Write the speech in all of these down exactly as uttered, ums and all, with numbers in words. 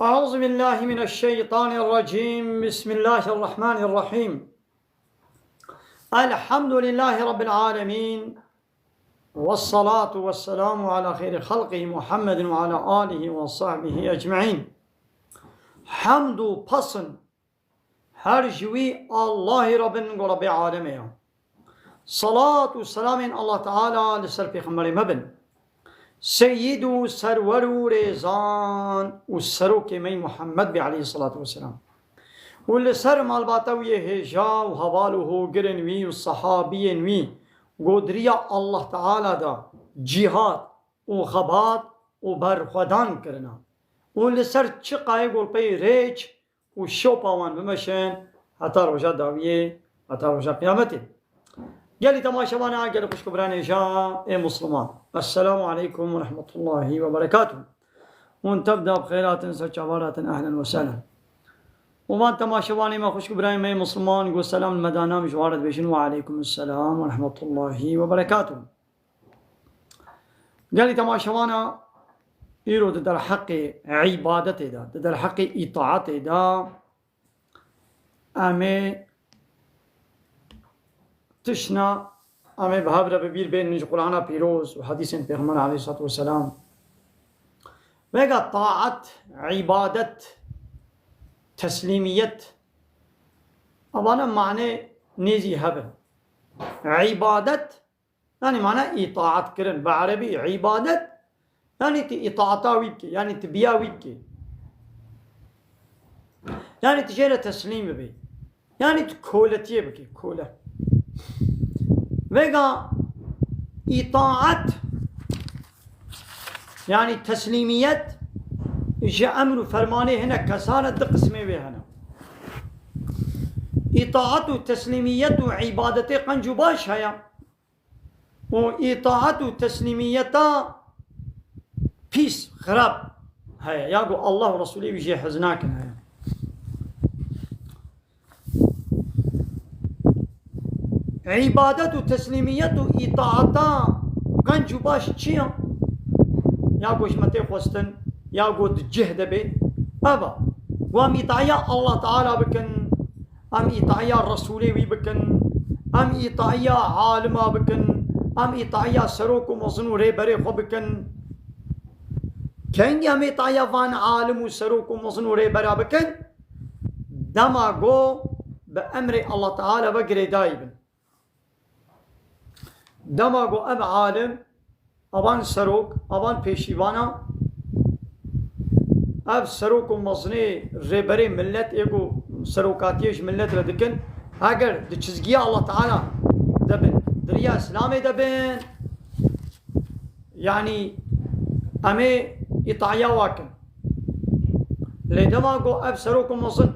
أعوذ بالله من الشيطان الرجيم. بسم الله الرحمن الرحيم. الحمد لله رب العالمين. والصلاة والسلام على خير خلقه محمد وعلى آله وصحبه أجمعين. Hemd û pesn her ji wî Allahî re bin, ku Rebbê alemê ye. Salat û selamên Allah Teala li ser Pêxemberê me bin. Seyîd û serwer û rêzan û serokê me yî Muhammed bê aleyhissalatu vesselam. Û li ser malbata wî yê hêja û heval û hogirên wî û sehabiyên wî ku di riya Allah Teala de cîhad û xebat û berxwedan kirina. Û li ser çiqayê golpeyê rêç û şopa wan bimeşin heta roja dawiyê, heta roja qiyametê. Gelî temaşevana, gelî xwişk û birayên hêja ê Musliman. Esselamu aleykum ve rahmetullahi ve berekatuh. Hûn tev de bi xêr hatin, ser çavan hatin, ehlen ve sehlen. Û van temaşevanê me, xwişk û birayên me yê Musliman, ku selam li me da, em ji wan re dibêjin, ve aleykum selam ve rahmetullahi ve berekatuh. Gelî temaşevana, îro di derheqê îbadetê de, di derheqê îtaetê de, em ê tişna, em ê bi hev re bi bîr bên ji Qur'ana Pîroz û hedîsên Pêxember aleyhissalatu vesselam. Vega taet, îbadet, teslîmiyet, evana mane nêzî hev in. Îbadet, yanî mana îtaet kirin. Bi erebî îbadet, yanî tu îtaeta wî bikî, yanî tu biya wî bikî. Yanî tu jê re teslîm bibî. Yanî tu koletiyê bikî, kole. Vega îtaet, yanî teslîmiyet, ji emr û fermanê hinek kesan e, du qismê wê hene. Îtaet û teslîmiyet û îbadetê qenc û baş heye. Û îtaet û teslîmiyeta pîs, xirab heye, ya ku Allah û Resûlê wî jê hez nakin heye. Îbadet û teslîmiyet û îtaeta qenc û baş çi ye? Ya ku ji me tê xwestin, ya ku di cih de bê, ev e. Ku em îtaiya Allah Teala bikin, em îtaiya Resûlê wî bikin, em îtaiya alima bikin, em îtaiya serok û mezin û rêberê xwe bikin. Kengî em îtaiya van alim û serok û mezin û rêbera bikin? Dema ku bi emrê Allah Teala ve girêdayî bin. Dema ku ev alim, evan serok, evan pêşîvana, ev serok û mezinê rêberê millet ê ku serokatiyê ji millet re dikin, eger di çizgiya Allah Teala de bin, di riya Îslamê de bin, yanî em ê îtaiya wa kin. Lê dema ku ev serok û mezin,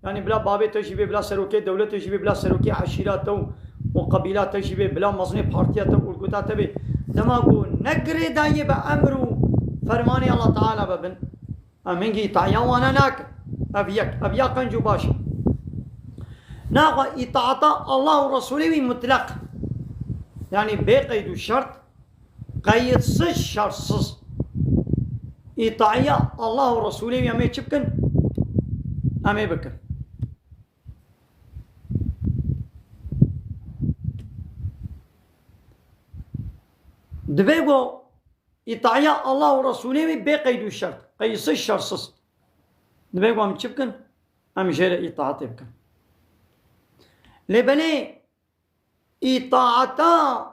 yanî bila bavê te jî bê, bila serokê dewletê jî bê, bila serokê eşîra te û, û qebîla te jî bê, bila mezinê partiya te û urguta te bê, dema ku ne girêdayiyê bi emr û fermanê Allah Teala ve bin, em hingî îtaiya wana nakin. Ev yek, ev ya qenc û baş e. Naxwe îtaeta Allah û Resûlê wî mutleq, yanî bê qeyd û şert, qeydsiz, şertsiz. Îtaiya Allah û Resûlê wî em ê çi bikin? Em ê bikin. Divê ku îtaiya Allah û Resûlê wî bê qeyd û şert, qeydsiz, şertsiz. Divê ku em çi bikin? Em jê re îtaetê bikin. Lê belê îtaeta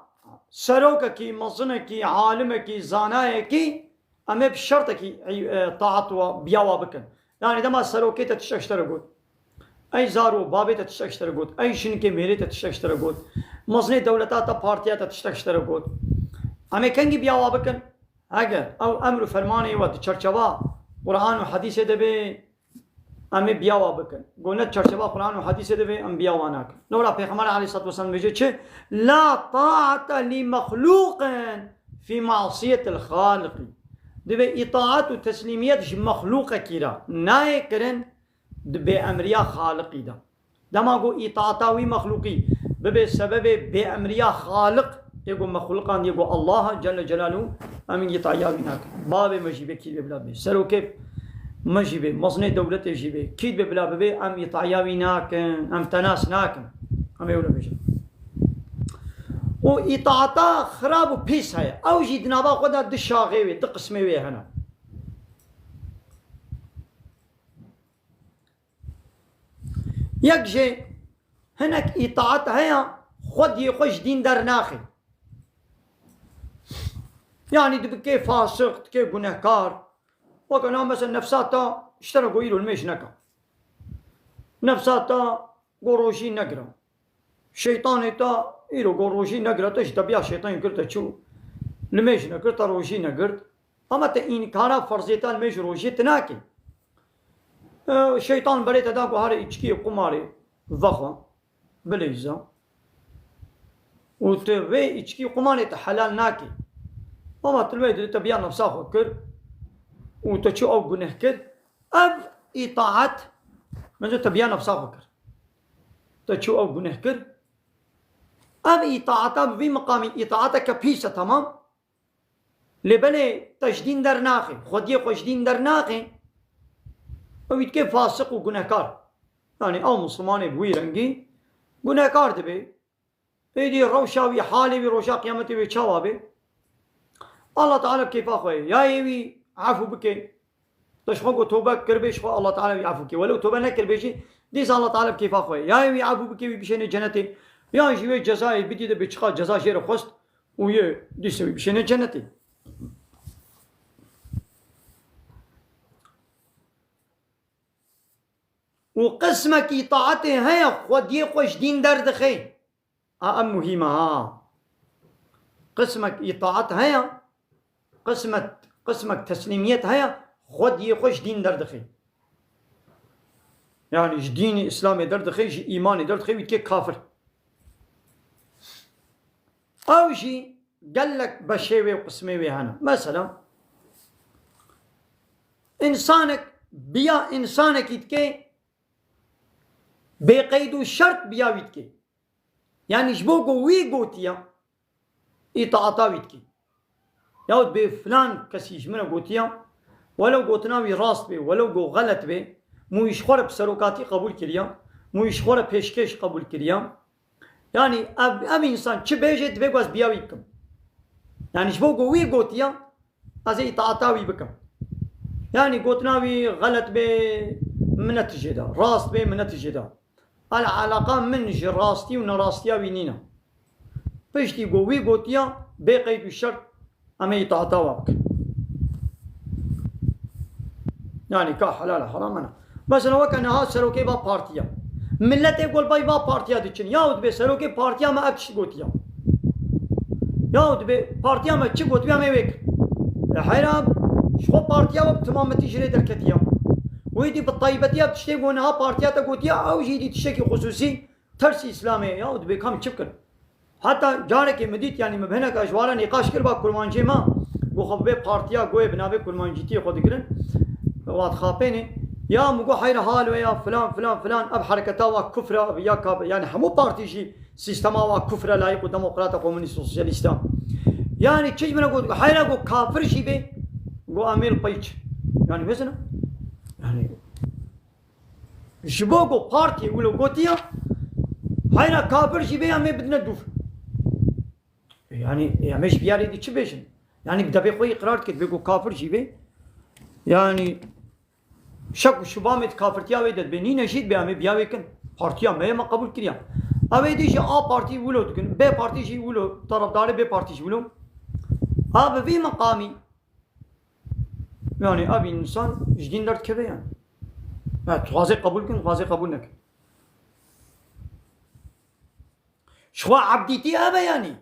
serokekî, mezinekî, alimekî, zanayekî, em ê bi şertekî, e, taet wa, biya wa bikin. Yanî dema serokê te tiştek ji te re got, ey zaro, babê te tiştek ji te re got, ey jinikê, mêrê te tiştek ji te re got, mezinê dewleta te, partiya te tiştek ji te re got, em ê kengî biya wa bikin? Eger ew emr û fermanê we di çerçeva Quran û hedîsê de bê, em ê biya wa bikin. Go ne çerçeva Quran û hedîsê de bê, em biya wa nakin. Lewra Pêxember aleyhissalatu vesselam dibêje çi? La taate li mexluqin fi masiyetil xaliqî. Divê îtaat û teslîmiyet ji mexluqekî re nayê kirin di bêemriya Xaliqî de. Dema ku îtaata wî mexlûqî bibe sebebê bêemriya Xaliq, ê ku mexlûqan, ê ku Allah Celle Celaluhu, em îtaiya wî nakin. Bavê me jî bê, kî bê bila bê. Serokê Me jî bê, mezinê dewletê jî bê. Kî dibe bila bibê, em îtaya wî nakin, em te nas nakin. Em ê wilo bêjin. Û îtaata xirab û pîs heye. Ew jî di nava xwe de du şaxê wê, du qismê wê hene. Yek jê hinek îtaat heye, xwediyê xwe ji dîn dernaxê. Yanî dibike fasiq, dike gunehkar. Weke na mesela nefsa ta ji te re got îro limêj neka. Nefsa ta got rojî negire. Şeytanê te îro got rojî negire, te ji tebiya şeytanê kir te çû limêj nekir, te rojî negirt. Ama te înkara ferziyeta limêj û rojiyê tu nakî. E, şeytan berê te da ku harê îçkiyê qumarê vexwe, bileyza. Û tu vê îçkî qumarê te helal nakî. Ama tu limêj dide tebiya nefsa xwe kir û te çû ew guneh kir. Ev îtaat, min tebiya nefsa xwe kir. Te çû ew guneh kir. Ev îtaata bi vî miqamî îtaateke pîs e, temam. Lê belê te ji dîn dernaxê, xwediyê xwe ji dîn dernaxê, ew î dike fasiq û gunehkar. Yanî ew mislimanê bi wî rengî gunehkar dibe. Êdî rewşa wî, halê wî roja qiyametê wê çawa bê? Allah Teala bi kêfa xwe ye. Ya yê wî efû bike, te ji xwe got tobe kiribê, ji xwe Allah Teala wî efû ke. Welew tobe nekiribê jî, dîsa Allah Teala bi kêfa xwe ye. Ya yê wî efû bike, wî bişêne cenetê, yan jî wê cezayê bidî de bê çiqa ceza jê re xwest û yê dîsa wî bişêne cenetê. Û qismek îtaetê heye, xwediyê xwe ji dîn derdixe. A, em muhîm e ha. Qismek îtaet heye, qismet, qismek teslîmiyet heye, xwediyê xwe ji dîn derdixe. Yanî ji dînê Îslamê derdixe, ji îmanê derdixe, wî dike kafir. Ew jî gelek beşê wê û qismê wê hene. Mesela, însanek biya însanekî dike bê qeyd û şert biya wî dike. Yanî ji bo ku wî gotiya, îtaata wî dike. Yahut bê filan kesî ji min re gotiya, welew gotina wî rast bê, welew ku xelet bê, mû ji xwe re bi serokatî qebûl kiriya, mû ji xwe re pêşkêş qebûl kiriya. Yanî ev, ev însan çi bêje, divê ku ez biya wî bikim. Yanî ji bo ku wî gotiya, ez ê îtaata wî bikim. Yanî gotina wî xelet bê, min netijê da. Rast bê, min netijê da. Al alaqa min ji rastî û nerastiya wî nîne. Piştî ku wî gotiya, bê qeyd û şert, em ê îtaata wa bikin. Yanî ka helal e, heram e ne. Mesela weke niha serokê va partiya. Miletê ku li bay va partiya diçin. Yaw dibê serokê partiya me ev tişt gotiya. Yaw dibê partiya me çi gotiya me wê kir. E, heyra ji xwe partiya we bi timametî ji rê derketiya. Wê dî bi taybetiya tiştê ku niha partiya te gotiya, ew jî dî tiştekî xusûsî tersî Îslamê ye. Yaw dibê kam çi bikin? Heta carekê min dît, yanî min bi hineka ji wan re nîqaş kir, ba kurmancê me, got xwe bi vê partiya goyê bi navê kurmancîtiyê xwe digirin, wa dixapênê. Ya min got heyra hal we ya filan, filan, filan, ev hereketa wa kufr e, ya ka-, yanî hemû partî jî sîstema wa kufr e, layîq û demokrat e, komûnîst û sosyalîst e. Yanî çi ji min re got, heyra got kafir jî bê, got em ê li pey çi. Yanî mezin e. Yanî Ji bo ku partiyê wilo gotiya, heyra kafir jî bê, em ê bidine dûr. Yanî, em ê ji biyarê dî çi bêjin? Yanî, bi devê xwe îqrar dike, divê ku kafir jî bê. Yanî, şek û şubamê di kafirtiya wê de dibê, nîne jî dibê, em ê biya wê kin. Partiya me ye, me qebûl kiriya. Ew ê dî jî A partî wilo dikin, B partî jî wilo, tarafdarê B partî jî wilo. A bi vî meqamî, Yanî ev însan ji dîn derdikeve yanî. Ha, dixwaze qebûl kin, dixwaze qebûl nekin. Ji xwe ebdîtî ev e yanî.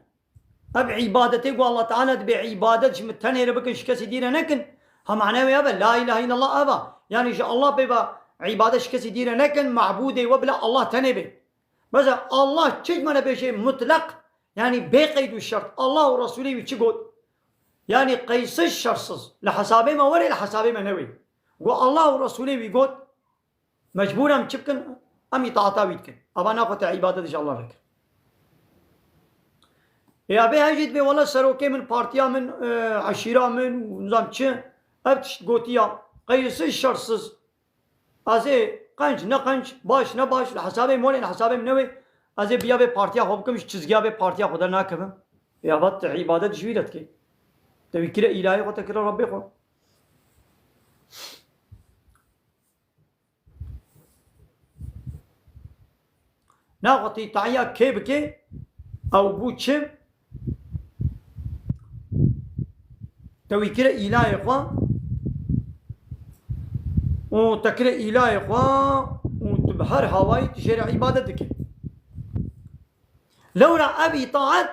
Ev îbadetê ku Allah Teala dibê îbadet ji min tenê re bikin, ji kesî dî re nekin. Ha mane wê ev e, la ilahe illallah ev e. Yanî ji Allah pê ve îbadet ji kesî dî re nekin, mabûdê we bila Allah tenê bê. Mesela Allah çi ji me re bêje mutlaq, yanî bê qeyd û şert. Allah û Resûlê wî çi got? Yanî qeysiz şertsiz. Li hesabê me were, li hesabê me newê. Got Allah û Resûlê wî got, mecbûr em çi bikin? Em îtaata wî dikin. Ava naxwe te îbadet ji Allah re kir. Ê, ev ê hejî dibê, wela serokê min, partiya min, e, eşîra min û nizam çi, ev tişt gotiya. qeysiz şersiz, ez ê qenc ne qenc, baş ne baş, li hesabê min wê, li hesabê min newê, ez ê biya vê partiya xwe bikim, ji çizgiya vê partiya xwe dernakevim. Ya va tu îbadet ji wî re dikî. Te wî kire îlahê xwe, te kire Rebbê xwe. Naxwe tu îtaiya kê bikê, ew bû çi? Te wî kire îlahê xwe û te kire îlahê xwe û tu bi her hawayî tu jê re îbadet dikî. Lewra ev îtaet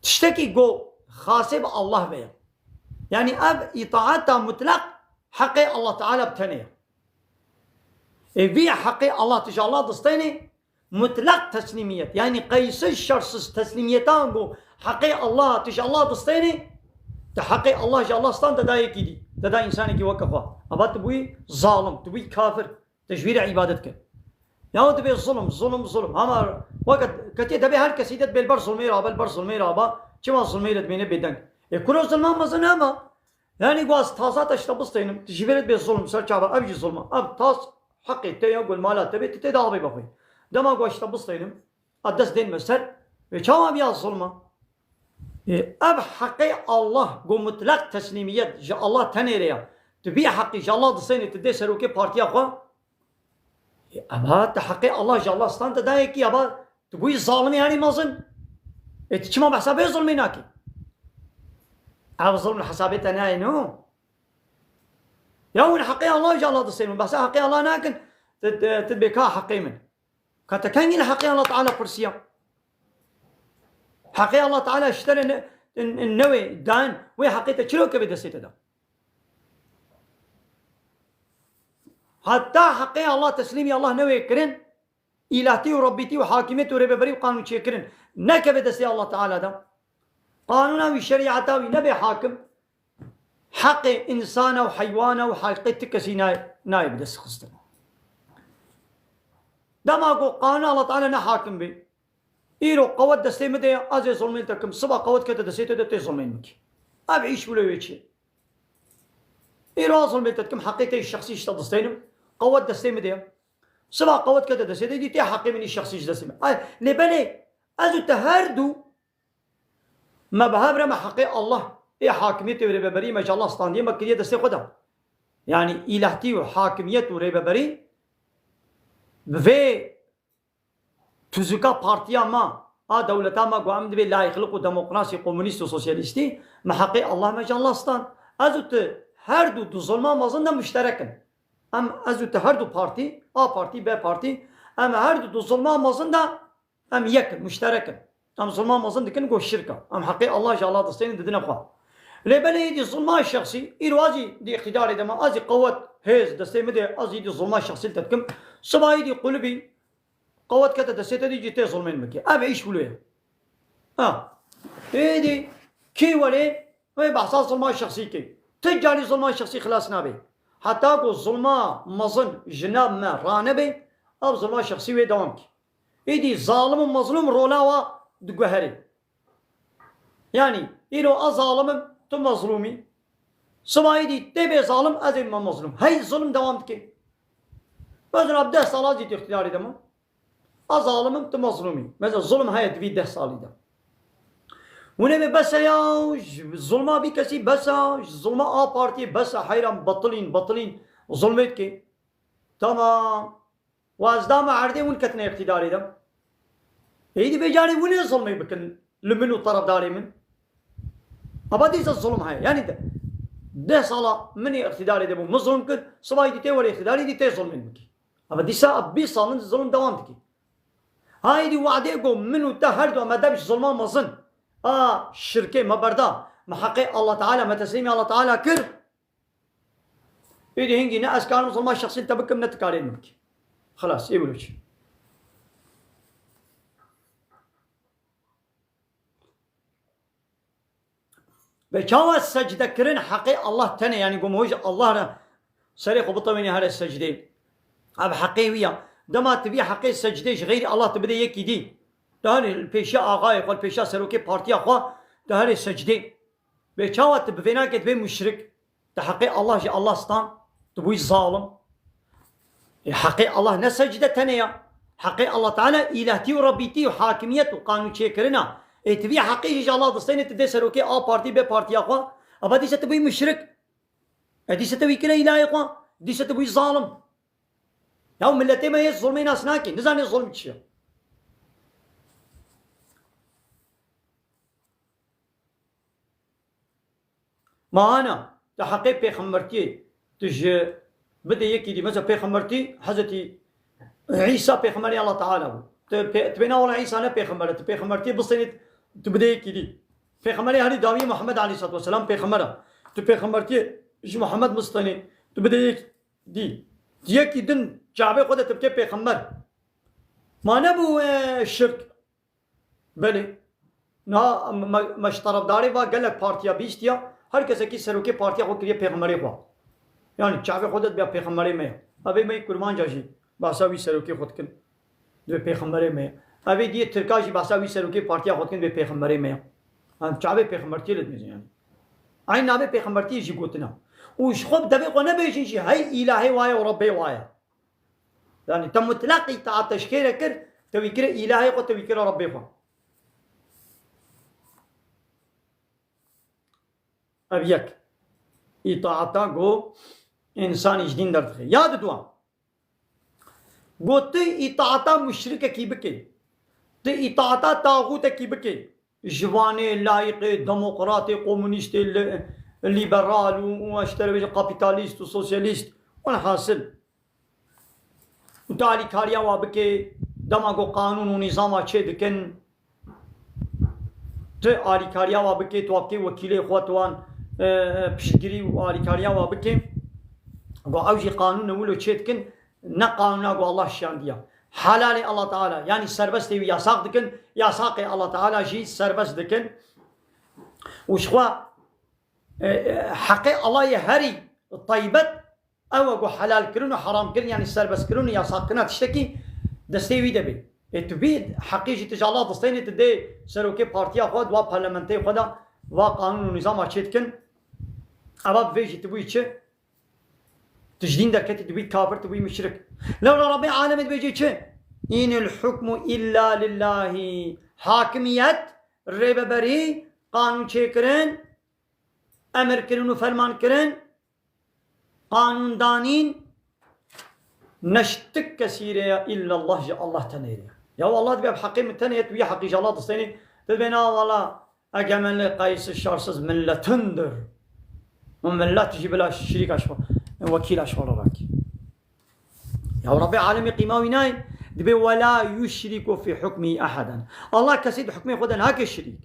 tiştekî ku xasê bi Allah ve ye. Yanî ev îtaeta mutlaq heqê Allah Teala bi tenê ye. Ê vî heqê Allah tu ji Allah distênê, mutlaq teslîmiyet. Yanî qeysiz şersiz teslîmiyetan ku heqê Allah tu ji Allah distênê, tu heqê Allah ji Allah stan te da yekî dî. Te da însanekî weke xwe. Eva tu bûyî zalim, tu bûyî kafir. Te ji wî re îbadet kir. Ya tu bê zulm, zulm, zulm. Hema weke ketiye debê her kesî de dibê li ber zulmê re, be li ber zulmê re ba. Çima zulmê re dibêne bêdeng? Ê kuro zulman mezin hema. Yanî ku ez taza te ji te bisteynim, tu ji vê re dibê zulm, ser çava, ev jî zulm e. Ev tas heqê te ya, ku li mala te bê, tu tê de avê bixwî. Dema ku ez ji te bisteynim, a dest dên me ser, wê çawa biya zulm e? Ê, ev heqê Allah, ku mutlaq teslîmiyet ji Allah tenê re ya. Tu vî heqî ji Allah distênî, tu dê serokê partiya xwe, Ê, eva te heqê Allah ji Allah stan te dayekî, eva tu bûyî zalimê herî mezin. Ê, tu çima behsa vê zulmê nakî? Ev zulm li hesabê te nayê, no? Ya hûn heqê Allah ji Allah distênin, behsa heqê Allah nakin, tu, tu, tu bê ka heqê min. Ka te kengî li heqê Allah Teala pirsiya? Heqê Allah Teala ji te re ne, n-, n-, newê dan, wê heqê te çiro keve destê te da? Heta heqê Allah, teslîmî Allah newê kirin, îlahtî û rebbîtî û hakimiyet û rêveberî û qanûnçêkirin nekeve destê Allah Teala de. Qanûna wî, şerîeta wî nebe hakim, heqê însana û heywana û heqê ti kesî nayê, nayê bi dest xistin. Dema ku qanûna Allah Teala ne hakim bê, îro qewet destê min de ye, ez ê zulmê li te kim. Siba qewet kete destê te de, tê zulmê min kî. Ev îş wilo wê çi? Îro ez zulmê te dikim, heqê te şexsî ji te distênim. Qewet destê min de ye. Siba qewet kete destê te, dî tê heqê min î şexsî ji destê min. Ay, lê belê, ez û te her du me bi hev re me heqê Allah, ê hakimiyetê û rêveberî me ji Allah standiye, me kiriye destê xwe de. Yanî îlahtî û hakimiyet û rêveberî bi vê tuzika partiya me, a dewleta me, ku em dibê layîqlik û demokrasî, komunîst û sosyalîstî, me heqê Allah me ji Allah stan. Ez û tu her du di zulma mezin de muşterek in. Em, ez û tu her du partî, A partî, B partî, em her du di zulma mezin de em yek in, muşterek in. Em zulma mezin dikin ku şirk e. Em heqê Allah ji Allah distênin, didine xwe. Lê belê êdî zulma şexsî, îro ez jî di îqtîdarê de me, ez jî qewet, hêz, destê min de, ez jî di zulma şexsî li te dikim. Siba êdî qulibî, qewet kete destê te, dî jî tê zulmên min kê. Ev îş wilo ye. Ha. Êdî kî welê wê behsa zulma şexsî kê. Ti carî zulma şexsî xilas nabe. Heta ku zulma mezin ji nav me ranebe, ev zulma şexsî wê dewam kê. Êdî zalim û mezlûm rola wa diguherê. Yanî, îro ez zalim im, tu mezlûm î. Siba êdî tê bê zalim, ez ê me mezlûm. Hey zulm dewam dike. Mesela bi deh sala jî tu îqtîdarê de ma. Ez zalim im, tu mezlûm î. Mesela zulm heye di vî deh salî de. Hûn ê bê bes e ya, ji zulma vî kesî bes e, ji zulma A Partiyê bes e, heyran betilîn, betilîn zulmê dike. Tamam. Wa ez dame erdê, hûn ketine îqtîdarê de. Êdî vê carê hûn ê zulmê bikin li min û terefdarê min. Aba dîsa zulm heye. Yanî de, deh sala min ê îqtîdarê de bû, min zulm kir, siba êdî tê were îqtîdarê, êdî tê zulmên min kî. Aba dîsa ev bîst sal in zulm dewam dike. Ha êdî wadê ku min û te her du me dev ji zulma mezin, a şirkê me berda, me heqê Allah Teala, me teslîmî Allah Teala kir. Êdî hingî ne ez karim zulma şexsî li te bikim, ne tu karê min bikî. Xilas, ê wilo çi? Ve çawa secde kirin heqê Allah tenê, yanî ku hoj Allah re serê xwe bitewênî here secdê. Ev heqê wî ya. Dema tu vî heqê secdê ji xeyrî Allah tu bidê yekî dî. Tu herê li pêşiya axayê xwe, li pêşiya serokê partiya xwe, tu herê secdê. Ve çawa tu bi vê nakê dibê muşrik. Tu heqê Allah ji Allah stan. Tu bûyî zalim. Ê, heqê Allah ne secde tenê ya. Heqê Allah Teala îlehtî û rebîtî û hakimiyet û qanûn çêkirina. Ê, tu vî heqê jî ji Allah distênê, tu dê serokê A partî bê partiya xwe. Eva dîse tu bûyî muşrik. E, dîse tu wî kire îlahê xwe. Dîse tu bûyî zalim. Ya miletê me yê zulmê nas nake. Nizane zulm çi ye. Mahana, tu heqê pêxembertiyê, tu ji bidê yekî dî. Mesela pêxembertî, Hezretî Îsa pêxemberê Allah Teala bû. Tu pê-, tu bêna wala Îsa ne pêxember e, tu pêxembertiyê bistênî, tu bidê yekî dî. Pêxemberê herî dawî Muhammed aleyhissalatu vesselam pêxember e. Tu pêxembertiyê ji Muhammed bistênî, tu bidê yekî dî. Yekî din çavê xwe de tu bikê pêxember. Ma nebû, e, şirk. Belê. Niha me, me, me ji terefdarê va gelek partiya bihîstiya, her kesekî serokê partiya xwe kiriye pêxemberê xwe. Yani çavê xwe de dibe pêxemberê me ye. Evê me yê kurmanca jî behsa wî serokê xwe dikin. Dibe pêxemberê me ye. Evê diyê tirka jî behsa wî serokê partiya xwe dikin, dibe pêxemberê me ye. Em çavê pêxembertiyê li dimêzin yani. Eyn navê pêxembertiyê jî gotina. Û ji xwe bi devê xwe nebêjin jî hey îlahê waye û Rebbê waye. Yani te mutlaq îtaat te ji kê re kir, te wî kire îlahê xwe, te wî kire Rebbê xwe. Ev yek. Îtaata ku însanî ji dîn derdixe. Ya diduwa. Ku tu îtaata muşrikekî bikê. Tu îtaata taxûtekî bikê. Ji vanê, layîqê, demokratê, komunîstê, li-, lîberal û, û ez ji te re bêjim kapîtalîst û sosyalîst. Welhasil. Û tu alîkariya wa bikê, dema ku qanûn û nîzama çê dikin, tu alîkariya wa bikê, tu wa bikê wekîlê xwe, tu wan, e, piştgirî û alîkariya wa bikê, ku ew jî qanûn û wilo çê dikin, ne qanûna ku Allah şiyandiya. Helalê Allah Teala, yanî serbestê wî yasax dikin, yasaqê Allah Teala jî serbest dikin. Û ji xwe, e, e, heqê Allah yê herî taybet, ew e ku helalkirin û heramkirin, yanî serbestkirin û yasaqkirina tiştekî destê wî de bê. Ê tu bî heqê jî tu ji Allah distênê, tu dê serokê partiya xwe, di wa parlamenteyê xwe de va qanûn û nîzama çê dikin. Eva bi vê jî tu bûyî çi? Tu ji dîn derketî, tu bûyî kafir, tu bûyî muşrik. Lewra Rabbê alemê dibêje çi? Înil hukmu illa lillahî. Hakimiyet, rêveberî, qanûn çêkirin, emir kirin û ferman kirin, qanûn danîn, ne ji ti kesî re ye, îllallah, ji Allah tenê re ye. Ya Allah dibe bi heqê min tenê ye, tu yê heqî ji Allah distênî, tu dibê na wala, egemenli qaysiz şarsiz milletindir. O millet jî bila şirîka ji xwe, wekîla ji xwe re rakî. Ya Rabbê alemê qîma wî nayê, dibê, "Wela yuşriku fî hukmî eheden." Allah kesî di hukmê xwe de nake şirîk.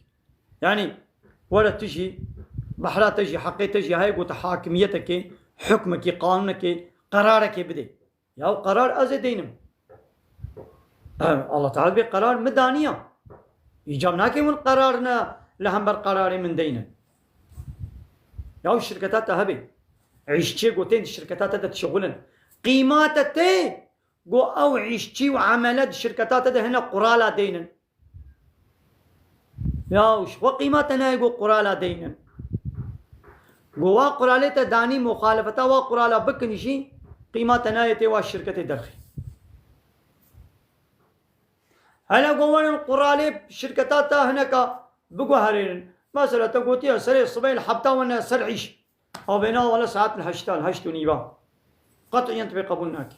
Yanî, were tu jî, behra te jî, heqê te jî heye ku tu hakimiyetekê, hukmekê, qanûnekê, qerarekê bidê. Ya qerar ez ê deynim. Em, Allah Teala bê qerar min daniya. Îcab nake hûn qerar ne li hember qerarê min deynin. Ya şirketa te hebe. Îşçiyê ku tên di şirketa te de dişixulin. Qîma te tê ku ew îşçî û emele di şirketa te de hine qurala deynin. Ya ji xwe qîma te nayê ku qurala deynin. Ku wa quralê te danî, muxalefeta wa qurala bikin jî, qîma te nayê tê wa şirketê derxî. Hele ku werin quralê şirketa te hineka biguherênin. Mesela te gotiye serê sibê li hepta wene ser îş. Ew bêna wele saet li heşta, li heşt û nîva. Qet'iyen tu pê qebûl nakî.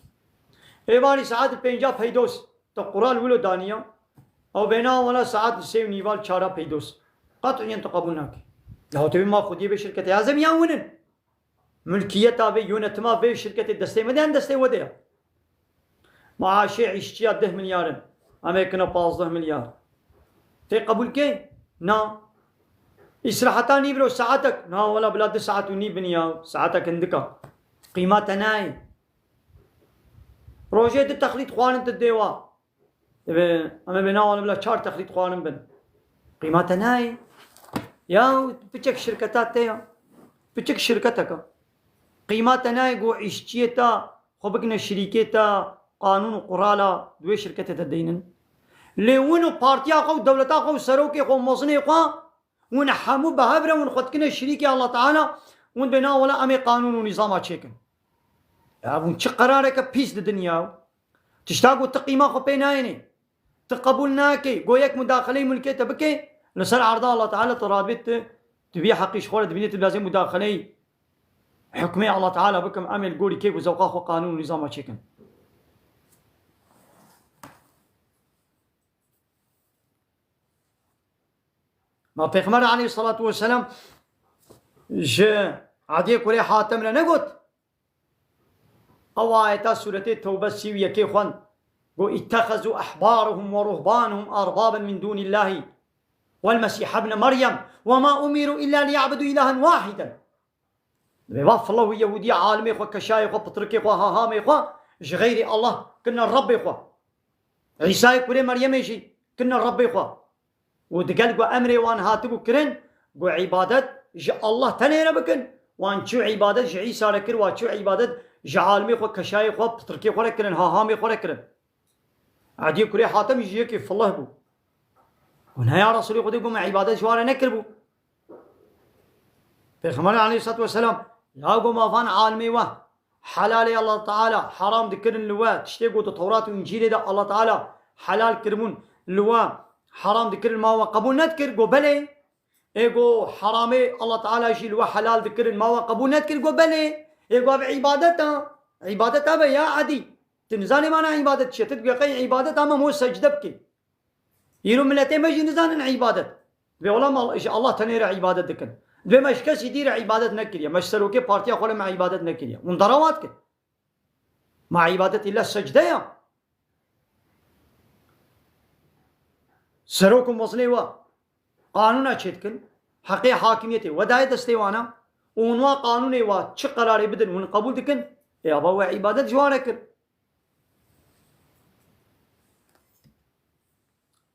Êvarî saet li pênca peydos. Te qural wilo daniya. Ew bêna wela saet li sê û nîva li çara peydos. Qet'iyen tu qebûl nakî. Ya tevî ma xwediyê vê şirketê. Ya zemiyan winin. Milkiyeta vê, yönetima vê şirketê destê me de yan destê we de ya. Maaşê îşçiya deh milyar in. Em ê kine pazdeh milyar. Tê qebûl kê? Na. Îsraheta nîvro saetek. Na wela bila du saet û nîv bin ya. Saetek hindika. Qîma te nayê. Rojê du texlît xwarin tu dê wa. Divê, em ê bê nava bila çar texlît xwarin bin. Qîma te nayê. Ya piçek şirketa te ya. Piçek şirketeka. Qîma te nayê ku îşçiyê te xwe bikine şirîkê te, qanûn û qurala di wê şirketê de deynin. Lê win û partiya xwe û dewleta xwe û serokê xwe û mezinê xwe, win hemû bi hev re win xwe dikine şirîkê Allah Teala, Hûn dibê na wela em ê qanûn û nîzama çêkin. Ya hûn çi qerareke pîs didin ya. Tişta ku tu qîma xwe pê nayênê. Tu qebûl nake. Go yek mudaxileyê mulkê te bike, li ser erda Allah Teala tu radibê tu, tu vî heqî ji xwe re dibînî, tu lazim mudaxileyê hukmê Allah Teala bikim, em ê li gorî kêf û zewqa xwe qanûn û nîzama çêkin. Ma Pêxember aleyhissalatu vesselam ji Adiyê kurê Hatem re negot? Ew ayeta sûretê Tewbe sî û yekê xwend. Got, "İttehazu ahbarahum ve ruhbanahum arbaben min dunillahi vel Mesih ibne Meryem ve ma umiru illa liya'budu ilahen wahiden." Dibê va file û Yehûdî alimê xwe, keşayê xwe, pitrikê xwe, hahamê xwe ji xeyrî Allah kirine Rebbê xwe. Îsayê kurê Meryemê jî kirine Rebbê xwe. Û digel ku emrê wan hatibû kirin, ku îbadet ji Allah tenê re bikin, wan çû îbadet ji Îsa re kir, wa çû îbadet ji alimê xwe, keşayê xwe, pitrikê xwe re kirin, hahamê xwe re kirin. Ediyê kurê Hatem jî yekê filih bû. Û ne ya Resulê Xwedê, ku me îbadet ji wan re nekiribû. Pêxemberê aleyhissalatu vesselam, ya ku ma van alimê we helalê Allah Teala haram dikirin li we, tiştê ku di Tewrat û Încîlê de Allah Teala helal kiribûn li we haram dikirin, ma we qebûl nedikir? Go belê. Ê go heramê Allah Teala jî li we helal dikirin, ma we qebûl nedikir? Go belê. Ê go ev îbadet a. Îbadet a be ya Edî. Tu nizanî mana îbadet çi ye? Tu dibê qey îbadet a me mo secde bike. Îro miletê me jî nizanin îbadet. Dibê wela me ji Allah tenê re îbadet dikin. Dibê me ji kesî dî re îbadet nekiriye. Me ji serokê partiya xwe re me îbadet nekiriye. Hûn derewa dikin. Ma îbadet îlla secde ya. Serok û mezinê we qanûna çêdikin. Heqê hakimiyetê we daye destê wan a. Û hûn wa qanûnê we çi qerarê bidin hûn qebûl dikin. Ê ava we îbadet ji wan re kir.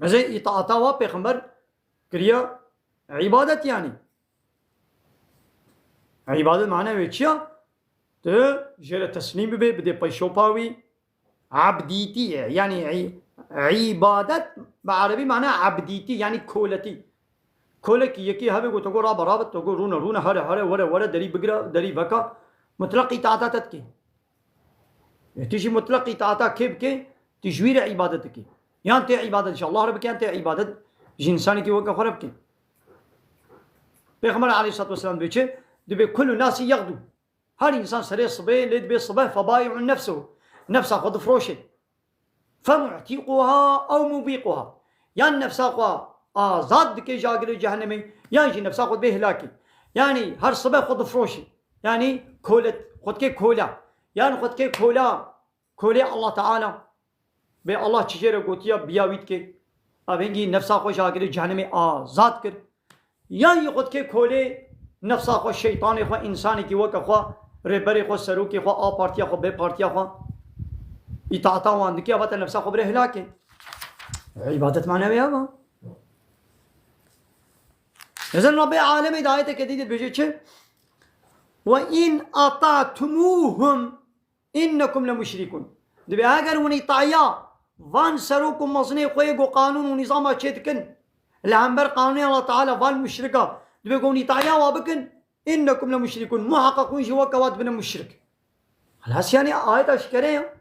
Mezê îtaata wa pêxember kiriya îbadet yanî. Îbadet mane wê çi ya? Tu jê re teslîm bibe, bidê peyşopa wî. Ebdîtî ye. Yanî î-, îbadet bi erebî mane ebdîtî, yanî koletî. Kolekî yekî hebe ku to go rabe rabe, to go rûne rûne, here here, were were, derî bigire, derî veke. Mutlaq îtaata te dike. E, tu jî mutlaq îtaata kê bike, tu ji wî re îbadet dike. Yan tê îbadet ji Allah re bike, yan tê îbadet ji însanekî weke xwe re bike. Pêxember aleyhissalatu vesselam dibê çi? Dibê kullu nasi yexdu. Her însan serê sibê lê dibê sibe febai'un nefsehu. Nefsa xwe difroşê. Femu'tiquha ew mubiquha. Yan nefsa xwe azad dike ji agirê cehennemê, yan jî nefsa xwe dibê hilakê. Yanî her sibe xwe difroşê. Yanî kolet, xwe dike kola. Yan xwe dike kola, kolê Allah Teala. Bê Allah çi jê re gotiya biya wî dike. Ev hingî nefsa xwe ji agirê cehennemê azad kir. Yan jî xwe dike kolê nefsa xwe, şeytanê xwe, însanekî weke xwe, rêberê xwe, serokê xwe, A partiya xwe, B partiya xwe, îtaata wan dike, ava te nefsa xwe bire hilakê. Îbadet mane wê ava. Nizin Rabbê alemê di ayeteke dî de dibêje çi? "Ve in ata'tumuhum innekum le muşrikun." Dibê eger hûn îtaya van serok û mezinê xwe yê ku qanûn û nîzama çê dikin, li hember qanûnê Allah Teala van muşrika, dibê ku hûn îtaya wa bikin, innekum le muşrikun. Muheqeq hûn jî weke wa dibine muşrik. Xelas, yanî ayet aşkere ya.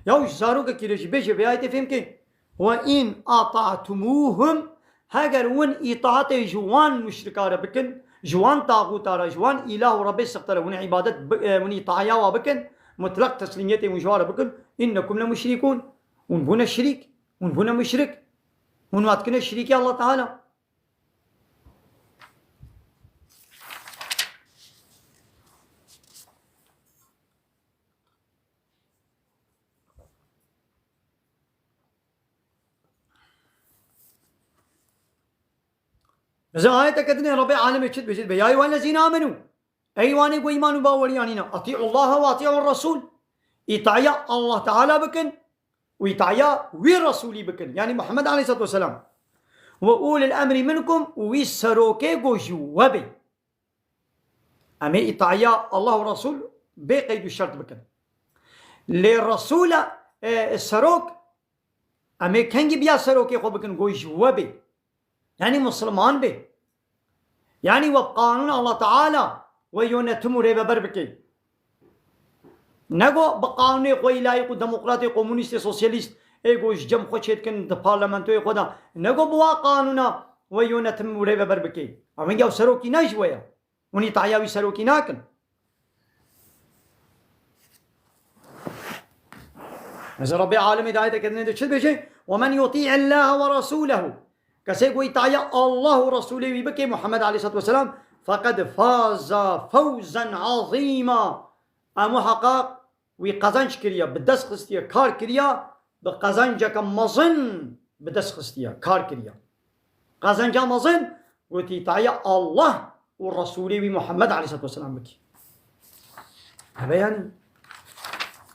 Ya ji zarokekî re jî bêje vê ayetê fêm ke. "Ve in ata'tumuhum", heger hûn îtaatê ji wan muşrika re bikin, ji wan taxûta re, ji wan îlah û Rebbê sixte re hûn îbadet bi-, e, hûn îtaya wa bikin, mutlaq teslîmiyetê hûn ji wan re bikin, "innekum le muşrikun." Hûn bûne şirîk, hûn bûne muşrik. Hûn wa dikine şirîkê Allah Teala. Mesela ayeteke dinê Rabbê alemê çi dibêje? Dibê, "Ya eyyuhellezîne amenû." Ey wanê ku îman û bawerî anîne, "Atî'ullaha ve atî'ur resûl." Îtaya Allah Teala bikin û îtaya wî Resûlî bikin. Yanî Muhammed aleyhissalatu vesselam. "Ve ulil emrî minkum", û wî serokê ku ji we bê. Em ê îtaya Allah û Resûl bê qeyd û şert bikin. Lê Resûla, e, serok, em ê kengî biya serokê xwe bikin, ku ji we bê. Yanî Musliman bê. Yanî we bi qanûna Allah Teala we yönetim û rêveber bikey. Nego bi qanûnê xwe yî layîq û demokratê, komûnîstê, sosyalîst, ê ku ji cem xwe çêdikin di parlamentoyê xwe de. Nego bi wa qanûna we yönetim û rêveber bikey. Ew hingê ew serokî ne ji we ye. Hûn îtaya wî serokî nakin. Mesela Rabbê Alemê di ayeteke dinê de çi dibêje? "Ve men yutî'illâhe ve rasûlehu." Kesê ku îtaya Allah û Resûlê wî bike, Muhammed aleyhissalatu vesselam, "feqed faza fewzen azîma." Em muheqeq wî qezenc kiriye, bi dest xistiye, kar kiriye, bi qezenceke mezin bi dest xistiye, kar kiriye. Qezenca mezin, gotî, îtaya Allah û Resûlê wî Muhammed aleyhissalatu vesselam bikî. Hebe yani,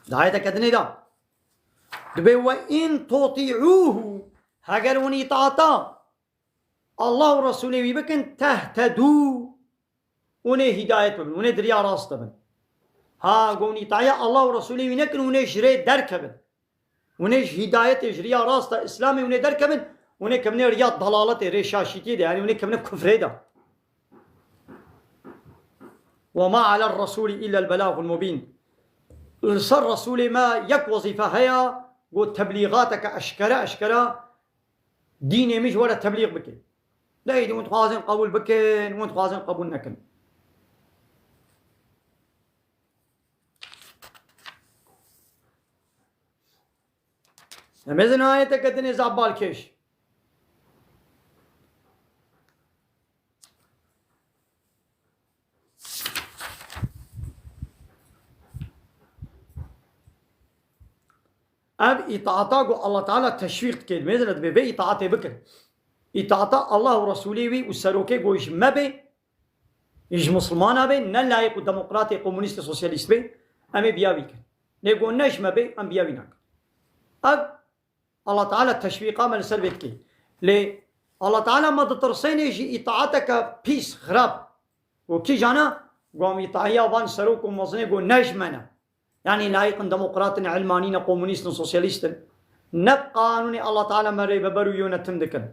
di ayeteke dinê de. Dibê, "Ve in tuti'ûhu", heger hûn îtaata Allah û Resûlê wî bikin, "tehtedû", hûn ê hîdayet bibin, hûn ê di riya rast de bin. Ha, go hûn îtaya Allah û Resûlê wî nekin, hûn ê ji rê derkevin. Hûn ê ji hîdayetê, ji riya rast de Îslamê hûn ê derkevin, hûn ê kevine riya dalaletê, rê şaşîtiyê de, yani hûn ê kevine kufrê de. "Ve ma alel resûlî illel belâgul mubîn." Li ser Resûlê me yek wezîfe heye, go teblîxateke eşkere, eşkere dînê min ji we re teblîx bike. Lê hûn dixwazin qebûl bikin, hûn dixwazin qebûl nekin. Em êzin ayeteke dinê zaf balkêş. Ev îtaata ku Allah Teala teşwîq dike, mêzine dibê vê îtaatê bikin. Îtaata Allah û Resûlê wî û serokê ku ji me bê, ji misilmana bê, ne layîq û demokratê, komûnîstê, sosyalîst bê, em ê biya wî kin. Lê ku ne ji me bê, em biya wî nakin. Ev Allah Teala teşwîqa me li ser vê dike. Lê Allah Teala me ditirsênê ji îtaateke pîs, xirab. Û kîjana? Ku em îtaiya van serok û mezinê ku ne ji me ne. Yani layîqin demokratin, ilmanî ne, komûnîstin, sosyalîstin. Ne bi qanûnê Allah Teala me rêveber û yönetim dikin.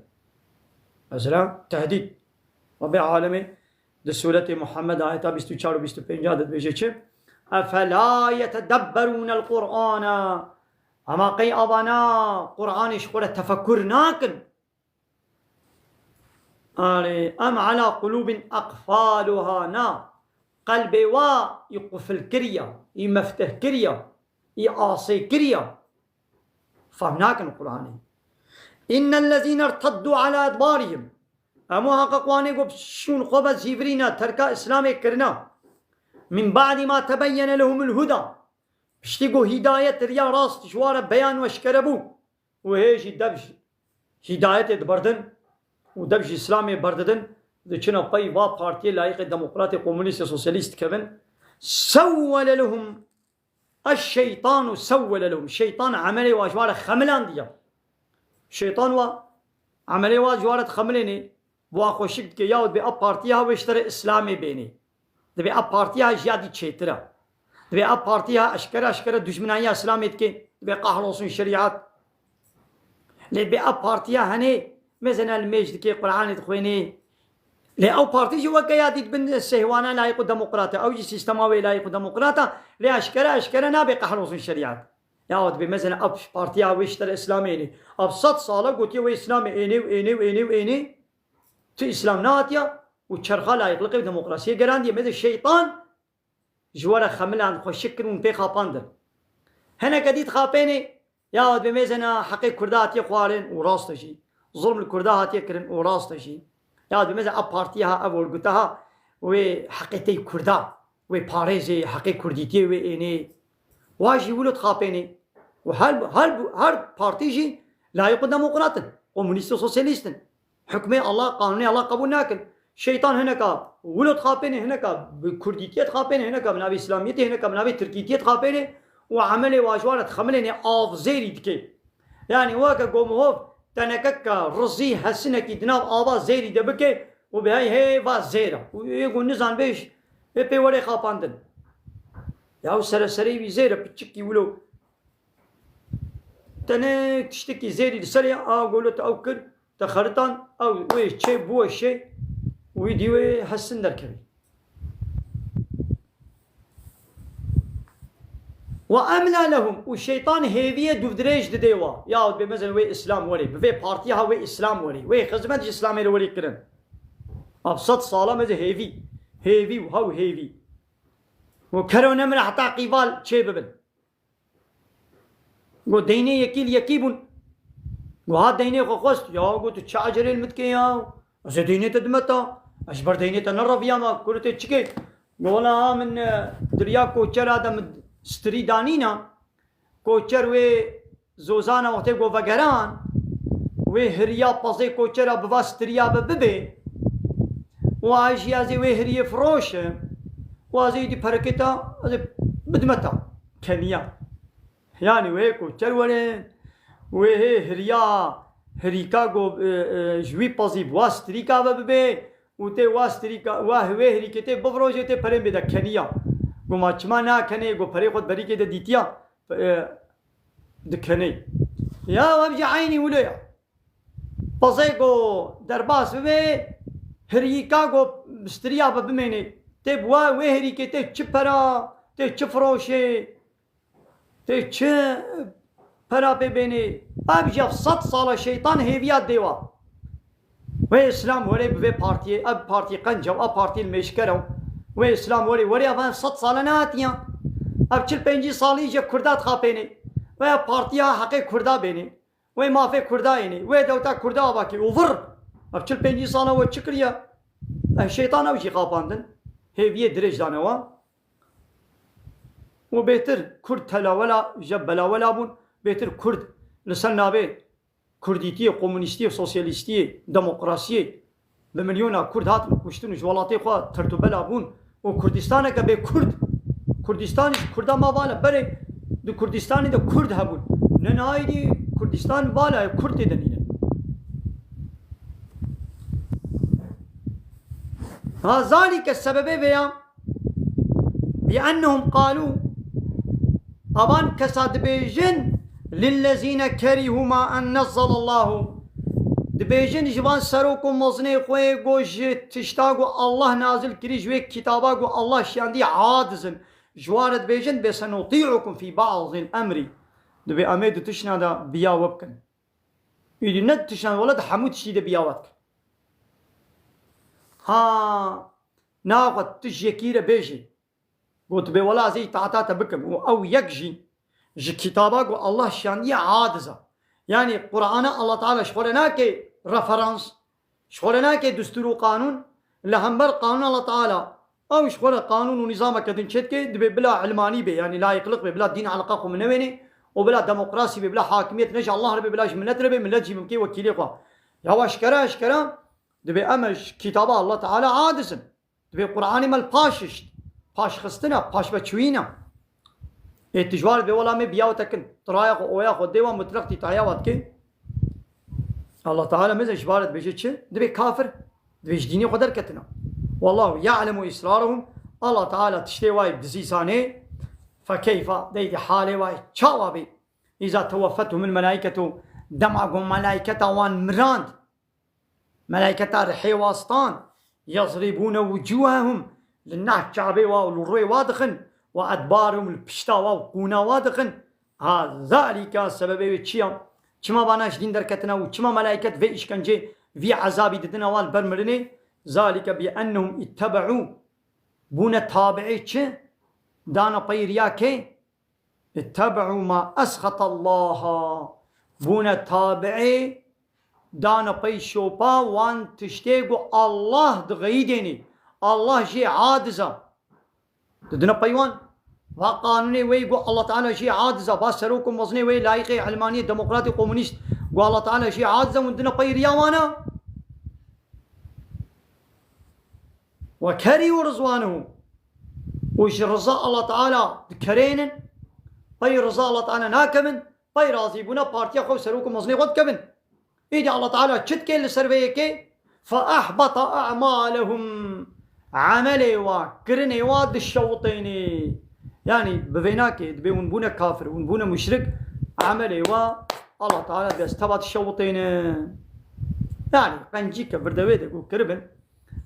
Mesela tehdîd. Rabbê Alemê di Sûretê Muhammed ayeta bîst û çar û bîst û pênc de dibêje çi? "Efela yetedebberûnel Qur'ana." Ama qey avana Qur'anê ji xwe re tefekur nakin? Arê, "em ala qulûbin aqfaluha", na, qelbê wa î qufil kiriya, î mefteh kiriya, î asê kiriya. Fehm nakin Qur'anê. "Innellezîne irteddu ala edbarihim." Em muheqeq wanê ku şûn xwe ve zîvirîne, terka Îslamê kirine. "Min ba'di ma tebeyyene lehumul huda." Piştî ku hîdayet, riya rast ji wa re beyan û eşkere bû. Û hê jî dev ji hîdayetê diberdin û dev ji Îslamê berdidin, diçine pey va partiyê layîqê demokratê, komûnîstê, sosyalîst dikevin. Sewwele lehum. Eş-şeytanu sewwele lehum. Şeytan emelê wa ji wa re xemilandiye. Şeytan wa emelê wa ji wa re dixemilênê, wa xweşik dike, yahut dibê ev partiya wê ji te re Îslamê bênê. Dibê ev partiya ji ya dî çêtir e. Dibê ev partiya eşkere eşkere dijminahiya Îslamê dike. Dibê qehrolsun şerîat. Lê dibê ev partiya henê, mesela nimêj dike, Qur'anê dixwênê. Lê ew partî jî weke ya dî di bin sêhwana layîq û demokrat e. Ew jî sîstema wê layîq û demokrat e. Lê eşkere eşkere nabê qehrolsun şerîat. Ya dibê mesela ev partiya wê ji te re Îslamê ênê. Ev sed sal e gotiye wê Îslamê ênê û ênê û ênê û ênê. Tu Îslam nehatiya û çerxa layîqliqê û demokrasiyê gerandiye. Mêze şeytan ji we re xemiland, xweşik kirin û pê xapandin. Hineke dî dixapênê, ya dibê mêzena heqê Kurda hatiye xwarin û rast e jî. Zulm li Kurda hatiye kirin û rast e jî. Ya dibê mêze ev partiya ha, ev örgüta ha, wê heqê tey Kurda, wê parêzê, heqê Kurdîtiyê wê ênê. Wa jî wilo dixapênê. Û her, her, her partî jî layîq û demokrat in. Komûnîst û sosyalîst in. Hukmê Allah, qanûnê Allah qebûl nakin. Şeytan hineka wilo dixapênê, hineka bi Kurdîtiyê dixapênê, hineka bi navê Îslamiyetê, hineka bi navê Tirkîtiyê dixapênê û emelê wa ji wan re dixemilênê, avzêrî dike. Yanî weke gomihov tenekeka rizî hesinekî di nav ava zêrî de bike û bi hey hey va zêr e. Û yê ku nizan bêj, ê pê were xapandin. Ya û sereserê wî zêr e, piçikî wilo. Tenê tiştekî zêrî li ser ya, a golo te ew kir, te xeritan, ew wê çê bû şê, wî dî wê hesin derkevî. Ve emla lehum, û şeytan hêviyê dûvdirêj didê wa. Ya dibê mezin wê Îslam werê, bi vê partiya ha wê Îslam werê, wê xizmet ji Îslamê re werê kirin. Ev sed sala meze hêvî, hêvî û hew hêvî. Û kero nemre heta qîval çê bibin. Got, deynê yekî li yekî bûn. Got, ha deynê xwe xwest. Ya, got, tu çi ecelê li min dikê ya? Ez ê deynê te dime ta. Ez ji ber deynê te nereviyama. Kuro tê çi kê? Got, wela ha min, e, diriya koçera de min stirî danîna. Koçer wê zozana wextê got vegeran, wê hiriya pezê koçera bi va stiriya bi bibê. Û a jî ez ê wê hiriyê firoşim. Û ez ê dî perekê te, ez ê bidime te. Keniya. Yani wê koçer were, wê hê hiriya, hirîka go, e, e, ji wî pezî bi wa strîka ve bibê û tê wa strîka, wa wê hirîkê tê bifroşê tê perên bêde keniya. Go ma çima nakenê, go perê xwe di berîkê de dîtiya, e, dikenê. Ya ev jî eynî wilo ya. Pezê go derbas bibê, hirîka go bi stiriya ve bimênê. Tê bi wa wê hirîkê tê çi pera, tê çi firoşê. Tê çi pera pê bênê? Ev jî ev sed sala şeytan hêviya dê wa. Wê Îslam werê bi vê partiyê, ev partî qenc e, ev partî li mêşker e. Wê Îslam werê, werê ev sed sala nehatiya. Ev çil pêncî salî ji Kurda dixapênê. Wê ev partiya heqê Kurda bênê. Wê mafê Kurda ênê. Wê dewta Kurda ava kê. Û vir. Ev çil pêncî sala we çi kiriye? Ev şeytan ew jî xapandin. Hêviyê dirêj dane wa. Û bêtir Kurd telawela, je belawela bûn, bêtir Kurd li ser navê Kurdîtiyê, komunîstiyê, sosyalîstiyê, demokrasiyê bi milyona Kurd hatin kuştin û ji welatê xwe tertûbela bûn û Kurdistaneke bê Kurd, Kurdistan ji Kurda ma vala berê di Kurdistanê de Kurd hebûn. Ne nayîdî Kurdistan vala ye, Kurd tê de nîne. Ha, zalike sebebê vê ya. بأنهم قالوا، avan kesa dibêjin, للذين كرهوا ما أنزل الله. Dibêjin ji van serok û mezinê xwe go ji tişta go Allah nazil kirî, ji wê kitaba go Allah şiyandî, a dizin. Ji wan re dibêjin, بسنطيعكم في بعض الأمر. Dibê em ê di tiştna de biya we bikin. Îdî ne di tiştna, wele di hemû tiştî de biya we dikin. Ha, naxwe tu ji yekî re bêjî. Got, bê wela ez ê îtaata te bikim. Û ew yek jî ji kitaba ku Allah şiyandiye adiza. Yanî Qur'ana Allah Teala ji xwe re nake referans, ji xwe re nake destûr û qanûn, li hember qanûn Allah Teala, ew ji xwe re qanûn û nîzameke din çêdike, dibê bila ilmanî bê, yanî layiqliq bê, bila dîn eleqa xwe min newênê û bila demokrasî bê, bila hakimiyet ne ji Allah re bê, bila ji milet re bê, milet jî bimkê wekîlê xwe. Ya wa eşkera, eşkera, dibê em ji kitaba Allah Teala adizin. Dibê Qur'anê me li paş hişt. Paşxistin e, paşveçûyîn e. Ê tu ji wan re dibê wela me biya we te kin. Tu raya xwe, oya xwe dê wa mutleq tî taya wa dikê. Allah Teala meze ji wan re dibêje çi? Dibê kafir. Dibê ji dînê xwe derketina. Wallahu ya'lemu israrahum. Allah Teala tiştê wa yê dizî zanê. Fekeyfa, deydî halê wa yê çawa bê? Îza teweffethumul melaiketu, dema ku melaiketa wan mirand. Melayketa rihê wa stan, yezrîbûne wucûhehum, li nah çavê wa û li rûyê wa dixin, we edbarehum, li pişta wa û qûna wa dixin. Ha, zalîka sebebê wê çi ya? Çima vana ji dîn derketina û çima melayket vê îşkencê, vî ezabî didine wa li ber mirinê? Zalîke bi ennehum ittebeû, bûne tabiê çi? Dana pey riya kê? Ittebeû ma esxetallaha. Bûne tabiê, dane pey şopa wan tiştê ku Allah dixeyidênê. Allah jê adiza. Didine pey wan. Va qanûnê wê ku Allah Teala jê adiza. Va serok û mezinê wê layiqê ilmaniyê, demokratê, komunîst ku Allah Teala jê adiza, hûn didine pey riya wana. Ve kerî û rizwanehu. Û ji riza Allah Teala dikerênin, pey riza Allah Teala nakevin, pey razîbûna partiya xwe û serok û mezinê xwe dikevin. Îdî Allah Teala çi dike li ser vê yekê? Fe ehbata e'malehum. Emelê wa, kirinê wa dişewitênê. Yanî bi vê nakê, dibê hûn bûne kafir, hûn bûne muşrik, emelê wa Allah Teala dibê ez teva dişewitêne. Yanî qencîke virdewê de ku kiribin,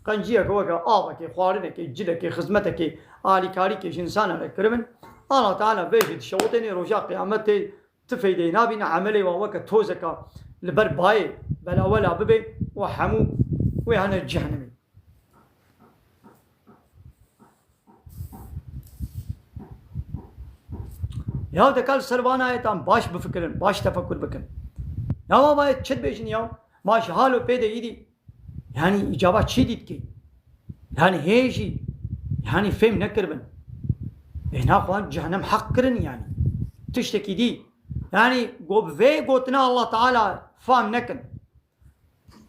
qenciyeke weke avekê, xwarinekê, cilekê, xizmetekê, alîkarîkê ji însanan re kiribin, Allah Teala vê jî dişewitêne, roja qiyametê ti feydeyê nabîne, emelê wan weke tozeka li ber bayê belawela bibe û hemû wê hene cehennemê. Ya de kal ser van ayetan baş bifikirin, baş tefekur bikin. Ya ma bayê çi dibêjin ya? Ma ji halo pê de îdî. Yani îcaba çi dît ki? Yani hê jî, yani fêm nekiribin. Ê naxwe cehennem heq kirin yani. Tiştekî dî. Yani go bi vê gotina Allah Teala fam nekin.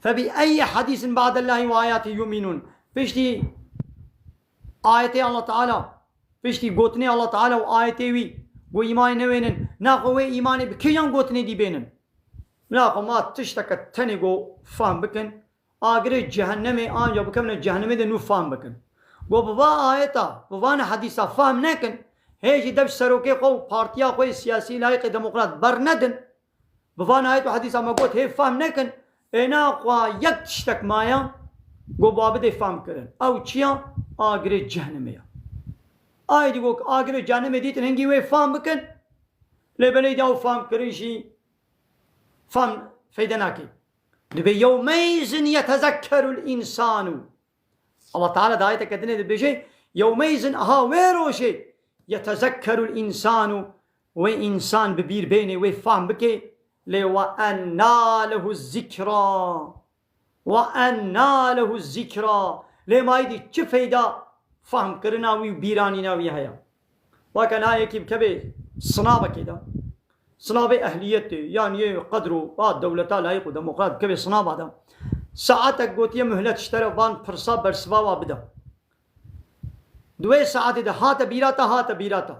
Fe bi eyyi hadisin ba'dellahi ve ayati yu'minun. Piştî ayetê Allah Teala, piştî gotinê Allah Teala û ayetê wî, go îmanê newênin, naxwe wê îmanê bi kîjan gotinê dî bênin? Naxwe ma tişteke tenê go fam bikin, agirê cehennemê anca bikevine cehennemê de nû fam bikin. Go bi va ayeta, bi van hedîsa fam nekin, hê jî dev serokê xwe û partiya xwe yê siyasî, layîqê demokrat bernedin. Bi van ayet û hedîsa me got, hê fam nekin, ê naxwa yek tiştek maya, go ba bidê fam kirin. Ew çi ya? Agirê cehennemê ya. Aydî go agirê cehennemê dîtin, hingî wê fam bikin, lê belê de ew fam kirin jî fam feyde nake. Dibê yewmeyzin yetezekkerul însanu. Allah Teala di ayeteke dinê dibêje, yewmeyzin, aha wê rojê, yetezekkerul însanu, wê însan bi bîr bênê, wê fam bike, lê we enna lehu zikra. Ve enna lehu zikra. Lê ma îdî çi feyda fahmkirina wî û bîranîna wî heye? Weke na yekî bikeve sinavekê de. Sinavê ehliyetê, yan yê qedro, a dewleta layîq û demokrat bikeve sinava de. Saetek gotiye muhlet ji te re van pirsa bersiva wa bide. Di wê saetê de hate bîra te, hate bîra te.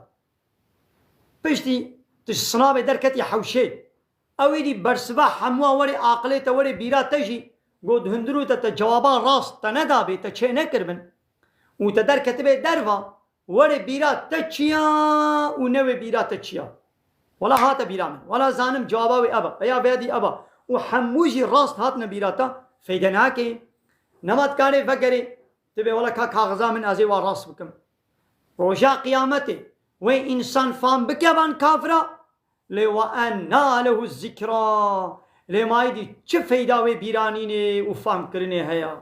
Piştî tu ji sinavê derketî hewşê. Ew êdî bersiva hemûa werê aqilê te, werê bîra te jî got hundirû te, te cewaba rast te nedabê, te çê nekiribin û te derketibê derva, werê bîra te çi ya û newê bîra te çi ya? Wela hate bîra min. Wela zanim cewaba wê ev e. Eya vêya dî ev e. Û hemû jî rast hatine bîra te, feyde nake. Nema dikarê vegerê, dibê wela ka kaxiza min ez ê wa rast bikim. Roja qiyametê wê însan fam bike van kafira, lê we enna lehu zikra. Lê ma êdî çi feyda wê bîranînê û famkirinê heye?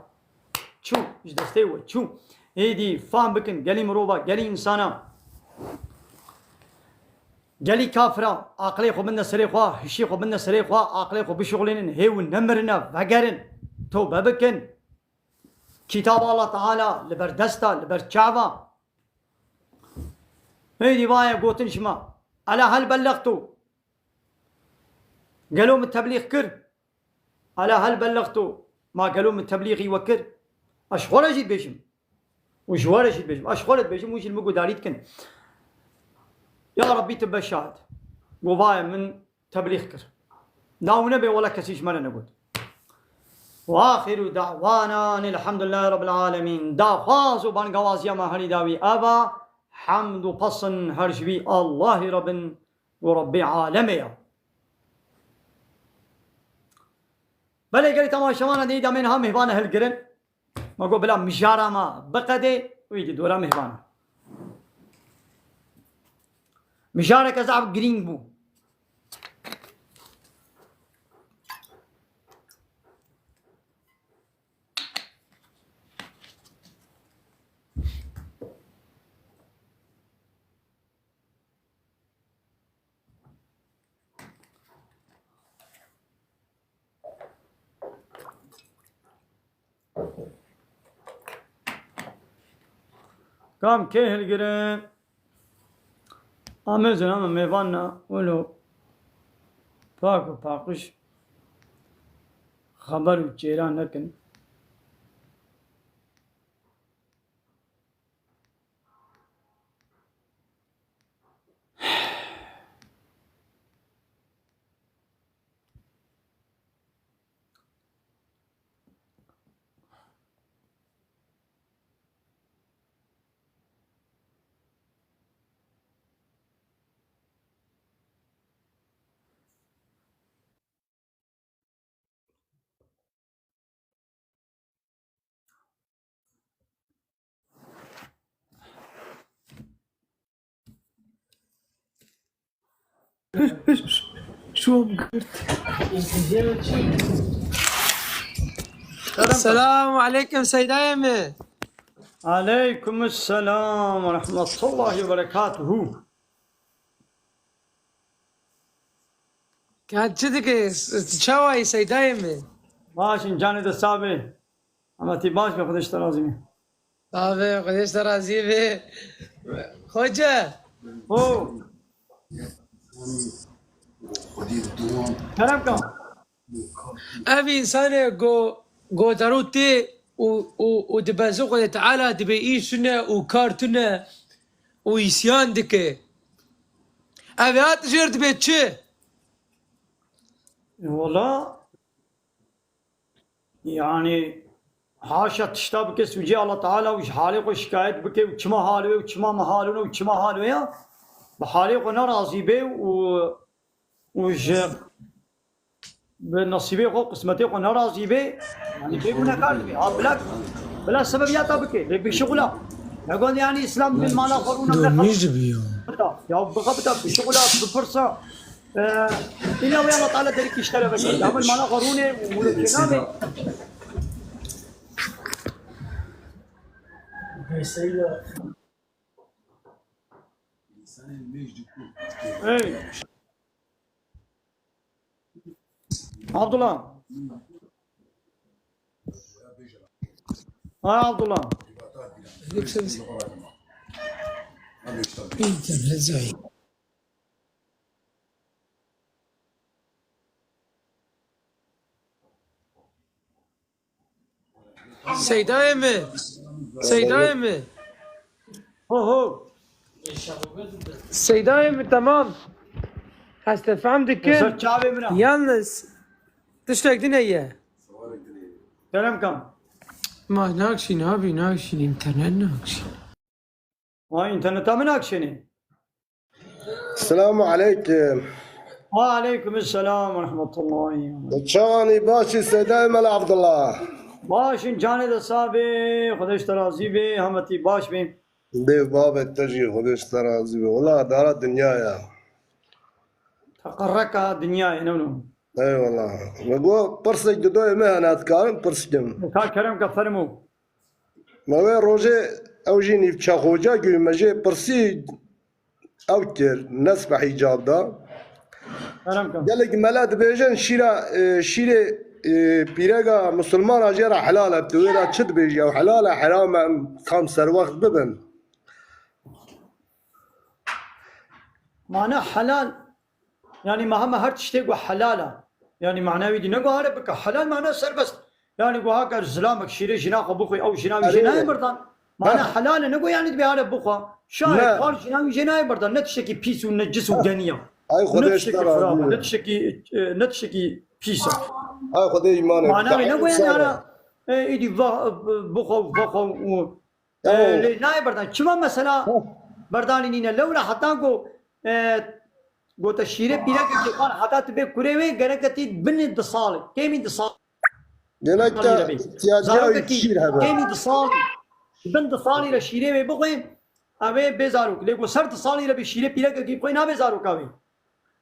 Çû, ji destê we çû. Êdî fam bikin, gelî mirova, gelî însana, gelî kafira, aqilê xwe binde serê xwe, hişê xwe binde serê xwe, aqilê xwe bişuxulînin, hê û nemirine, vegerin, tewbe bikin. Kitaba Allah Teala li ber desta, li ber çava. Êdî vaye gotin ji me, ela hel bellextu? Gelo min teblîx kir? Ela hel bellextu? Ma gelo min teblîxî we kir? Ez ji xwe re jî dibêjim. Û ji we re jî dibêjim. Ez ji xwe re dibêjim, hûn jî li min guhdarî dikin. Ya Rabbî, tu be şahid. Go vaye min teblîx kir. Daw nebe wela kesî ji me re negot. Ve axiru da'wana elhamdülillahi rabbil alemin. Daxwaz û bangawaziya me herî dawî ev e. Hemd û pesin her ji wî Allahî re bin û Rabbê alemê ye. Belê gelî temaşevana dî demên ha mêvane hilgirin. Ma got bila mijara me biqedê, wî di dora mêvana. Mijareke zaf girîng bû. Kam kê hilgirin? Amêzin ama mêvan ne, wilo pak û paqij xeber û çêra nekin. Şûm girt. Selamu aleykum seydayê min. Aleykum selam ve rahmetullahi ve berekatuhu. Ka çi dike? Çawa yî seydayê min? Baş in, canê de sax be. Ama tî baş be, Xwedê ji te razî be. Abi, Xwedê ji te razî be. Xoce. O. Kerem ka. Ev însanê go, go derû tê û, û, û dibe zû Xwedê Teala dibê îş tune û kar tune û îsyan dike. Ev hat jêr dibê çi? Wala, yani, haşa tişta bike sûcê Allah Teala û ji halê xwe şikayet bike û çima hal wê û çima me hal wê û çima hal wê ya, bi halê xwe nerazî be û, û ji bi nesîbê xwe, qismetê xwe nerazî be, yani bê gunekar dibe. Ha, bila, bila sebebiya te bike, lê bişixula. Ne got yani Îslam bin mala xwe rûna. Dûr nîj dibiyo. Ya bixebita, bişixula, bipirsa. Ee, illa wê Allah Teala derî kiştere vekir. Ya bin mala xwe rûne, mûrê kênabe. Hey. Abdullah. Ha, Abdullah. Yoksa internet zayıf. Seydayê mi? Seydayê mi? Ho, ho. Seydayê mi, tamam. Heste fehm dikin. Ser çavê min a. Yalnız tiştek din heye. Kerem kam. Ma nakşin abi, nakşin, internet nakşin. Vay, interneta min nakşinê. Selamu aleykum. Ve aleykum selam ve rahmetullahi. Çawanî başî Seydayê Mela Abdullah? Baş in, canê de sax bê, Xwedê ji te razî bê, hemetî baş bê. Dê babet te jî Xwedê ji te razî bê. Wela dara dinya ya. Teqerreka dinya ye, ne wilo. Eyvallah. Me got pirsek didoyê me hene, dikarim pirs kim? Ka kerem ke, fermo. Me wê rojê ew jî nîvça xoca gû me jê pirsî ew kir, nesbe hîcab da. Kerem ke. Gelek mele dibêjin şîra, e, şîrê, e, pîrega misilmana jê re helal e. Tu wê re çi dibêjî? Ew helal e, heram e, em tam serwext bibin. Mana helal. Yani me hema her tiştê got helal e. Yani mana wî dî ne got here bike. Helal mana serbest. Yani got haka zilamek şîrê jina xwe bixwe, ew jina wî jê nayê birdan. Mana helal e, ne got yani dibê here bixwe. Şayê xwar jina wî jê nayê birdan. Ne tiştekî pîs û necis û genî ya. Ay Xwedê ji te razî be. Ne tiştekî, e, ne tiştekî pîs e. Ay Xwedê îmanê. Mana wî ne got yani here, e, îdî va-, bixwe û vexwe û Ee, lê nayê berdan. Çima mesela berdanî nîne? Lewra heta ku, e, gote şîrê pîrekekê xwe heta tu bê kurê wê gereke tî binê di salê. Kêmî di salê. Gereke re bê. Zarokekî kêmî di salî. Bin di salî re şîrê wê bixwe, ew ê bê zarok. Lê ku ser di salî re bê şîrê pîrekekî bixwe nabe zaroka wê.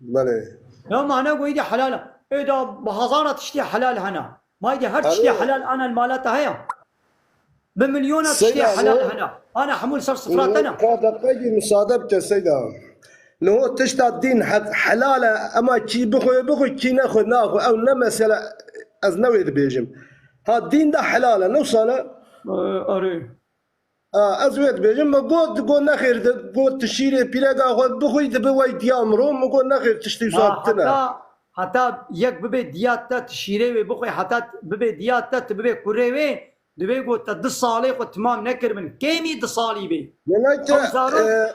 Belê. Ya mane ku îdî helal e. Ê da bi hezara tiştî helal hene. Ma îdî her tiştî helal ana li mala te heye. Bi milyona tiştê helal hene. Ana hemû li ser sifra te ne. Ka deqekî misade bike Seyda. Niho tişta dîn he-, helal e, ema kî bixwe bixwe, kî nexwe naxwe. Ew ne mesele, ez ne wê dibêjim. Ha, dîn de helal e, ne wisa ne? Ee, arê. Ha, ez wê dibêjim, me got, got nexêr, di, got tu şîrê pîrega xwe bixwî, dibi wey diya mirov, me got nexêr, tiştî wisa tine. Heta, heta yek bibe diya te, tu şîrê wê bixwî, heta bibe diya te, tu bibe kurê wê, Divê ku te du salê xwe timam nekiribin. Kêmî du salî bê. Ew zarok, e,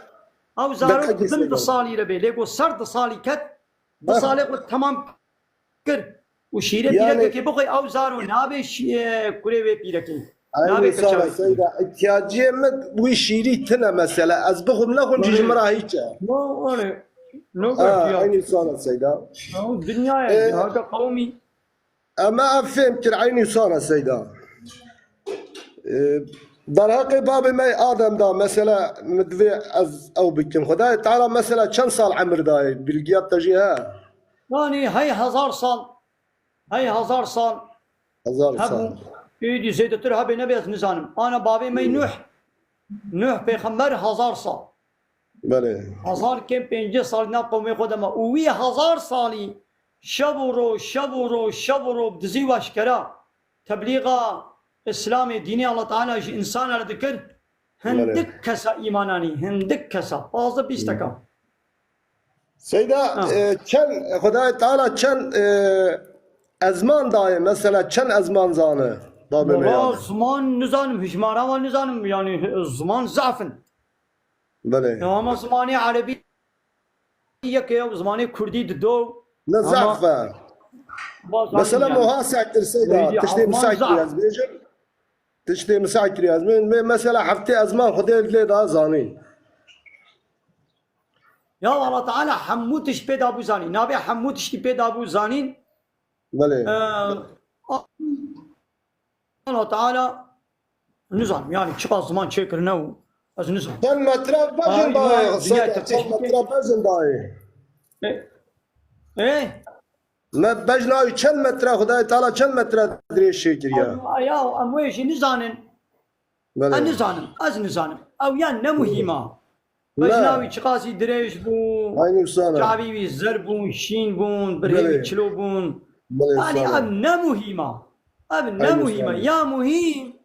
ew zarok bin du salî re bê. Lê ku ser du salî ket, du salê xwe temam kir û şîrê pîrekekê bixwe, ew zaro nabe şî-, e, kurê wê pîrekê. Nabe keçavê. Seyda, ihtiyaciyê min wî şîrî tine mesela. Ez bixwim nexwim jî ji min re hîç e. No, öyle. No, ha, aynı sana Seyda. Dinyaya, e, haka qewmî. Ema ev fêm kir eynî wisa ne Seyda. Ee, Derheqê babê me Adem da, mesela, min divê ez ew bikim. Xwedayê Teala, mesela, çend sal emir dayê? Bilgiya te jî he? Yanî hey hezar sal, hey hezar sal Hezar hebû. Sal. Êdî zêdetir hebê nebê ez nizanim. Ana babê me Nuh, Nuh pêxember hezar sal. Belê. Hezar kêm pêncî sal nav qewmê xwe de ma. Û wî hezar salî şev û roj, şev û roj, şev û roj dizî û eşkera teblîxa Îslamê, dînê Allah Teala ji însana re dikir. Belê. Hindik kesa îman anî, hindik kesa. Pazdeh bîst deka. Seyda, Ha. e, çend, Xwedayê Teala çend, e, ezman daye? Mesela çend ezman zane? Babê me Wala ya. Ziman nizanim, hijmara wan nizanim. Yanî ziman zaf in. Belê. Ya ama zimanê erebî yek e, zimanê kurdî dido. Ne Ama zaf e. Ba zanî Mesela yani. Moha sektir Seyda. Êdî Tiştê ezman misaktir zaf. ez bêjim. Tiştê misaktir ez bêjim. Me-, mesela heftê ezman Xwedê lê da zanîn. Ya Allah Teala hemû tişt pê dabû zanîn. Nabê hemû tiştî pê dabû zanîn. Belê. Ee, Allah Teala nizanim, yani çiqas ziman çêkirine û ez nizanim. Çend metre bejn Ay, dayê, ay, Seyda, dinya çend tepeşik metre bejn dayê? E, e? Me bejna wî çend metre, Xwedayê Teala çend metre dirêj çêkiriye? Em, ya, em wê jî nizanin. Belê. Ez nizanim, ez nizanim. Ew ya ne muhîm a. Ne. Bejna wî çiqasî dirêj bû, Aynî wisa ne. çavî wî zer bûn, şîn bûn, birhê wî Belê. çilo bûn. Belê, Yanî sağ ol. ev ne muhîm a. Ev ne Aynî muhîm a. sağ ol. Ya muhîm,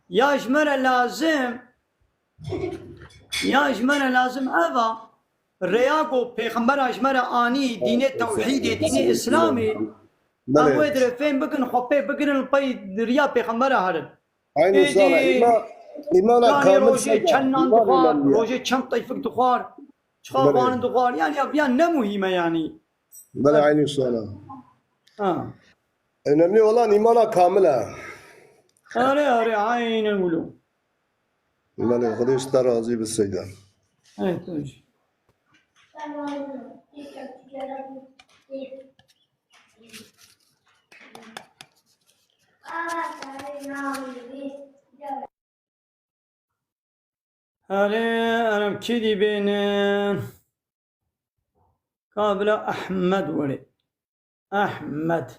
ya ji me re lazim, ya ji me re lazim ev a. Rêya ku pêxembera ji me re anî, dînê tewhîdê, dînê Îslamê, Belê. em wê dire fêm bikin, xwe pê bigirin, li pey riya pêxembera herin. Aynî Êdî, sala. Îma-, îmana yanî kamil rojê sala. çend nan Îmanê dixwar, lemiye. rojê çend teyfik dixwar, çiqa Belê. xwanin dixwar. Yanî ya, ya ne muhîm e yanî. Belê, aynî sala. Ha. Önemli olan îmana kamil e. Are, are, aynen wilo. Belê, Xwedê ji te razî bi Seyda. Evet, evet. Erê, erem kî dî bêne? Ka bila Ehmed were. Ehmed.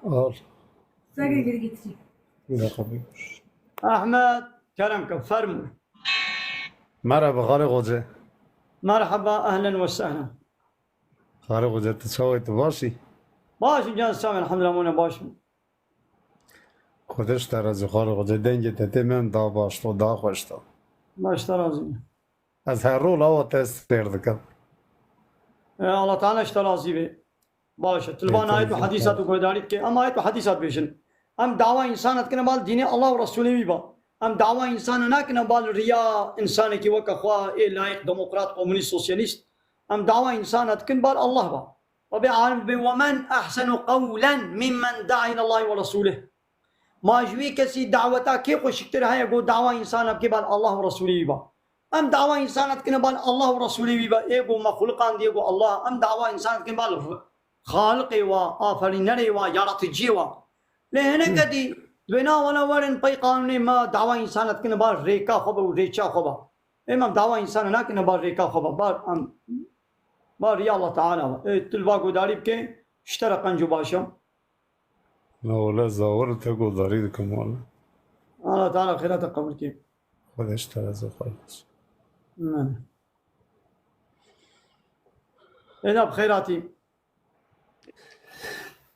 Al. Sege geri getireyim. Bir dakika, bir. Ahmet, kerem ke, fermû. Merhaba, Xalê Xoce. Merhaba, ehlen ve sehlen. Xalê Xoce, tu çawa yî, tu baş î? Baş im, can sağ ol, elhamdülillah, mone baş im. Xwedê ji te razî, Xalê Xoce. Dengê te tê min da baş, to da xweş to. Baş te razî. Ez her rol awa te sêr dikim. E, Allah Teala ji te razî be. Baş e. Tu li van ayet û hedîsat û guhdarî dike. Em ayet û hedîsat bêjin. Em dawa însana dikine bal dînê Allah û Resûlê wî ba. Em dawa însana nakine bal riya însanekî weke xwe ê layîq demokrat, komunîst, sosyalîst. Em dawa însana dikin bal Allah ba. Rabê alim bê, "Ve men ehsenu qewlen mimmen da'a ilallahi ve Resûlih." Ma ji wî kesî daweta kê xweşiktir heye ku dawa însana bike bal Allah û Resûlê wî ba. Em dawa însana dikine bal Allah û Resûlê wî ba. Ê ku mexluqan diye ku Allah, em dawa însana dikine bal Xaliqê wa, aferînerê wa, yaraticiyê wa. Lê hineke dî dibê na wela werin pey qanûnê me dawa însana dikine bal rêka xwe be û rêça xwe be. Ê me dawa însana nakine bal rêka xwe be. Bal em, bal riya Allah Teala be. Ê tu li va guhdarî bike, ji te re qenc û baş e. Na wele zawir te guhdarî dikim wele. Allah Teala xêra te qebul ke. Xwedê ji te razî xwe. Amin. Êda bi xêr hatî.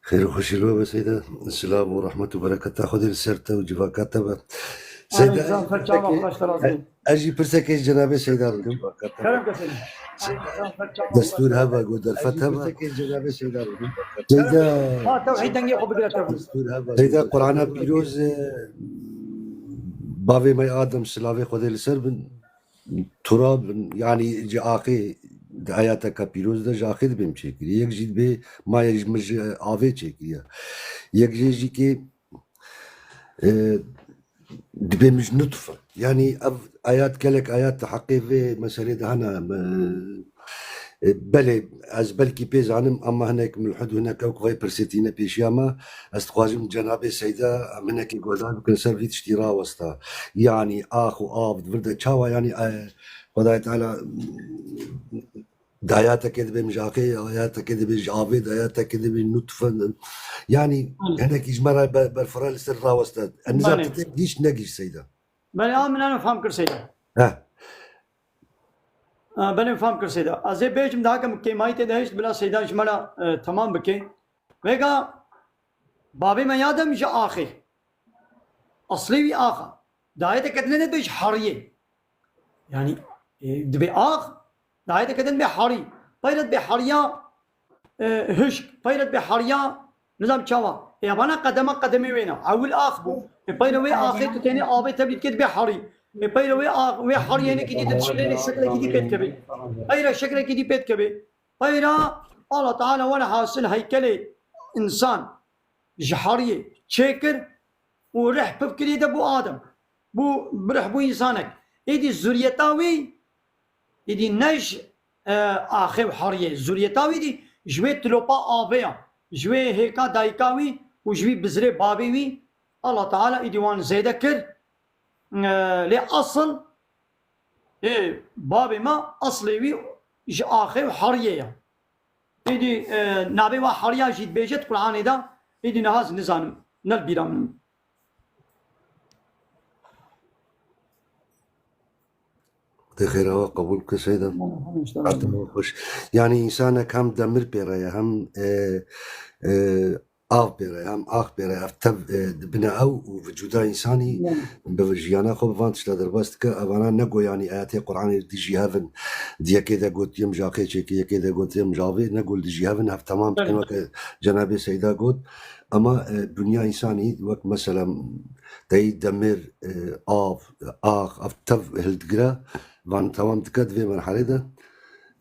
Xêr û xweşî li we be Seyda. Silav û rehmet û bereketa Xwedê li ser te û civaka te be. Amin. Seyda, Can ser çava, pirseke, xweş te razî. ez jî pirsekê ji cenabê Seyda bikim. Kerem ke Seyda. Destûr hebe, got derfet hebe. Seyda. Ha, tewhîd dengê xwe bigire tewhîd. Seyda, Qur'ana pîroz, e, bavê me Adem, silavê Xwedê li ser bin, turab bin, yanî ji axê di ayateka pîroz de ji axê dibê min çêkirî. Yek jî dibê ma yek ji min ji avê çêkiriye. Yek jê jî kê, e, dibê min ji nutfe. Yanî ev ayat gelek ayat di heqê vê meselê de hene. Me, E, belê, ez belkî pê zanim, ama hinek mulhid û hinek ew ku vê pirsê tîne pêşiya me, ez dixwazim cenabê Seyda em hinekî guhdar bikin ser vî tiştî rawesta. Yanî ax û av di vir de çawa, yanî, e, Xwedayê Teala dayatekê dibe mijaxê, dayatekê dibe ji avê, dayatekê dibe nutfe. Yanî Belê. Hinekî ji me re be-, berfireh li ser raweste. Em nizam Belê. Te tê gihîşt negihîşt Seyda. Belê, a min eno fam kir Seyda. Heh. A, belê, fam kir Seyda. Ez ê bêjim daha ke min kêmayî tê de hişt, bila Seyda ji me re, e, temam bike. Vêga bavê me ya dem ji axê. Aslê wî axa. Dayê te ketine ne bêj hariyê. Yanî, e, dibê ax, dayê te ketine bê harî. Peyret bê hariya, e, hişk, peyret bê hariya, nizam çawa. E, ya bana qedema qedemê wêna. Ewil ax bû. E, peyre wê axê tu tenê avê tevlî dikê dibê harî. E, peyre wê ax, wê hariyê hinekî dî dişilênê şeklekî dî pê dikevê. Peyre şeklekî dî pê dikevê. Peyra Allah Teala were hasil heykelê insan ji hariyê çêkir û rih piv kirî de bû Adem. Bû bi rih bû însanek. Êdî zuriyeta wî, êdî ne ji, e, axê û hariyê. Zuriyeta wî dî ji wê tilopa avê ya, ji wê hêka dayika wî û ji wî bizirê bavê wî Allah Teala êdî wan zêde kir. E, lê asıl, ê, bavê me aslê wî ji axê û hariyê ye. Êdî, e, navê wa hariya jî dibêje di Qur'anê de, êdî niha ez nizanim, ne li bîra min. Xwedê xêra we qebûl bike Seyda. Hatim we xweş. Yanî însanek hem demir pê re ye, hem, e, e, av pê re, hem ax pê re, ev tev, e, dibine ew û vücuda însanî bi jiyana xwe bi van tişta derbas dike. Evana ne go yanî ayetê Qur'anê dijî hev in. Di yekê de got yê mijaqê çêkê, yekê de got yê mijavê, ne go dijî hev in, hev temam dikin, weke cenabê Seyda got. Ama, e, dinya însanî wek mesela teyî demir, e, av, ax, ev tev hildigire, van temam dike di vê merhelê de.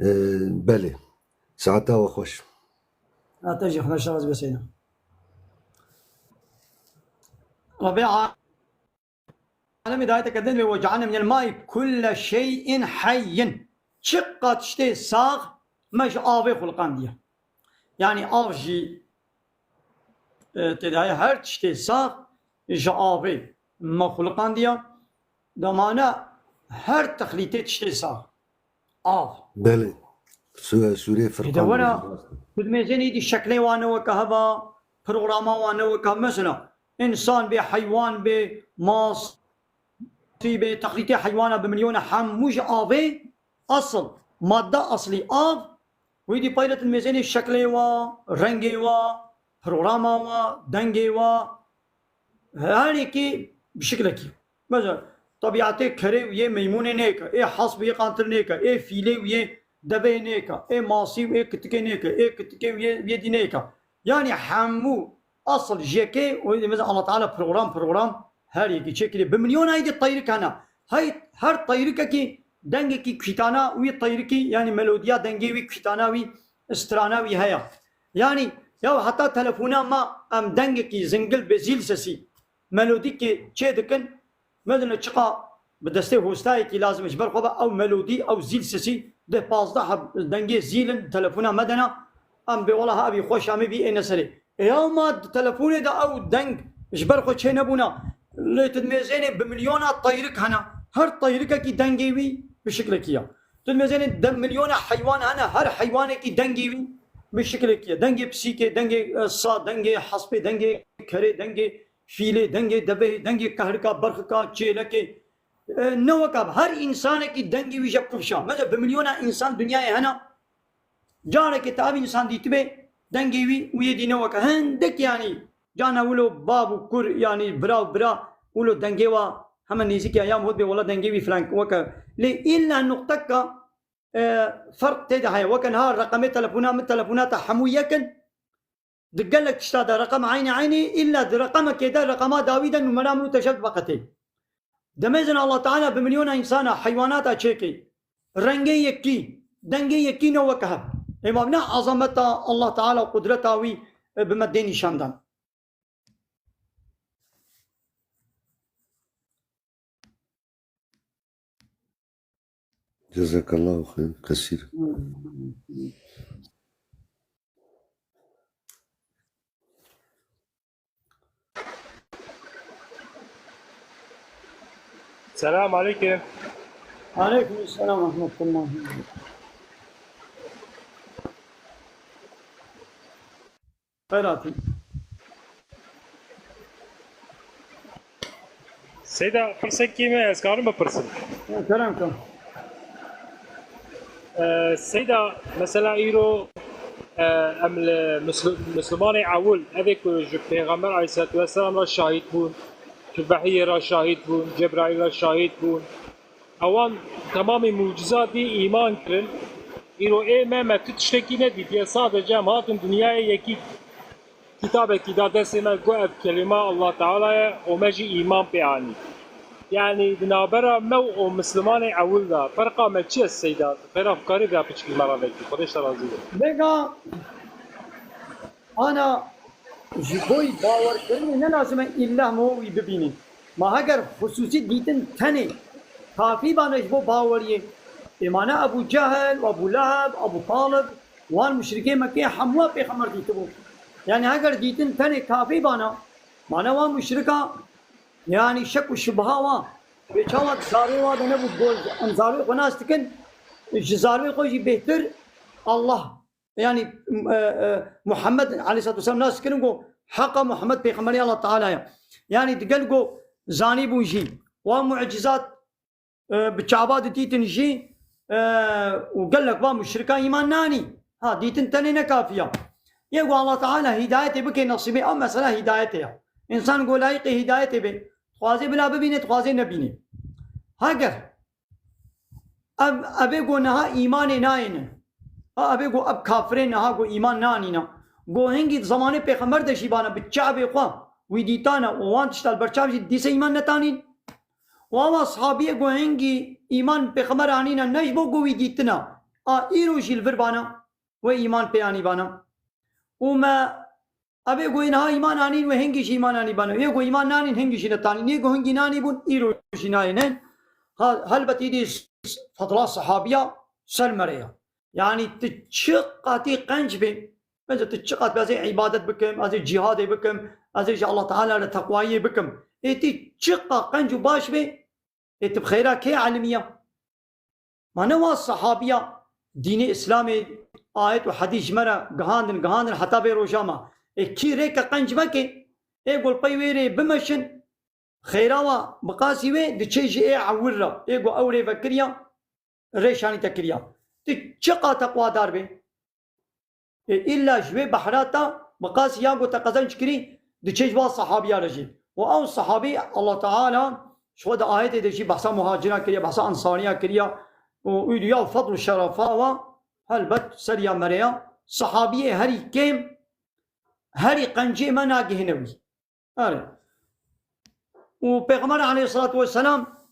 E, belê. Saeta we xweş. Ate jî xweş, raz be Seyda. Rebê alemê dayeteke din ve وجعلنا من الماء كل شيء حي. Çiqa tiştê sax me ji avê xuliqandiye. Yanî av jî, e, tê de heye, her tiştê sax ji avê me xuliqandiye. Demane her texlîtê tiştê sax. Av. Belê. Sû-, sûrê Furqan. Êde were, tu dimêzênî dî şeklê wan ne weke heva, programa wan ne weke, mesela, însan bê, heywan bê, masî bê, texlîtê heywana bi milyona hemû ji avê, asıl, madde aslî av, wî dî peyre tu dimêzênî şeklê wa, rengê wa, programa wa, dengê wa, her yekî bi şiklekî. Mesela, tebîetê kerê û yê meymûnê nêke, ê hesp û yê qantir nêke, ê fîlê û yê devê nêke, ê masî û ê kitikê nêke, ê kitikê û yê, yê dî nêke. Yanî hemû asıl ji yekê û ê dî mesela Allah Teala program, program her yekî çêkirî. Bi milyona êdî teyrik hene. Hey, her teyrikekî dengekî kûtana wî teyrikî, yanî melodiya dengê wî kûtana wî, strana wî heye. Yanî, ya heta telefona me em dengekî zingil bi zîl sesî melodîkê çê dikin, mesela çiqa bi destê hostayekî lazim e ji ber xwe ve ew melodî, ew zîl sesî deh pazdeh heb dengê zîl in telefona me de ne, em bê wela ha evî xweş amê bî ê neserê. E ya ma di telefonê de ew deng ji ber xwe çê nebûna. Lê tu dimêzênê bi milyona teyrik hene. Her teyrikekî dengê wî bi şiklekî ya. Tu dimêzênê de milyona heywan hene. Her heywanekî dengê wî bi şiklekî ye. Dengê pisîkê, dengê, e, sa, dengê hespê, dengê kerê, dengê fîlê, dengê devehê, dengê kehrika, berxika, çêlekê. E, ne weka her însanekî dengê wî je pivşa. Mesela bi milyona însan dinyayê hene. Carekê te ev însan dîtibe, dengê wî û yê dî ne weke. Hindik yanî, cana wilo bav û kur, yanî bira û bira, wilo dengê wa heme nêzîk ya, ya hot bê wela dengê wî filan weke. Lê îlla nuqteka, e, ferq tê de heye. Weke niha reqemê telefona min, telefona te hemû yek in. Di gelek tişta de reqem eynî eynî, îlla di reqemekê de, reqema dawî de numera min û te şev diveqetê. Demêzin Allah Teala bi milyona însana, heywanata çêkê. Rengê yekî, dengê yekî ne weke hev. Ê ma ne azameta Allah Teala, qudreta wî, e, bi me dê nîşan dan. Cezakallahu xeyr, kesîr. Selam aleyküm. Aleyküm selam ve rahmetullah. Xeyr hatin. Seyda, pirsekî me ez karim bipirsim. Ya, kerem kan. Ee, Seyda, mesela îro e, em li Misli- Mislimanê ewil, evê ku ji Pêxember aleyhissalatu vesselam re şahîd bûn, ji vehiyê re şahîd bûn, Cebraîl re şahîd bûn. Ewan temamê mucizatî îman kirin. Îro ê me, me tu tiştekî nedîtiye. Sadece em hatin dinyayê yekî kitabekî da destê me, got ev kelîma Allah Teala ye û me jî îman pê anî. Yanî di navbera me û Mislimanê ewil de ferqa me çi ye Seyda? Xêra fikarî vê piçkî me re vekî. Xwedê ji te razî be. Vêga ana ji bo bawerkirinê ne lazim e îlla me wî bibînin. Ma heger xusûsî dîtin tenê kafî bane ji bo baweriyê. Ê mane Ebû Cehel, Ebû Leheb, Ebû Talib, wan muşrikê Mekkeyê hemûya pêxember dîtibû. Yanî heger dîtin tenê kafî bana, mane wan muşrika, yanî şek û şubha wan, pê çawa zarê wa de nebû, got, em zarê xwe nas dikin, ji zarê xwe jî bêhtir Allah, yanî, e, e, Muhammed aleyhissalatu vesselam nas dikin, got, heqa Muhammed pêxemberê Allah Teala ye. Yanî digel got, zanîbûn jî, wan mucizat, e, bi çava didîtin jî, e, û gelek va muşrika îman nanî. Ha, dîtin tenê ne kafî ya. Yê ku Allah Teala hîdayetê bike nesîbê, ew mesela hîdayetê ya. Însan ku layiqê hîdayetê be, dixwazê bila bibîne, dixwazê nebîne. Heger ev, evê ku niha îmanê nayêne, ha, evê ku ev kafirê niha ku îman nanîne, ku hingî zemanê pêxember de jî bana bi çavê xwe wî dîtane û wan tişta li ber çav jî dîse îman netanîn. Û awa sahabiyê ku hingî îman pêxember anîne ne ji bo ku wî dîtina, a îro jî li vir bana, wê îman pê anî bana. Û me evê ku niha îman anîn wê hingî jî îman anî bana. Yê ku îman nanîn hingî jî netanîn. Yê ku hingî nanî bûn îro jî nayêne. Ha, helbet îdî fedla sahabiya ser mere ya. Yanî tu çi qatî qenc bê, bence tu çi qat bê, ez ê îbadet bikim, ez ê cîhadê bikim, ez ê ji Allah Teala re teqwayiyê bikim. Ê tu çi qat qenc û baş bê, ê tu bi xeyra kê elimiya? Ma ne wa sahabiya dînê Îslamê ayet û hedîs ji me re gihandin, gihandin heta vê roja me. Ê kî rêke qenc veke, ê ku li pey wê rê bimeşin, xeyra wa bi qasî wê diçe ji ê ewil re, ê ku ew rê vekiriya, rê şanî te kiriya. Tu çi qat teqwadar bê? Ê, îlla ji wê behra te bi qasî ya ku te qezenc kirî, diçe ji wa sahabiya re jî. Û ew sahabî Allah Teala ji xwe di ayetê de jî behsa muhaciran kiriye, behsa ensariya kiriye. Û, û ya fedl û şerefa wa helbet ser ya mereya. Sahabiyê herî kêm, herî qencê me nagihine wî. Erê. Û Pêxember aleyhissalatu vesselam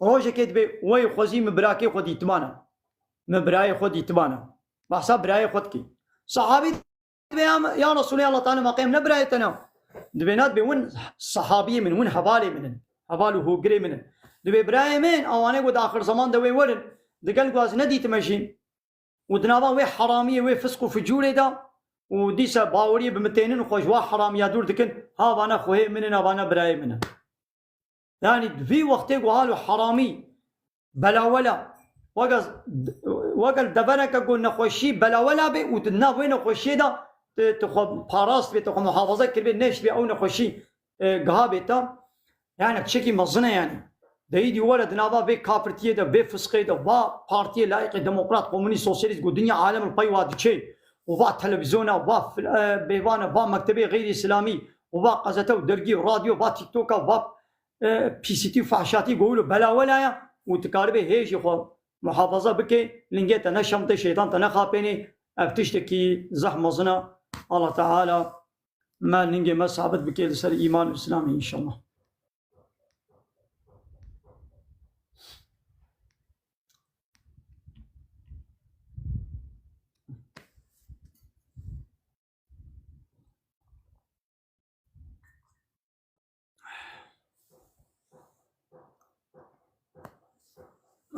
rojekê dibê, wey xwezî min birakê xwe dîtibana. Min birayê xwe dîtibana. Behsa birayê xwe dikî. Sahabî dibê, ya, ya Resulê Allah Teala, ma qey em ne birayê te ne? Dibê na, dibê win sahabiyê min, win hevalê min in. Heval û hogirê min in. Dibê birayê min, awanê ku di axir zeman de wê werin, digel ku ez nedîtime jî. Û di nava wê heramiyê, wê fisq û ficûrê de û dîsa baweriyê bi min tênin û xwe ji wa heramiya dûr dikin, ha vana xwehê min in, ha vana birayê min in. Yanî di vî wextê ku halo heramî belawela, weke, weke li devereke ku nexweşî belawela bê û tu di nav wê nexweşiyê de tu, tu xwe parast bê, tu xwe muhafaza kiribê, neştibê ew nexweşî e, giha bêta, yani tiştekî mezin e yani. Deyî dî were di nava vê kafirtiyê de, vê fisqê de, va partiyê layîqê demokrat, komunîst, sosyalîst ku dinya alem li pey wa diçe û va televîzyona, va fil-, e, bêvane, va mektebê xeyrî îslamî û va qezete û dergî û radyo, va tiktoka, va, e, pîsîtî û fehşatî ku wilo belawela ye û tu karibê hê jî xwe muhafaza bike, lingê te ne şemtê, şeytan te ne xapênê, ev tiştekî zehf mezin e. Allah Teala me, ningê me sabit bike li ser îman û Îslamê înşallah.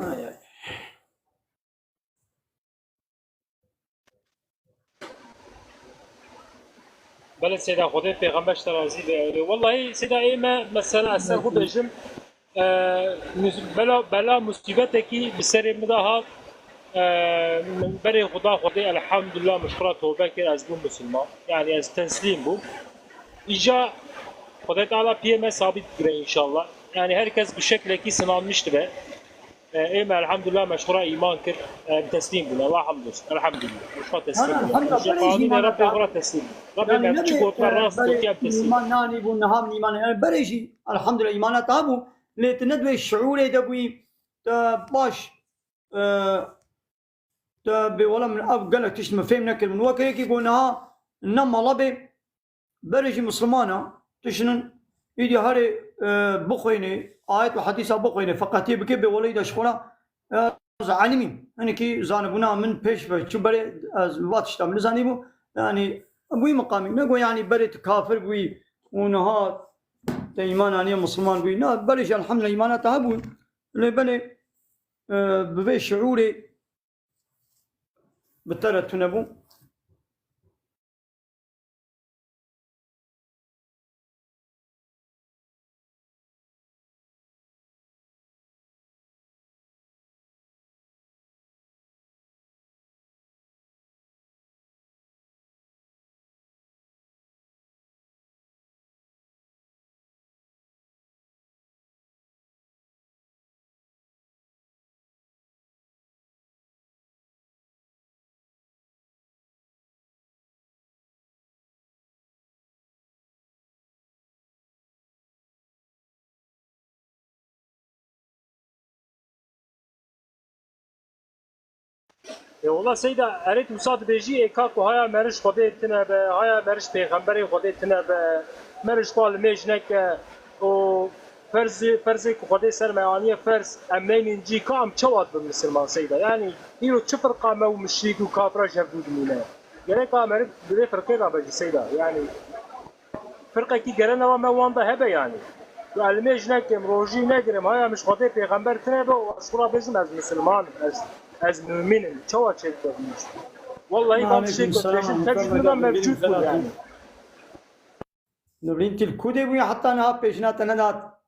Ay, ay. Seyda, Xwedê pêxember ji te razî be. Wellahî Seyda, ê me mesela ez ser xwe bêjim, e, mus-, bela, bela musîbetekî bi serê min de hat. E, min berê xwe da Xwedê, elhamdulillah, min ji xwe re tobe kir, ez bûm misilman. Yani ez teslîm bûm. Îca Xwedê Teala piyê me sabit bikire înşallah. Yani her kes bi şeklekî sinanmiş dibe. E, ê me elhamdulillah me ji xwe re îman kir, e, teslîm bûn. Allah hamd olsun. Elhamdulillah. Me ji xwe teslîm bûn. Elhamdulillah, berê jî qanûnê Rebbê xwe re teslîm bûn. Rebbê me çi got me rast got, em teslîm bûn. Îman nanî bû, niha min îman, yani berê jî elhamdulillah îmana te bû. Lê tu ne di wê şiûrê de bûyî, te baş, e, te bê wela min ev gelek tişt min fêm nekir. Min weke yekî got niha ne mala bê, berê jî Misliman e, tu şinin îdî herê, e, bixwînê, ayet û hedîsa bixwînê, feqetiyê bike, bê welî de ji xwe re, e, ez alimîm. Hinekî zanibûna min pêş ve çû berê, ez va tişta min nizanîbû. Yani, bi wî miqamî, ne got, yani, berê tu kafir bûyî û niha te îman aniye Misliman bûyî. Na, berê jî elhamdulillah îmana te hebû. Lê belê, e, bi vê şiûrê bi te re tune bû. E, wela Seyda, erê tu wisa dibêjî, ê ka ku haya meriş Xwedê tine be, haya meriş pêxemberê Xwedê tine be, meriş xwe limêj neke û ferzê, ferzê ku Xwedê ser me aniye ferz, em neynîn cî, ka em çawa dibin misilman Seyda? Yani, îro çi firqa me û mişrîk û kafira ji hev dû dimîne? Gerek a meriv di vê firqê de be jî Seyda. Yani, firqekî gere newa me wan de hebe yani. Tu elmêj nekim, rojî negirim, haya min ji Xwedê pêxember tine be û ez xwe ra bêjim ez misilman im, ez, ez mumîn im. Çawa çêdike vî îş? Wellahî van tiştê ku dibêjin tev ji min re mevcûd bûn yani. Nurîn Tilkûdê bûye heta niha pêşina te nedat.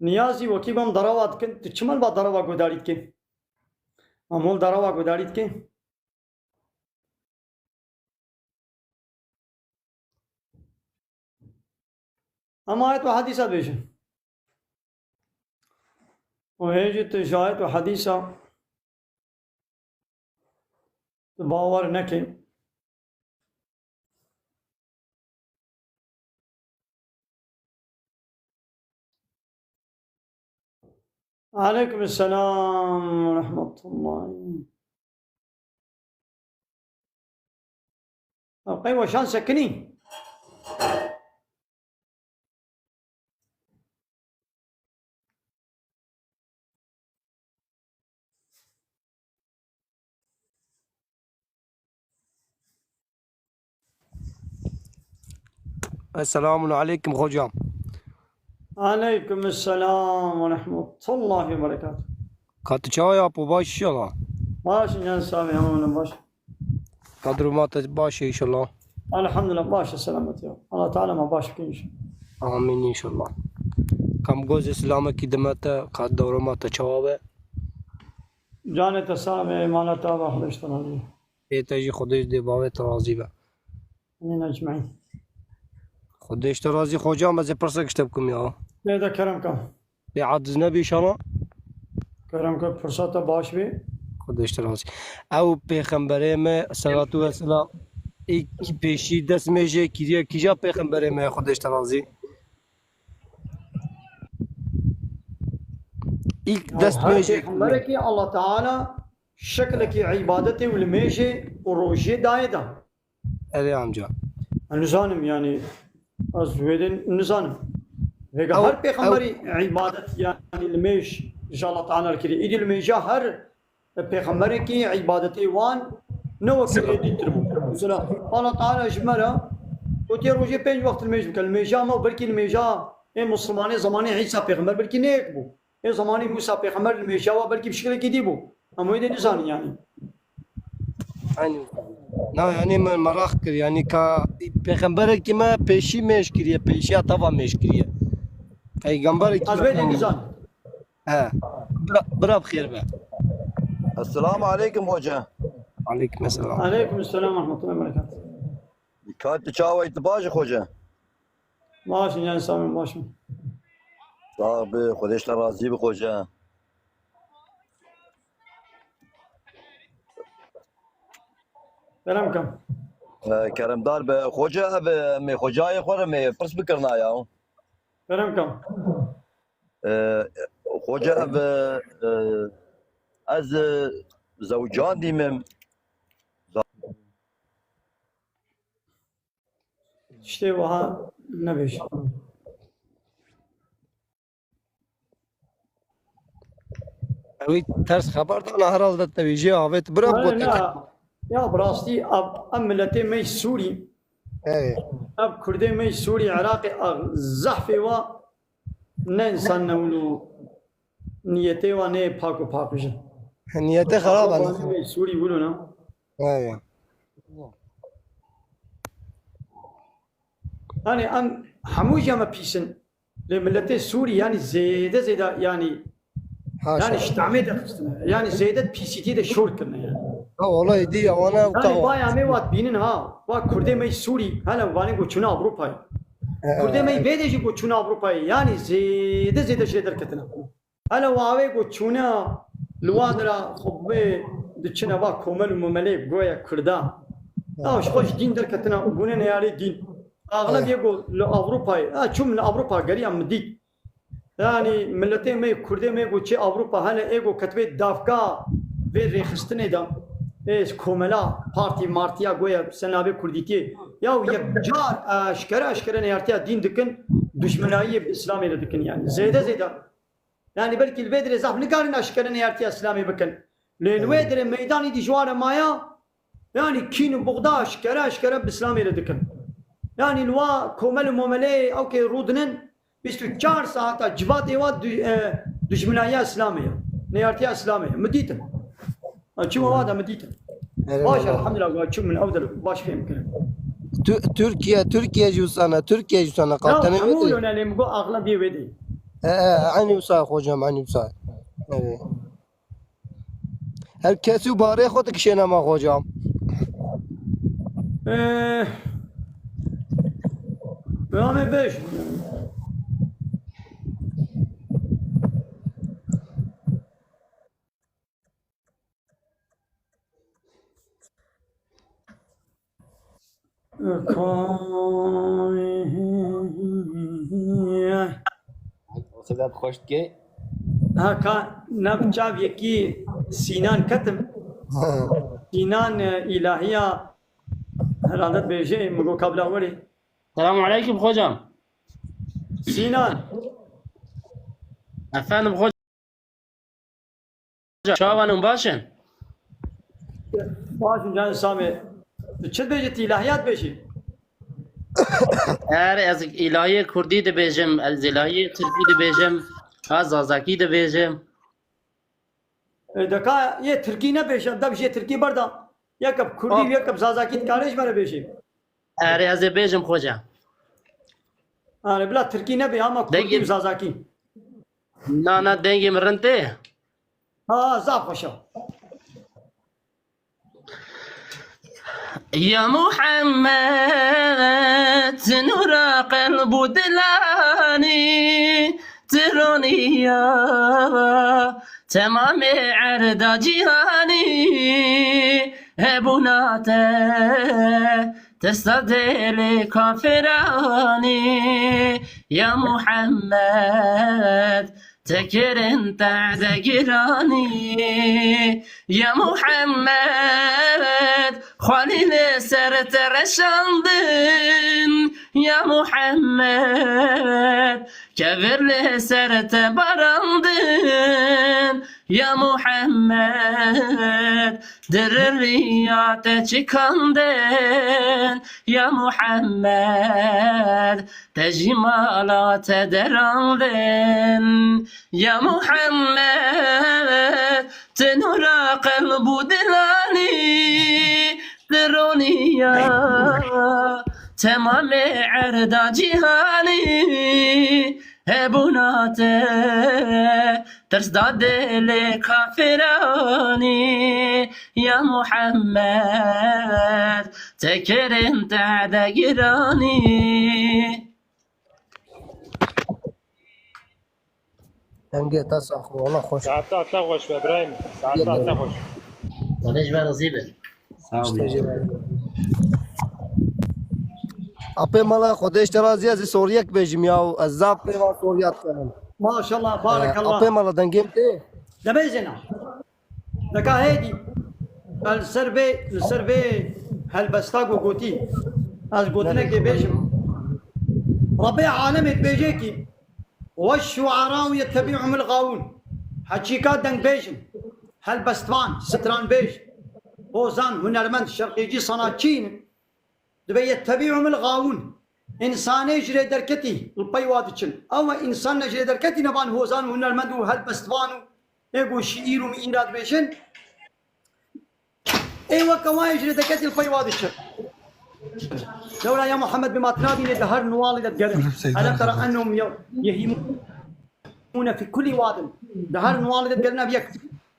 Niyazî wekî bam darawa dikin. Tu çima li ba darawa guhdarî dikî? Em hol darawa guhdarî dikî? Em ayet û hedîsa dibêjin. Û hê jî tu ji ayet û hedîsa tu bawer nekî. Aleykum selam ve rahmetullah. Qey weşan sekinî. Esselamun aleykum hocam. Aleykum selam ve rahmetullahi ve berekatuhu. Ka tu çawa ya, po baş inşallah? Baş, can sabi, hemen baş. Ka duruma te baş e inşallah? Elhamdülillah, baş e, selamet ya. Allah Teala me baş bike inşallah. Amin inşallah. Kam gozê silamekî dime te, ka duruma te çawa be? Canê te sax be, îmana te be, Xwedê ji te razî be. Ê te jî Xwedê ji dê bavê te razî be. Amin ecmaîn. Xwedê ji te razî, xoca me zê pirsek ji te bikim ya. Lê de kerem ke. Lê aciz nebî inşallah. Kerem ke, pirsa te baş bê. Xwedê ji te razî. Ew pêxemberê me, selatû ve selam, ê pêşî dest mêjê kiriye, kîja pêxemberê me, Xwedê ji te razî? Îlk dest her mêjê pêxemberekî Allah Teala şeklekî îbadetê û limêjê û rojiyê daye da. Erê amca. Ez nizanim, yani, ez wê din nizanim. Vêga her pêxemberî îbadet, yani, limêj ji Allah Teala kirî. Îdî limêja her pêxemberekî îbadetê wan ne wekî êdî tir bû. Mesela, Allah Teala ji me re gotî rojê pênc wext limêj bike. Limêja me û belkî limêja ê Muslimanê zemanê Îsa pêxember belkî ne yek bû. Ê zemanî Mûsa pêxember li mêşa wa belkî bi şiklekî dî bû. Em wê dê nizanin yanî. Yanî, na, yanî min meraq kir, yanî ka pêxemberekî me pêşî mêş kiriye, pêşiya te va mêş kiriye. Peyxemberekî Ez me wê dê nizanin. He. Bira, bira bi xêr be. Esselamu aleykum hoca. Aleykum esselam. Aleykum selam ve rahmetullahi ve berekatuhu. Ka tu çawa yî, tu baş î hoca? Baş in, yani sağ olun, baş in. Sağ ol, Xwedê ji te razî bi hoca. Kerem kam. E, keremdar be. Hoca, ev, e, me hocayê xwe re me pirs bikirina ya. Kerem kam. E, hoca, ev, e, e, ez, e, zewcandî me. Tiştê wiha nebêje. Ewî ters xeber dana herhalde te wî jê avêt. Bira Hayır, gote. Ya, ya bi rastî ev, ev miletê me yî Sûrî, Hey. Ev Kurdê me yî Sûrî, Iraqê, ev zehfê wa ne însan ne wilo niyetê wa ne pak û pak jin. Niyetê xerab e. Ev me yî Sûrî wilo ne. Hey. Yani em hemû jî me pîs in. Lê miletê Sûrî, yanî zêde zêde, yanî, Haşa. Yanî ji tamê derxistine. Yanî zêde pîsîtî de şor kirine yani. Ha, olay dî ya, wana Yanî ka- vay em ê wat bînin ha. Wa Kurdê me yî Sûrî, hele vanê ku çûne Ewropayê. He. Kurdê me yî vê de jî ku çûne Ewropayê. Yanî zêde zêde jê derketine. Hele wa wê ku çûne li wa dira xwe bê diçine va komel û momelê goya Kurda. Ya ji xwe ji dîn derketine û bûne neyarê dîn. Axleb He. yê ku li Ewropayê. Ha, çûm li Ewropa geriya min dît. Yanî miletê me, Kurdê me ku çê Ewropa hele ê ku ketibê davka vê rêxistinê de, ê komela, partî, martiya goya senabê Kurdîtiyê. Ya û yekcar eşkere eşkere neyartiya dîn dikin, dujminayiyê bi Îslamê re dikin yanî. Zêde zêde. Yanî belkî li vê dirê zaf nikarin eşkere neyartiya Îslamê bikin. Lê li wê dirê meydanî dî ji wan re maya, Yanî kîn û buxda eşkere eşkere bi Îslamê re dikin. Yanî li wa komel û momeleyê ew kê rûdinin bîst û çar saeta civatê wa du-, e, dujminahiya Îslamê ye. Neyartiya Îslamê ye. Min dîtin. Ha, çima wa de min dîtin. Erê Baş, wala. Elhamdulillah, wa çû min ew de baş fêm kirin. Tu-, Tirkiye, Tirkiye jî wisa ne, Tirkiye jî wisa ne, Ya, qatene hemû wê de. Yone lê min got axlebiyê wê de. E, e, eynî wisa hocam, eynî wisa. Evet. Her kesî û barê xwe dikişêne ma hocam. Eh, Rame beş. O sebep xweş dike. Ha, ka nav çav yekî Sînan ketim. Sînan, e, îlahiya herhalde bêje, min got kabla werê. Selamun aleyküm hocam. Sînan. Efendim hocam. Çawa ne, baş in? Baş in canê Samê. Tu çi dibêjî, tu îlahiyat bêjî? Erê, ez îlahiyê kurdî dibêjim, ez îlahiyê tirkî dibêjim, ha zazakî dibêjim. E, deka yê tirkî nebêje, dev jê tirkî berda. Yek bi kurdî, Hop. Yek bi zazakî dikare ji me re bêjî. Erê, ez ê bêjim xoca. Erê, bila tirkî nebê, ama kurdî û zazakî. Na, na, dengê min rind tê? Ha, zaf xweş e. Ya Muhammed, nûra qelb û dilanî, tu ronî ya temamê erda cîhanî, hebûna te tirsa dilê kafiranî, ya Muhammed, te kirin tehde giranî, ya Muhammed, xwalî li ser te reşandin, ya Muhammed, Kevir li ser te barandin, ya Muhammed, di ririya te çikandin, ya Muhammed, te ji mala te derandin, ya Muhammed, te nûra qelb û dilanî, Di roniya temamê erda cîhanî, hebûna te tirs da dilê kafiranî. Ya Muhammed, te kirin te de giranî. Dengê te sax be, wala xweş. Saeta te xweş be birayê min. Saeta te xweş. Xwedê ji we razî be. Sağ ol. Apê mala Xwedê ji te razî, ez ê soriyek bêjim ya, ez zaf pê van soriya dixwînim. Maşallah, Ee, barekallah. Apê mala dengê min tê. Dibêjin. Deka hêdî, ez li ser vê, li ser vê helbesta ku gotî, ez gotinekê bêjim. Rebê alemê dibêje kî, "Weşşu'ara'u yettebî'uhumul gawûn." Heqîqa dengbêj in, helbestvan, stranbêj, hozan, hunermend, şerqîcî, sanatçî in. Dibê yettebî'uhumul gawûn. Însanê ji rê derketî li pey wa diçin. Ew e, însan ne ji rê derketî ne van hozan û hunermend û helbestvan û ê ku şiîr û miîra dibêjin. Ê weke wa yê ji rê derketî li pey wa diçin. Lewla ya Muhammed bi ma tinabînê di her nuwalê de digerin. Elem tera ennehum ye-, yehîmûne fî kulli wadin. Di her nuwalê de digerin ev yek.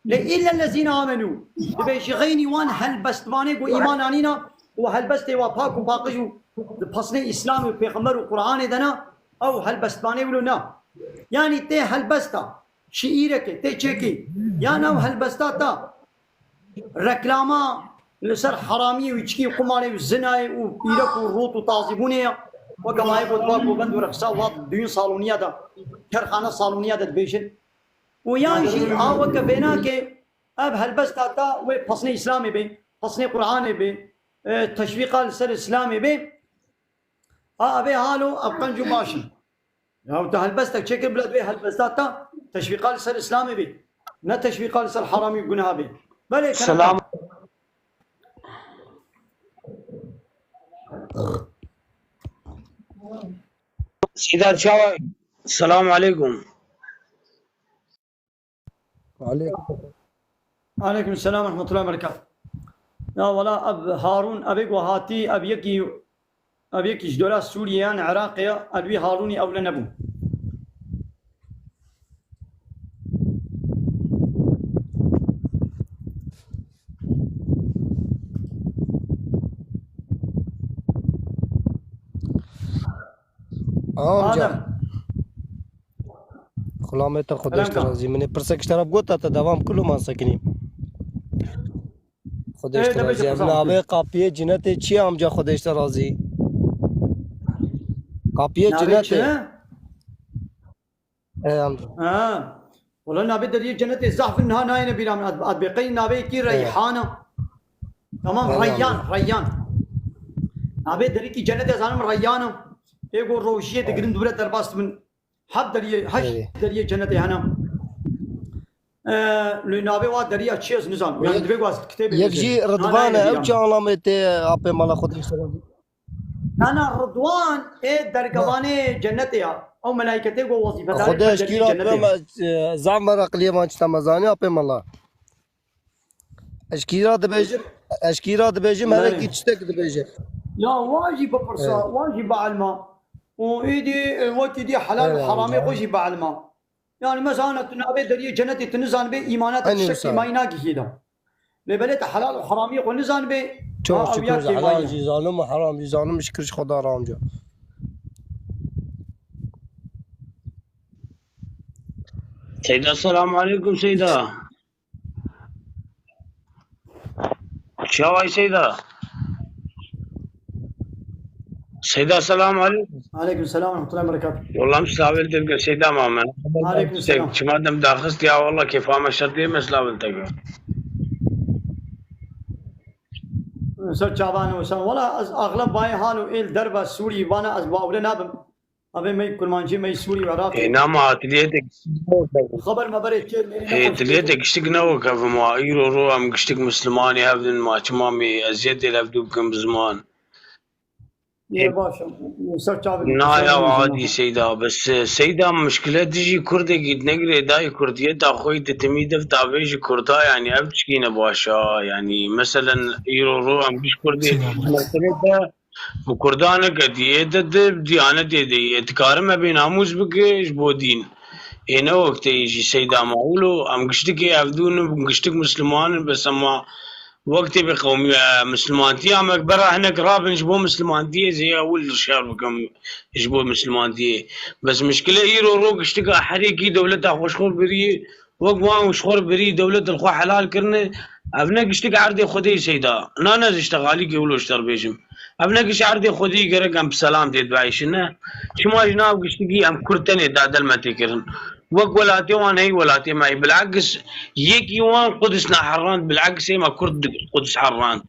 Lê îllellezîne amenû, dibê ji xeynî wan helbestvanê ku îman anîna û helbestê wa pak û paqij û di pesnê Îslamê û Pêxember û Qur'anê de ne, ew helbestvanê wilo ne. Yanî tê helbesta şiîrekê, tê çêkê, yan ew helbesta ta reklama li ser heramiyê û içkî û qumarê û zinayê û pîrek û rût û tazîbûnê ye. Weke mayê ku diva ku bend û reqsa wa duyun saloniya de, kerxane saloniya de dibêjin. û yan jî a weke vênakê ev helbesta ta wê pesnê Îslamê bê, pesnê Qur'anê bê, e, teşwîqa li ser Îslamê bê, a, ev ê halo ev qenc û baş in. Ya tu helbestek çêkir bila divê helbesta ta teşwîqa li ser Îslamê bê. Ne teşwîqa li ser heramî û guneha bê. Belê kene Selam. Seyda çawa? Selamu aleykum. Aleykum. Aleykum selam ve rahmetullahi ve berekatuh. Ya wala ev Harûn, ev ê ku hatî, ev yekî, ev yekî ji dora Sûriye yan Iraqê ye, ev wî Harûnî ewle nebû. Amca. Adem. Xulamê te Xwedê ji te razî. Min ê pirsek ji te re bigota, te devam kilo man sekinî. Xwedê ji te razî. Ev navê qapiyê cinetê çi ye amca Xwedê ji te razî? Qapiyê cinetê. Ey amca. Ha. Wala navê deriyê cenetê zaf in niha nayêne bîra min. Ad, ad bê qey navê kî Reyhan e. Tamam, Reyhan, Reyhan. Navê derîkî cenetê zanim Reyhan e. Ê ku rojiyê digirin dûre derbas dibin. Heb deriyê, heşt deriyê cenetê hene. Ee, lê navê wa deriya çi ez nizanim. Yani divê ku ez kitêbê. Yek jî Ridvan e, ew çi alamê tê apê mala Xwedê ji te razî. Na, na, Ridwan ê dergevanê cennetê ya. Ew melayketê ku wezîfedarê Xwedê eşkîra cennetê. Zan meraqliyê van çi te me zanî apê mala. Eşkîra dibêjim, eşkîra dibêjim, herekî tiştek dibêje. Ya, wa jî bipirsa, wa jî bielma. Û êdî, e, wekî dî helal û heramê xwe jî bielma. Yani, mesela tu navê deriyê cenetê tu nizanibê, îmana te tiştek tê mayî nagihî de. Lê belê te helal û heramiyê xwe nizanibê, çok şükür, helal jî zanim û heram jî zanim, şikir ji Xweda re amca. Seyda, selamu aleykum Seyda. Çaway Seyda. Seyda, selamu aleykum. Aleykum selam ve rahmetullahi ve berekatuhu. Wallah, em slavil te bikin Seyda ma me. Aleykum selam. Çima dem daxist ya, wallah kêfa me şer diye me slavil te bikin. Ser çavan û sen. Wala ez axlem bayê hal û êl derva Sûrî vana ez bawre nabim. Abê me Kurmancî, me Sûrî û Iraqê. Ê, nama atiliyê de Xeber me berê çê, me Ê, atiliyê de giştik ne wek ev ma. Îro ro em giştik Mislimanê hev din, ma çima me eziyetê lev dû bikin bi ziman. Yê baş e. Ser çavê Na ya adî Seyda, bes, e, Seyda, mişkile dijî Kurdekî dinegirê dayê Kurdiyeta xwe yî ditimî dev tavê ji Kurda, yanî ev tişkî ne baş a. Yanî meselen îro ro em giş Kurdê mesele de bi Kurda neketî, ê de di diyanetê de yê. Dikarim me bênamûs bike ji bo dîn. Ê ne wek te yî jî Seyda ma wilo, em giştikê ev dû ne, giştik Misliman in, bes ema Wek tê bi qewmiya mislimantiya me bera hinek rabin ji bo mislimantiyê, zê ya wil şer bikim ji bo mislimantiyê. Bes mişkile îro ro giştika herêkî dewleta xwe ji xwe birî, wek wan ji xwe birî dewlet li xwe helal kirine. Ev ne giştik erdê Xwedê Seyda. Na ne ji te xalîkê wilo ji te bêjim. Ev ne giş erdê Xwedê gerek em bi selam tê diayişin ne. Çima ji nav giştikî em Kurd tenê dadel me tê kirin. Wek welatê wan hey welatê me hey. Bilakis yekî wan Quds neherrand, bilakis ê me Kurd Quds herrand.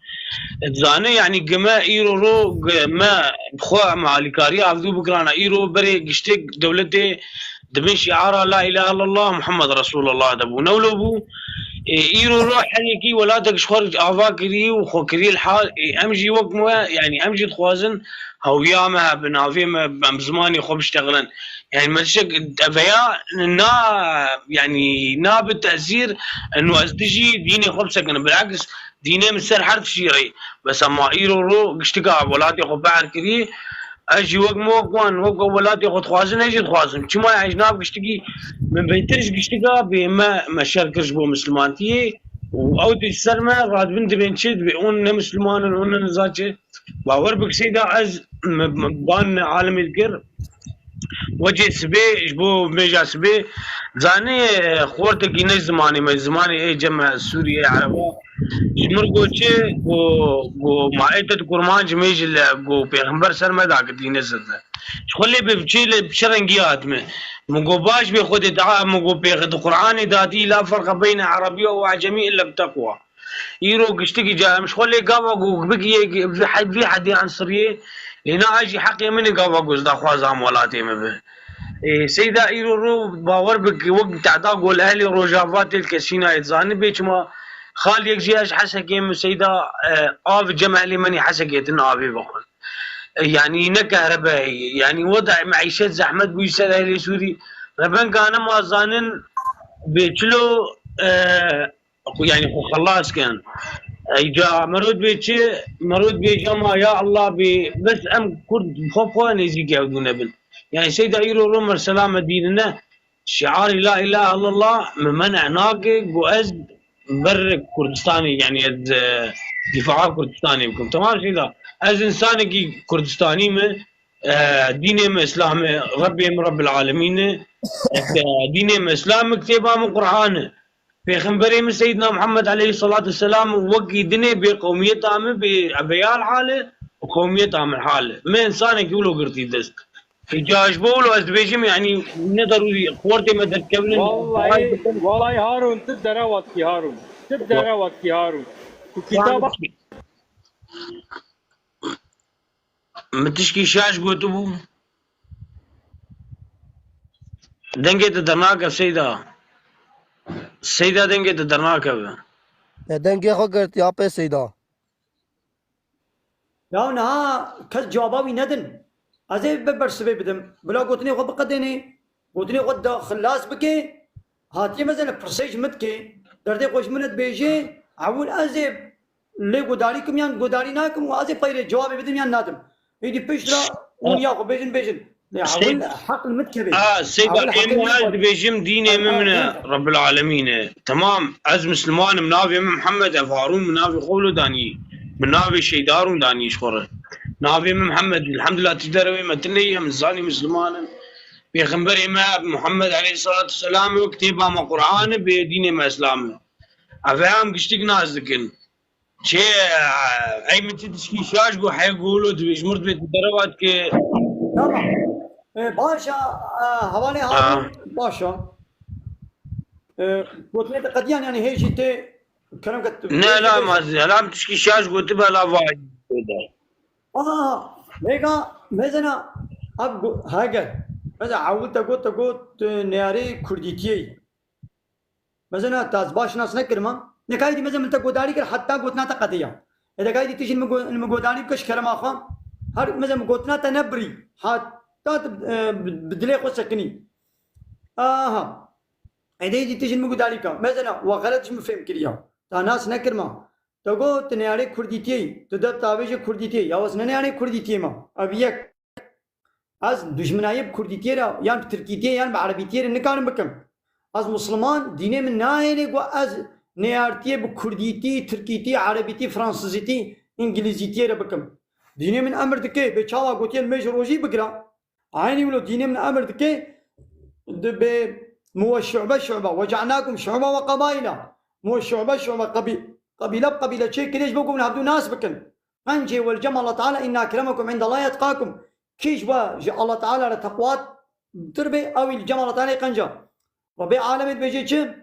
Dizane, yanî gime îro ro, gime xwe me alîkariya evdû bikirana îro berê giştê dewletê dibin şiara La ilahe illallah Muhammed Resulullah de bû. Newlo bû. Ê, îro ro her yekî welatek ji xwe ava kirî û xwe kirî li hal. Ê, em jî wek me, yanî em jî dixwazin hewiya me hebe, navê me, em zimanê xwe biştexilin. Yanî me tiştek veya na, yanî na bi tesîr, eno ez dijî dînê xwe bisekinim. Bilakis dînê min ser her tişî rê. Bes ema îro ro giştika welatê xwe behr kirî, ez jî wek me wek wan, wek welatê xwe dixwazin, ez jî dixwazim. Çima ez ji nav giştikî min bêtir ji giştika bê me, me şer kir ji bo mislimantiyê û ew dî ser me radibin dibên çi dibê, hûn ne misliman in, hûn ne niza çi. Bawer bik Seyda, ez me, me, ban me alimê dikir. Wecê sibê, ji bo mêja sibê, zanî, xortekî ne zimanê me, zimanê ê cem e, Sûrî, ê Ereba. Ji mir got çi, go, go, ma ê te di kurmanc mêj le, go, pêxember ser me da ki dîne zirde. Ji xwe lê bi çi, lê bi çi rengî hat me? Min go baş bê xwe dê daha, min go pêx-, di Qur'anê datî, "La ferqa beyne Erabiyya ve Ecemî illa bi teqwa." Îro giştikî ca em ji xwe lê gava ku bigiyê vî he-, vî hedê ensiriyê, lê na ez jî heqê min ê gava ku ez daxwazam welatê min bi. Ê, Seyda îro ro bawer bik wek tehda gol ehlê Rojava têl kesîna yê dizanî bê çima xal yek jî ez hesekê min Seyda, e, av cem ehlê min ê hesekê din avê bixwin. E, yanî ne kehrebe heye. Yanî weda meîşet zehmet bûyî ser ehlê Sûrî. Rebenga ne ma zanin bê çilo, e, xwe, yanî xwe xelas kin. Ey ca merod bê çi, merod bê jama ya Allah bê, bes em Kurd xwe xwe nêzîk ew dû nebin. Yanî Seyda îro ro mesela me dînine, şiarî la ilahe illallah me meneh nake, ku ez ber Kurdistanê, yanî ez, e, dîfaa Kurdistanê bikim. Temam Seyda, ez însanekî Kurdistanî me, e, dînê me Îslam e, Rebbê min Rebbil Alemîn e, e, dînê me Îslam e, kitêba min Qur'an e. Pêxemberê min Seyyidina Muhammed aleyhisselatu vesselam wekî dinê bê qewmiyeta min bê eveya li hal e û qewmiyeta min hal e. Me însanekî wilo girtî dest. Îca ji bo wilo ez dibêjim, yanî ne darûrî xortê me derkevin. Vallahi, vallahi Harun, tu derewatkî Harun. Tu derewatkî Harun. Tu kitaba Min tişkî şaş gotibû. Dengê te dernake Seyda. Seyda, dengê te dernakeve. Te dengê xwe girt ya pê Seyda. Ya niha kes cewaba wî nedin. Ez ê bi bersivê bidim. Bila gotinê xwe biqedênê. Gotinê xwe da xilas bike. Hatiye mezele pirsê ji min dike. Derdê xwe ji min dibêje. Ewil ez ê lê gudarî kim yan gudarî nakim û ez ê peyrê cewabê bidim yan nadim. Êdî pişt re hûn ya xwe bêjin, bêjin. Lê ewil heq li min dikeve. A, Seyda, ewil heqê êm min ez dibêjim dînê min min e, Rebbil Alemîn e. Temam, ez Misliman im, navê min Mihemed e, Harûn min navê xwe wilo danî. Min navê Şeyda Harûn danî ji xwe re. Navê min Mihemed, elhamdulillah, ti derewê me tune ye, em zanî Misliman in. Pêxemberê me Mihemed aleyhisselatu vesselam e, kitêba me Qur'an e, bê dînê me Îslam e. Ev em giştik nas dikin. Çê, ey min çi tişkî şaş got, hey golo dibê ji mir dibê tu derevat ke. Tamam. E, baş e, e, hevalê Harun, baş e. E, gotinê te qediyan, yanî hê jî tê kerem ke tu Ne, la ma, la tişkî şaş gotibe, la vay. Aha, vêga mezena, Ev go-, heger, mesela ewil te got, te got, e, neyarê Kurdîtiyê. Mesela te ez baş nas nekirma. Nekayî dî mesela min te godarî kir, heta gotina te qediya. Ê de kayî dî tu jî min go-, min godarî bike ji kerema xwe. Her mesela min gotina te nebirî. Heta tu, e, bi, bi dilê xwe sekinî. Aha. Ê de dî tu jî min godarî bike. Mesela we xelet jî min fêm kiriya. Te nas nekirma. Te got tu neyarê Kurdîtiyê. Tu dest avêje Kurdîtiyê. Ya wes ne neyarê Kurdîtiyê ma. Ev yek. Ez dijminayê bi kurdîtiyê re yan bi tirkîtiyê yan bi erebîtiyê re nikarim bikim. Ez misliman, dînê min nayêne ku ez neyartiyê bi kurdîtî, tirkîtî, erebîtî, fransizîtî, îngilîzîtiyê re bikim. Dînê min emir dike, bê çawa gotiye li mêj rojî bigira. Eynî wilo dînê min emir dike, dibê min we şu'be şu'be, we ce'nakum şu'be we qebaîla. Min we şu'be şu'be, qebî-, qebîle bi qebîle çêkirê ji bo ku min hevdû nas bikin. Qencê we li cem Allah Teala, inna ekremekum indallahi etqakum. Kî ji we ji Allah Teala re teqwatir be, ew î li cem Allah Teala qenca. Rabbê alemê dibêje çi?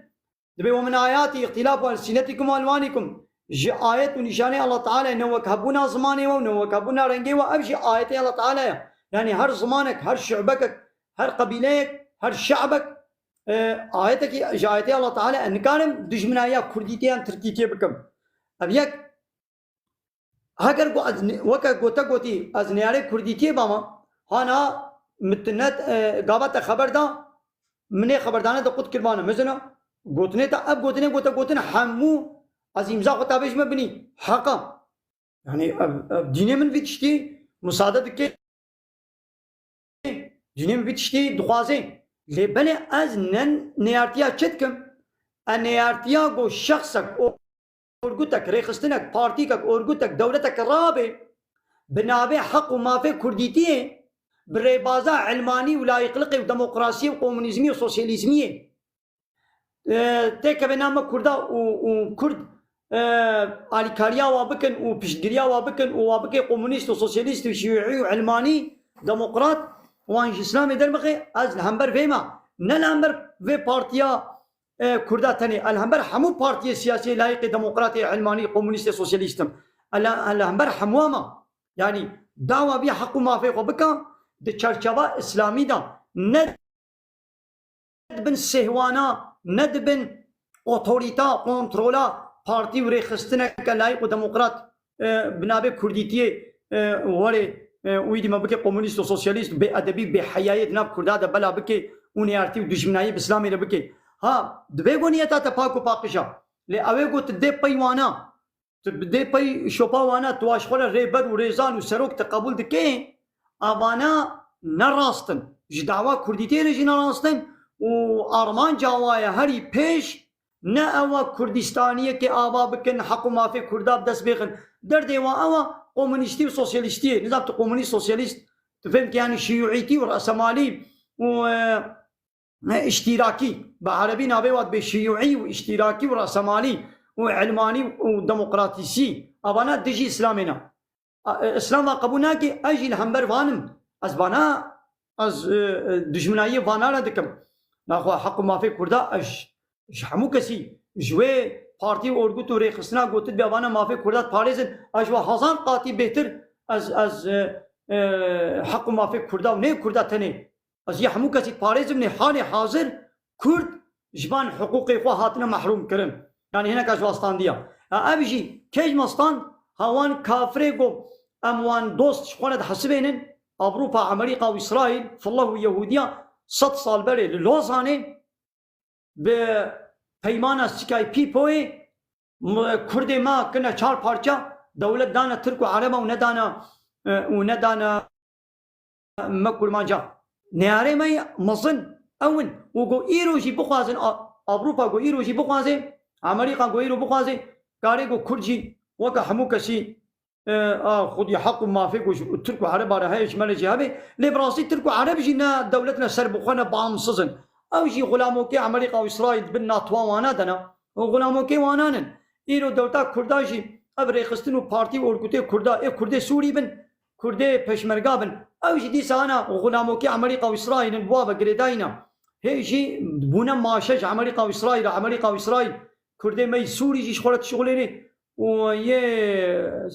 Dibê, "Ve min ayati ihtilafu elsinetikum ve elwanikum." Ji ayet û nîşanê Allah Teala ne wek hebûna zimanê we û ne wek hebûna rengê we, ev jî ayetê Allah Teala ye. Yani her zimanek, her şu'bekek, her qebîleyek, her şe'bek, e, ayetekî ji ayetê Allah Teala, e, nikarim dijminayiya kurdîtê yan tirkîtiyê bikim. Ev yek. Heger ku ez ne-, weke ku te gotî, ez neyarê kurdîtiyê bama, hana min tu ne, e, gava te xeber da, min ê xeberdane de qut kirmane. Mezina, gotinê te, ev gotinê ku te gotin hemû, ez îmza xwe tavê ji me binî. Heqa. Yani, ev, ev dînê min vî tiştî musade dike. Dînê min vî tiştî dixwaze. Lê belê ez ne neyartiya çi dikim? E neyartiya ku şexsek, orgutek, rêxistinek, partîkek, orgutek, dewletek rabe, bi navê heq û mafê kurdîtiyê, bi rêbaza ilmanî û layîqliqê û demokrasiyê û komunîzmî û sosyalîzmiyê, e, têkeve nav me Kurda û, û Kurd, e, alîkariya wa bikin û piştgiriya wa bikin û wa bike komunîst û sosyalîst û şîûî û ilmanî, demokrat, wan ji Îslamê derbixe, ez li hember vê me, ne li hember vê partiya, e, Kurda tenê, ez li hember hemû partiyê siyasî, layîqê, demokratê, ilmanî, komunîstê, sosyalîst im. Ez li, ez li hember hemû me. Yanî dawa vî heq û mafê xwe bike di çerçeva Îslamî de, ne di bin sêhwana, ne di bin otorîta, kontrola partî û rêxistineke layîq û demokrat, e, bi navê kurdîtiyê, e, were, e, wî dî me bike komunîst û sosyalîst, bêedebî, bêheyayê di nav kurda de bela bike û neyartî û dijminayî bi Îslamê re bike. Ha, divê ku niyeta te pak û paqij e. Lê ew ê ku tu dê pey wana, tu bi dê pey şopa wana, tu ji xwe re rêber û rêzan û serok te qebûl dike, avana ne rast in. Ji dawa kurdîtiyê re jî ne rast in û armanca wa ye herî pêş ne ew e Kurdistaniyekê ava bikin, heq û mafê Kurda bi dest bêxin. Derdê wa ew e komunîstî û sosyalîstiyê. Nizam tu komunîst, sosyalîst, tu fêm dikî, yanî şîûîtî û resemalî û, e, ne, îştîrakî, bi erebî navê wa dibê şîûî û îştîrakî û resemalî û ilmanî û demokratîsî. Avana dijî Îslamê ne. A, e, Îslam va qebûl nake, ez jî li hember van im. Ez vana, ez, e, e, dijminayiyê vana re dikim. Naxwe heq û mafê Kurda ez ji hemû kesî, ji wê partî û orgut û rêxistina gotit bê avana mafê Kurda diparêzin, ez ji we hezar qatî bêtir ez, ez, e, e, heq û mafê Kurda û nê Kurda tenê. Ez yê hemû kesî diparêzim, lê halê hazir Kurd ji van hiqûqê xwe hatine mehrûm kirin. Yanî hinek ez ji we standiya. Ya ev jî kê ji me stand? Ha wan kafirê ku em wan dost ji xwe re dihesibênin, Ewropa, Amerîka û Îsraîl, fillah û Yehûdiya sed sal berê li Lozanê bi peymana Sykes-Picotê m-, Kurdê me kirine çar parça, dewlet dane Tirk û Ereba û nedane, e, û nedane me Kurmanca. Neyarê me yê mezin ew in. Û ku îro jî bixwazin, A-, Ewropa ku îro jî bixwaze, Amerîka ku îro bixwaze, karê ku Kurd jî weke hemû kesî, e, a, xwedî heq û mafê ku ji Tirk û Ereba re heye, ji me re jî hebe. Lê bi rastî Tirk û Ereb jî ne dewlet ne serbixwe ne bamsiz in. Ew jî xulamokê Amerîka û Îsraîl bin natwa wana de ne. Û xulamokê wanan in. Îro dewleta Kurda jî ev rêxistin û partî û orgutê Kurda, ê Kurdê Sûrî bin, Kurdê Peşmerga bin. Ew jî dîsa ana xulamokê Amerîka û Îsraîlin bi wa ve girêdayî ne. Hê jî bûne maşe ji Amerîka û Îsraîl re, Amerîka û Îsraîl Kurdê me yî Sûrî jî ji xwe re dişixulêne û yê,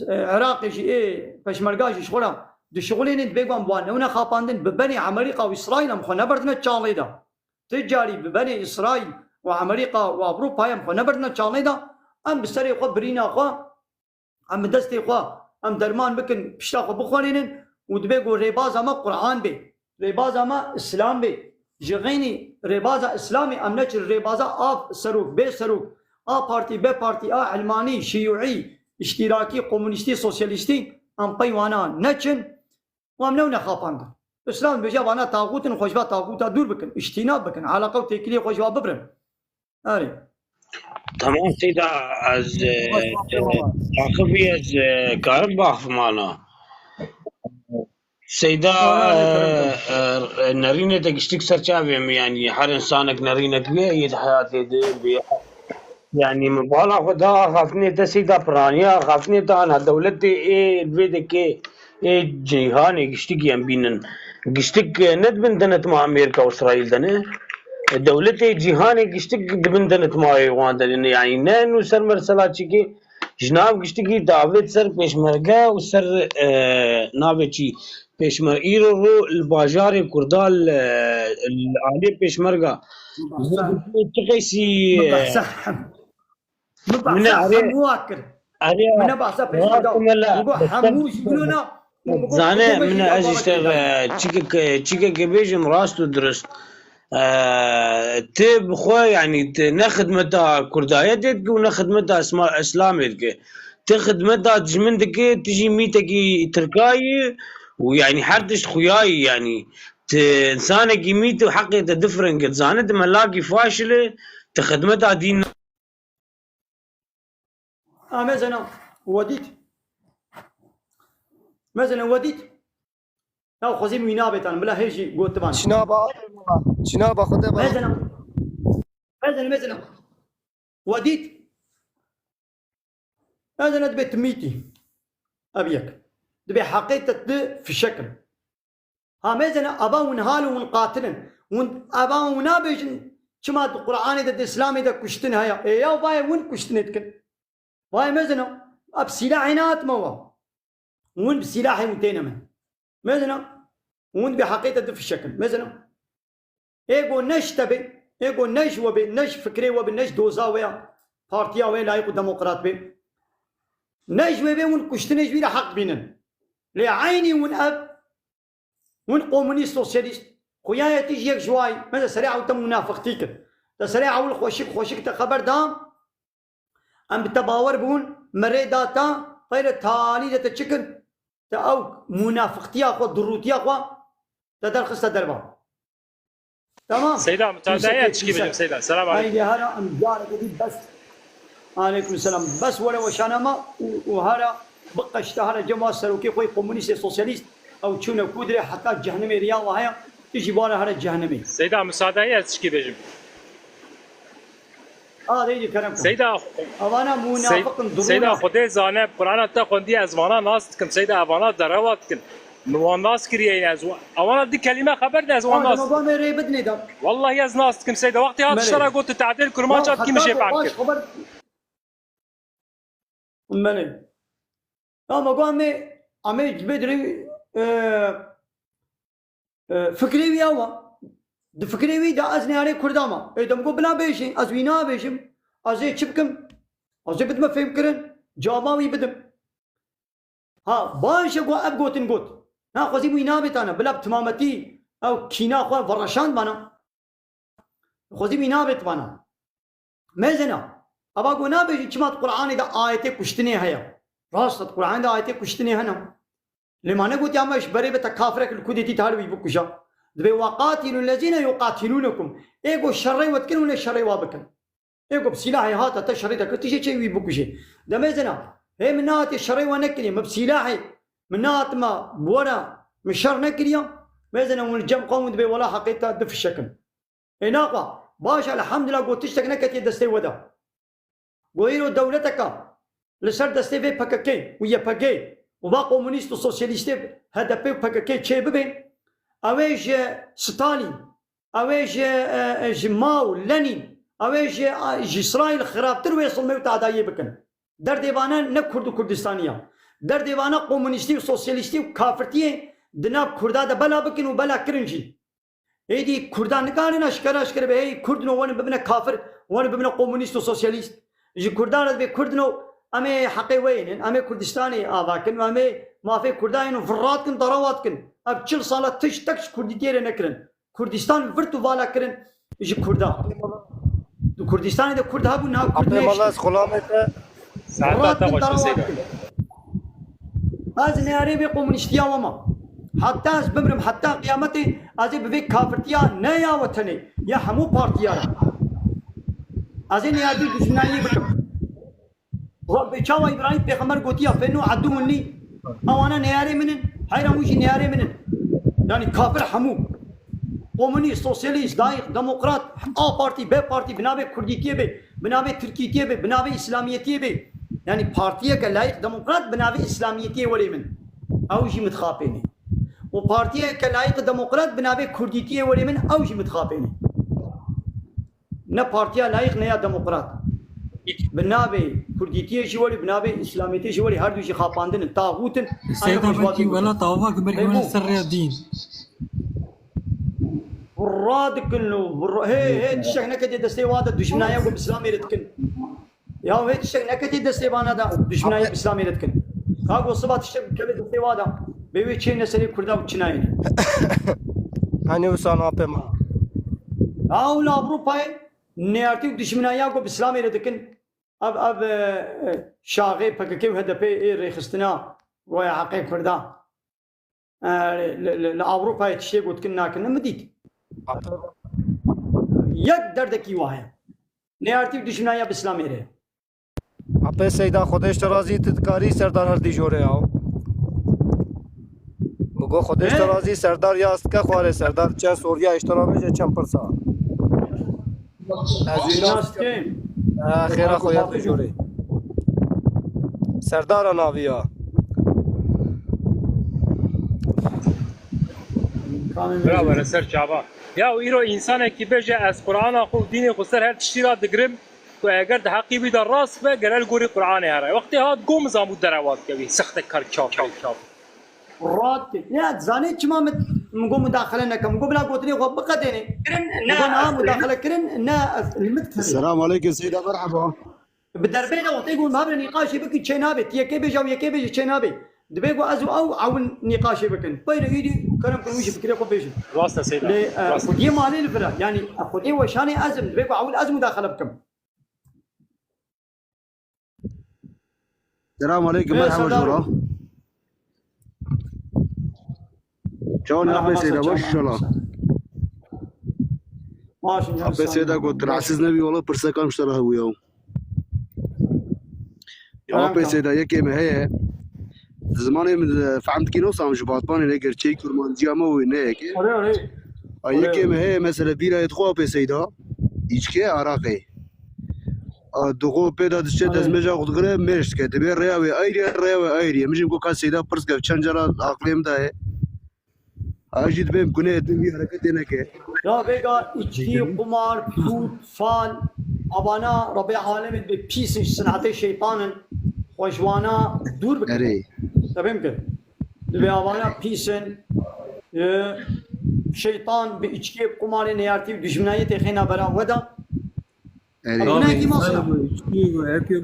e, Iraqê jî ê Peşmerga jî ji xwe re dişixulênin, dibê ku em wan newne xapandin, bi benê Amerîka û Îsraîl em xwe neberdine çalê de. Ti carî bi benê Îsraîl û Amerîka û Ewropayê em xwe neberdine çalê de, em bi serê xwe birîna xwe, em bi destê xwe, em derman bikin, pişta xwe bixwerînin û dibê ku rêbaza me Quran bê, rêbaza me Îslam bê. Ji xeynî rêbaza Îslamê em neçin, rêbaza a serok, bê serok, a partî, bê partî, a ilmanî, şiyûî, îştîrakî, komunîstî, sosyalîstî, em pey wana neçin. Wan newne xapandin. Îslam dibêje vana taxût in, xwe ji va taxûta dûr bikin, îjtînab bikin, eleqe û têkiliyê xwe ji wa bibirin. Erê. Tamam Seyda, ez, e, Baş, baş, e, baş. Axifî ez, e, karim baxfimana. Seyda, Tamam, e, tamam. E, nerînê te giştik ser çavê min, yanî her insanek nerînek bîye, yê di heyatê de bîye. Yanî min bala xwe da axaftinê te Seyda piraniya, axaftinê te ana dewletê ê vê dekê ê cîhanê giştik em bînin. Giştik, e, ne di bin denetma Amerîka û Îsraîl de ne. E, dewletê cîhanê giştik di bin denetmayê wan de ne. Yanî ne nû ser mersela çikê ji nav giştikî davêt ser pêşmerge û ser, e, navê çî pêşmer-, îro ro li bajarê Kurda li, li aliyê pêşmerga. Çi qeysî, Min behsa hem. Min Min behsa erê, hemû wa kir. Erê, Min ne behsa pêşmerga. Min got hemû ji bîrona. Zane, min ez işte, e, çikek, çikek bêjim rast û dirist. E, ti bi xwe, yanî, ti ne xidmeta Kurdayetê dikî û ne xidmeta Îsma-, Îslamê dikî. Ti xidmeta dijmin dikî, ti jî mîtekî Tirkayî û, yanî, her tişt xuyayî, yanî. Ti insanekî mît û heqê te difirenge. Zane, ti melakî faşil e, ti xidmeta dîn A mezena we dît. Mezena we dît. Ya xwezî wî nabêtan, bila hê jî gotiban. Çinaba, çinaba xwe te ba. Mezena. Mezena, mezena. We dît. Mezena dibê tu mîtî. Ev yek. Dibê heqê te tu fişek in. Ha, mezene, ava hûn hal û hûn qatil in. Hûn, ava hûn nabêjin, çima di Qur'anê de, di Îslamê de kuştin heye. Ê ya, vayê hûn kuştinê dikin. Vayê mezene, a bi sîlahê nehatime wa. Hûn bi sîlahê hûn têne min. Mezene, hûn bi heqê te difişekin. Mezene, ê go ne ji te bê, ê go ne ji we bê, ne ji fikrê we bê, ne ji doza we ya, partiya we layîq û demokrat bê. Ne ji wê bê hûn kuştinê ji wî re heq bînin. Lê eynî hûn ev Hûn komunîst, sosyalîst, xuya ye tu ji yek ji wayî, mesela serê ew te munafiqtî kir. Te serê ewil xweşik, xweşik te xeber da, em bi te bawer bûn, me rê da te, xeyre talî de te çi kir? Te ew munafiqtiya xwe, durûtiya xwe, te derxiste derva. Tamam. Seyda, müsaade et, çıkayım Seyda. Selam aleyküm. Haydi hara em careke dî bes. Aleyküm selam. Bes were weşanama û, û hara biqeşte hara cema serokê xwe komunîst, sosyalîst. Ew çûne kudre heta cehennemê riya wa heye. Tu jî bare hara cehennemê. Seyda, müsaade et, çıkayım. A, deydi kerem kir. Seyda, Avana Sey-, munafiqin, durûna. Seyda, Xwedê zane, Qur'ana te xwendiye, ez vana nas dikim, Seyda, evana derewa dikin. Min wan nas kiriye, ez wa-, ewana di kelîme xeber de, ez wan nas dikim. Tamam, rê bidinê de. Wallahî ez nas dikim, Seyda. Wextê hat şera got, tu tadêl kurmaç hat, kim jê fehm kir. Belê. Ya me got, em ê, em ê ji bê dirê, e, e, fikrê wî ew e. Di fikrê wî de ez nêarê Kurda me. Ê, dem got, bila bêjî, ez wî nabêjim. Ez ê çi bikim? Ez ê bidime fêmkirin. Cewaba wî bidim. Ha, baş e ku ev gotin got. Na, xwezî wî nabêtane. Bila bi timametî ew kîna xwe vereşand bana. Xwezî wî nabêt bana. Mezena. Ava ku nabêjî çima di Qur'anê de ayetê kuştinê heye. Rast e, di Qur'anê de ayetê kuştinê hene. Lê ma negotiya me ji berê be te kafirek li ku dê dît hal wî bikuja. Dibê, "Ve qatilû lezîne yuqatilûnekum." Ê ku şerê we dikin, hûn ê şerê wa bikin. Ê ku bi sîlahê hate te şerê te kir, tu jê çê wî bikujê. De mezena, hê min nehatê şerê we nekirî, min bi sîlahê, min nehatime bi we re, min şer nekiriya. Mezena hûn li cem xwe hûn dibê wela heqê te difişekin. Ê naxwe, baş, elhamdulillah, got tiştek neketiye destê we de. Got îro dewleteka li ser destê vê P K K û Y P G û va komunîst û sosyalîstê H D P û P K K çê bibê, ew ê ji Stalin, ew ê ji, e, e, ji Mao, Lenin, ew ê ji, a, ji Îsraîl xirabtir wê silmê û tadayiyê bikin. Derdê vane ne Kurd û Kurdistanî ya. Derdê vana komunîstî û sosyalîstî û kafirtiyê di nav Kurda de bela bikin û bela kirin jî. Êdî Kurdan nikarin eşkere eşkere be, hey, Kurd no, werin bibine kafir, werin bibine komunîst û sosyalîst. Ji Kurdan re dibê Kurd no, em ê heqê we yênin, em ê Kurdistanê ava kin, em ê mafê Kurdan yênin, virat kin, darawat kin. Ev çil sala tiştek ji Kurdîtiyê re nekirin. Kurdistan virt û vala kirin ji Kurda. Di Kurdistanê de Kurd hebû, niha Kurd Abdê nehiştin. Mala ez xulamê te. Saeta te xweş be Seyda. Ez neyarê vê komunîstiya we ma. Heta ez bimrim, heta qiyametê ez ê bi vê kafirtiya ne ya wetenê, ya hemû partiya re. Ez ê neyarî duşminayî bikim. Rabbi çawa Îbrahîm Pêxember gotiya, "Fenû edû min lî." Ewana neyarê min in, heyran wî jî neyarê min in. Yanî kafir hemû. Komunîst, sosyalîst, layîk, demokrat, A partî, B partî, bi navê Kurdîtiyê bê, bi navê Tirkîtiyê bê, bi navê Îslamiyetiyê bê. Yanî partiyeke layîk, demokrat bi navê Îslamiyetiyê werê min. Ew jî min dixapênê. Û partiyeke layîk, demokrat bi navê Kurdîtiyê werê min, ew jî min dixapênê. Ne partiya layîq ne ya demokrat. Bi navê Kurdîtiyê jî werî, bi navê Îslamiyetê jî werî, her du jî xapandin in, taxût in. Seyda, belkî welat ava ki berkî wene ser rêya dîn. Radikin û hê, hê tiştek neketê destê wa de, duşminaya ku bi Îslamê re dikin. Ya hê tiştek neketê destê vana de, duşminayê bi Îslamê re dikin. Ka ku siba tiştek bikeve destê wa de, bê wê çê ne serê Kurda û çinayê ne. Hani wisa napê ma. Ha, û li Ewropayê neyartî û duşminaya ku bi Îslamê re dikin, ev, ev, e, e, şaxê P K K û H D P ê rêxistina Roya Heqê Kurda. E, li, li, li Ewropayê tiştê gotikin nakin, min dît. Yek derdekî wa heye. Neyartî û duşminaya bi Îslamê re. Apê Seyda, Xwedê ji te razî, tu dikarî Serdar her dî jorê ya. Bigo Xwedê ji te razî, Serdar yaz dike xwarê, Serdar çend sordiya ji te re bêje, çend pirsa. Ez wî nas dikim. Eh, xêra xwe ya tu jorê. Serdara navî ya. Kamê bira were ser çava. Ya û îro însanekî bêje, ez Qur'ana xwe û dînê xwe ser her tiştî ra digirim, ku eger di heqî wî de rast be, gere li gorî Qur'anê here. Wextê hat gom zabû derewa dikevî, sextekar kafir. Rat. Ya, zanê çima min, min got mudaxele nekim. Min got bila gotinê xwe biqedênê. Kirin, ne, min got niha mudaxele kirin, ne, ez limit kirin. Selam aleykum Seyda, merhaba. Bi derbê de wextê got, "Mabê nîqaşê bikî çê nabê. Ti yekê bêje û yekê bêje çê nabê." Dibê ku ez û ew ewin nîqaşê bikin. Peyre îdî kerem kin wî jî fikirê xwe bêjin. Rast e Seyda. Lê, e, rast e. Xwediyê malê li vir e. Yanî, e, xwediyê weşanê ez im. Dibê ku ewil ez mudaxele bikim. Selam aleykum, Ê, merhaba Serdar. Jora. Çawan Merhaba, apê Seyda, baş inşallah. Baş, inşallah. Apê Seyda, got rahatsiz nebî, wala pirsekan ji te re hebû ya. Ya apê Seyda, yekê me heye. Zimanê min, e, fehm dikî, nosam ji Batmanê ne, gerçeği Kurmanciya me wê ne yekê. Ore, ore. Ay, ore, yekê me heye, mesela bîra yê dixwe apê Seyda. Îçke, araqê. A, dixwe pê de diçe dezmêja xwe digire, mêş dike. Dibê rêya wê ayrî ye, rêya wê ayrî ye. Min jî got ka Seyda pirs ke, çend cara aqlê min daye. A jî dibêm gunê din wî hereketê neke. Ya vêga içki, qumar, sud, fal, avana Rebê alemê dibê pîs in, ji sinetê şeytan in. Xwe ji wana dûr bike. Erê. Tebê min kir. Dibê avana pîs in. E, şeytan bi içkê, bi qumarê, neyartî û dijminayê tê xêna bera we de. Erê. Ev gunehekî mezin e.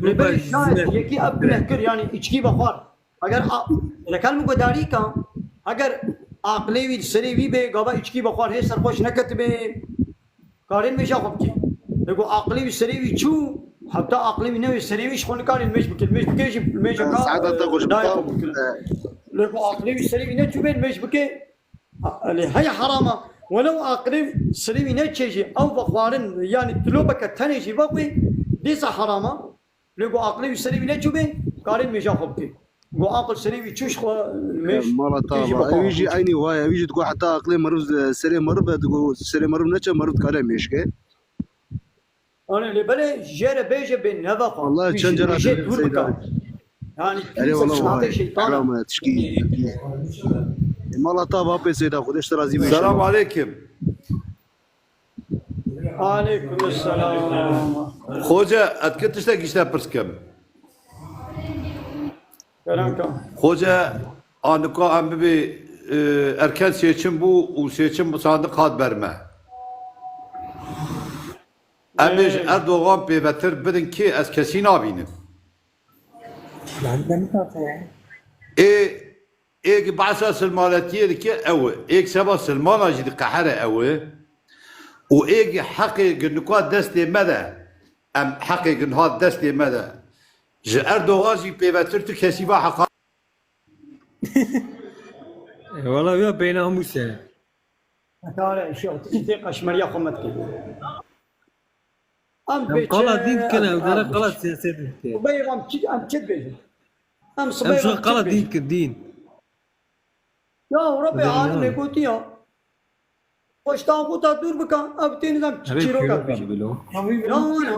Lê belê şayet yekî ev guneh kir, yanî içkî vexwar. Eger a-, lekel min guhdarî ke, eger aqilê wî li serê wî bê, gava içkî vexwar hê serxweş neketibê, karê nimêja xwe bikê. Lê ku aqilê wî serê wî çû, heta aqilê wî newê serê wî ji xwe nikarê nimêj bikê. Nimêj bikê jî nimêja ka, saeta te e, xweş dayê bikê. Xwe bikir. Lê ku aqilê wî serê wî neçûbê, nimêj bikê. Lê heye herama. Welew aqilê serê wî neçê jî, ew vexwarin, yanî tilobeke tenê jî vexwê, dîsa herama. Lê ku aqilê wî serê wî neçûbê, karê nimêja xwe bikê. Ku aqil serê wî çû ji xwe nimêj, mala te ava. Ew jî eynî waye. Ew jî digo heta aqilê meriv, serê meriv e, digo serê meriv neçe meriv dikare nimêj ke. Anê lê belê jê re bêje bê nevexwe. Wallahî çend cara jê dûr bike. Yanî erê, pîs e, wala şinatê vay, şeytan e. Kerama tişkî. E, mala te ava apê Seyda, Xwedê ji te razî be. Selam aleykum. Aleykum selam. Xoce, ez dikê tiştek ji te pirs kim. Kerem ka. Xoce, a nika em bibê, e, erken seçim bû û seçim bi sandiq hat ber me. Em ê ji Ee, Erdogan pêvetir bidin kê, ez kesî nabînim. Ben de mi Ê, êk behsa silmaletiyê dike ew e. Êk seba silmana jî diqehere ew e. Û êk heqê ginduka destê me de, em heqê ginduha destê me de. Ji Erdogan jî pêvetir tu kesî va heqa. E, wala ya bênamûs e. Heta re şew, tu jî tê qeşmeriya xwe me dikî. Em Em qala dîn dikine, em dere qala siyaset dike. Sibê em çi, em çi dibêjin? Em Em sibê şo em çi qala dîn dibêjin? Dike, dîn. Ya Rebê Dere alimê ya. Gotiya. Xweş taxûta dûr bike, ev tê nizam çîroka bêjin. Bilo. Ya wana.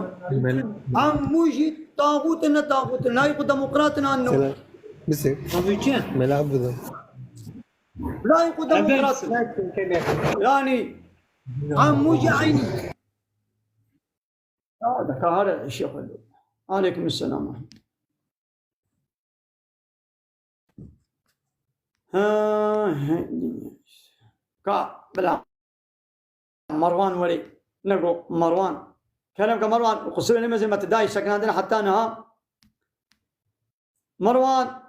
Em mû jî taxût in, ne taxût in. Layîq û demokrat in an no. Sene. Bisê. Tabii ki. Mela Abdullah. Layîq û demokrat in. Yani, em mû jî eynî. Ya, deka hare şex. Aleyküm selam. Ha, he, ka, bila. Marwan werê. Nego, Marwan. Kerem ke Marwan, qusûrê nemezin me te dayî sekinandin heta niha. Marwan.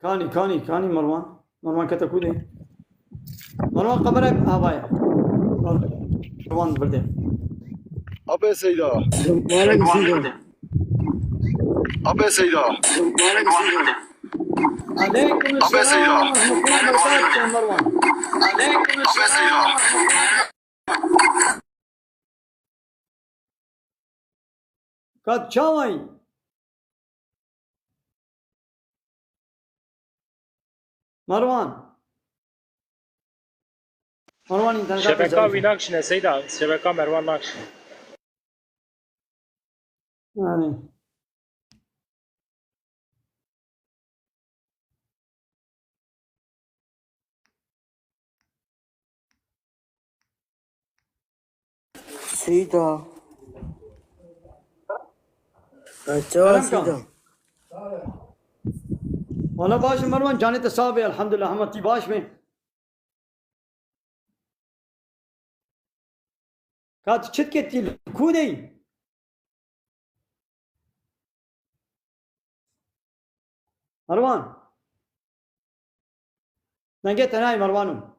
Kanî, kanî, kanî Marwan. Marwan kete ku de? Marwan qeberek avaye. Marwan birde. Abe Seyda. Mübarek Seyda. Abe Seyda. Mübarek Seyda. Aleyküm Abe Seyda. Selam ve rahmetullahi ve berekatuhu Marwan. Aleyküm Abe Seyda. Selam. Kat çawayî? Merwan. Merwan, înterneta te Şebeka zayıf. Wî nakişîne Seyda, şebeka Merwan nakişîne. Yani. Seyda. Aça Seyda. Wala baş Merwan, canê te sağ be, elhamdülillah, hema tî baş be. Ka tu çi dikê, tî li ku de yî? Merwan. Dengê te nayê Merwano.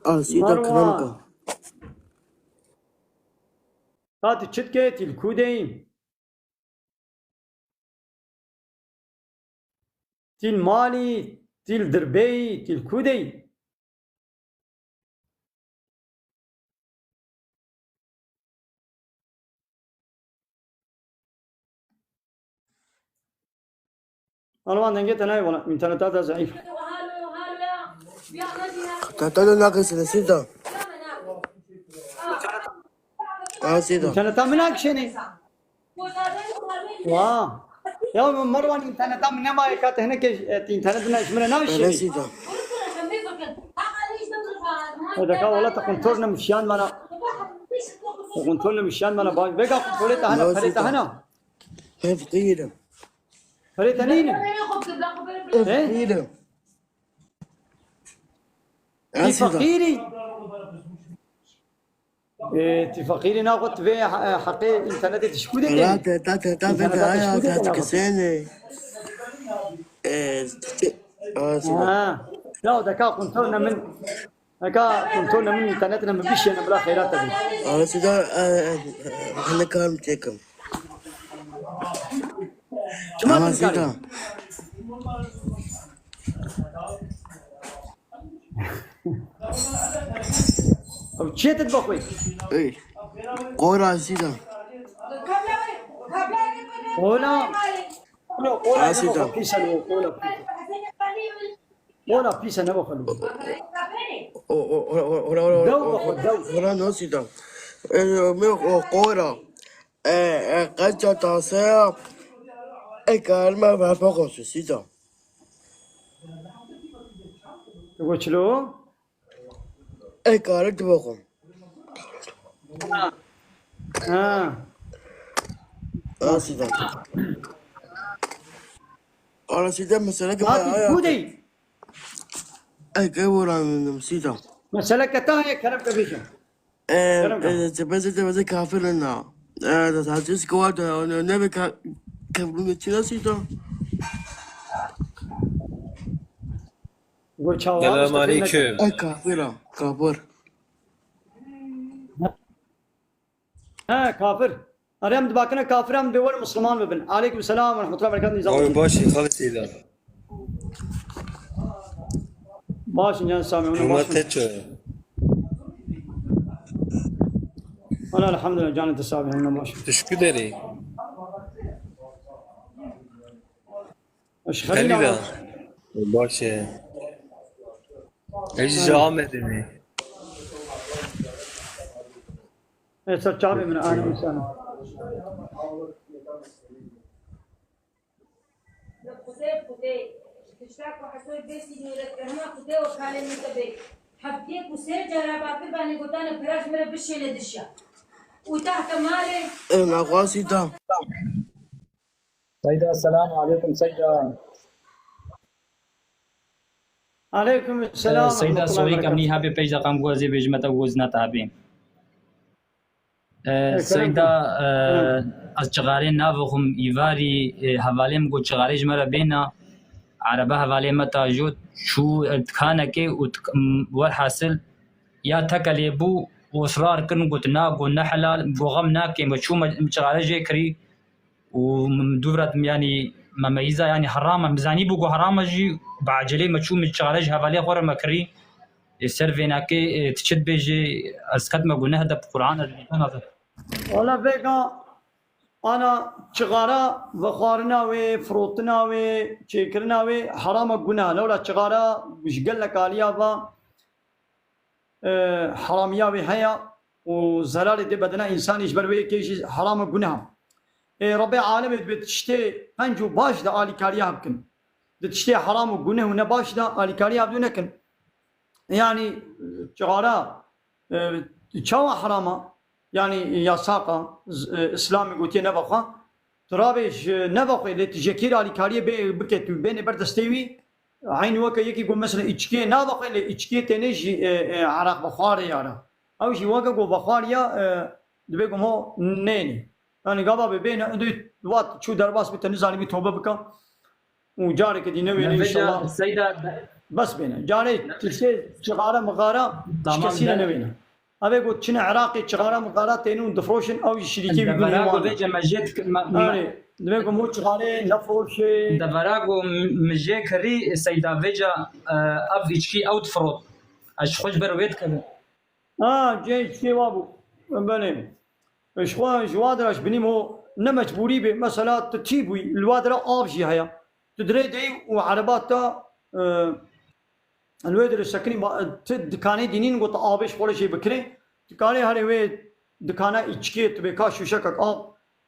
Asîda Merwan. Kiranka. Ka tu çi dikê, tî li ku de yî? Tî li malî, tî li dirbê yî, tî li ku de yî? Merwan, dengê te nayê wala. Înterneta te zayıf. Te, te de nakisine Seyda. Ha, Seyda. Înterneta min nakişêne. Wa. Ya Merwan, înterneta min nemaye, ka te hinekê, e, înterneta min ji min re nakişêne. Öyle Seyda. E, deka wala te kontrol nemişiyan bana. Te kontrol nemişiyan bana. Vega kontrolê te hene, perê te hene. Hep değilim. Perê te nîne? He? Tî feqîrî. Ê, tî feqîrî naxwe tu vê he-, heqê înternetê tişkû dike. Tate, tate, tate, aya, tate, kesene. Ê, ha. Ya, deka kontrol ne min. Eka kontrol ne min, înternetê ne min bişiyene, bila xeyrat te bî. Ama Seyda, e, e, e, hene karim çekim. Çima tu dikarî? Ew çi ye tu dibe xwe? Ey. Qora Seyda. Qora. Qora, qora, Seyda. Pîs e, qora, pîs e. Ola pîse ne bakalım. O, o, o, o, o, o, o, Dew o, bak, o, dew. Ora nasıl da? E, me o kora. E, e, kaça tasa? Ê, karime ve bixwe Sîda. Tu got çilo? Ê, kare tu bixwe. Ha. Ha, Sîda. Ara Sîda, mesele ki Abi, bu değil. Ê, ke woran Sîda. Mesele keta heye, kerem ke bêje. Kerem ke. Ê, ê, te bezê, te bezê kafir na. Ê, da saçis kuwa da, ne be ka-, kafir ne çina Sîda. Got çawa. Selam aleyküm. Ê, kafir a, kafir. He, kafir. Erê, em dibakine kafir, em dê werin Müslüman bibin. Aleyküm selam ve rahmetullahi ve berekatuhu. Nizam. Abi, başî, Xalid Seyda. Baş in, can Sami, hûn baş in. Hûn te çi? Ana, elhamdülillah, canê te sax be, hûn baş in. Tu ji ku derê? Ez ji Xelîl Xelîl a. Baş e. Ez jî ji Amedê me. Ê, ser çavê min, anî min sana. Xwedê, Xwedê, ji tişta ku Hesoy bêsî nûretkirina Xwedê û kalê min te bê. Heftiyê ku sê cara bakir banê gotane pira ji min re bişêne dişya. Û tahte malê. Ê, naxwasî da. Seyda, selamu aleykum, Seyda. Aleykum selam. Seyda, sorî kem nî hebê pêş de qam ku ez ê bêjime te, ku ez ne te hebê. Seyda, ez çixarê navixwim, îvarî, e, hevalê min got çixarê ji me re bêne. Erebe hevalê me ta jot çû, e, dikanekê û dik-, m-, werhasil ya tekelê bû û israr kirin, got na, got ne helal, got xem nake, me çû me, çixare jê kirî. Û min dûvra yanî me meyîza yanî herama, min zanîbû ku herama jî bi ecelê me çû min çare ji hevalê xwe re me kirî. Ê, ser vênakê, ê, tu çi dibêjê? Ez ketime guneh de bi Quran ez bîtana de. Wala vêga ana çixara vexwarina wê, firotina wê, çêkirina wê herama guneh. Lewla çixara ji gelek aliya va e, heramiya wê heye û zerarê dê bedena însanî, ji ber wê yekê jî heram e, guneh e. Ê, Rebbê alemê dibê tiştê qenc û baş de alîkariya hev bikin. Di tiştê heram û guneh û ne baş de alîkariya hev dû nekin. Yanî, çixara, e, çawa heram e? Yanî, yasak e, z-, e, Îslamê gotiye nevexwe. Tu rabêj, e, nevexwe, lê tu jekîr alîkariyê bê, bike, tu bênê ber destê wî, Eynî weke yekî ku mesela îçkiyê navexwe lê îçkiyê tênê jî, e, e, eraq vexwarê ya re. Ew jî weke ku vexwariya, e, dibê ku mo nênî. Yanî gava bê bêne, indi wat çû derbas bî, te nizanî bî tobe bike. Û careke dî newêne înşallah. Seyda, bes bêne. Carê tiştê çixare mixare ji kesî re newêne. Evê got çine Iraqê çixara mixara têne û difroşin, ew jî şirîkê wî bûn. Devera ku vêce me jê dikin, me, me, Erê, divê ku mo çixarê nefroşê. Devera ku m-, mi jê kirî Seyda vêca, e, ev îçkî ew difirot. Ez ji xwe ji ber wê dikim. Ha, cê îçkê wa bû. Belê. Ji xwe ji wa dira ji binî mo ne mecbûrî bê. Mesela tu tî bûyî, li wa dira av jî heye. Tu dirê deyî û ereba te, e, Li wê dirê sekinî ba-, ti dikanê dînîn got avê ji xwe re jê bikirê. Dikanê herê wê dikana îçkê tu bê ka şûşekek av,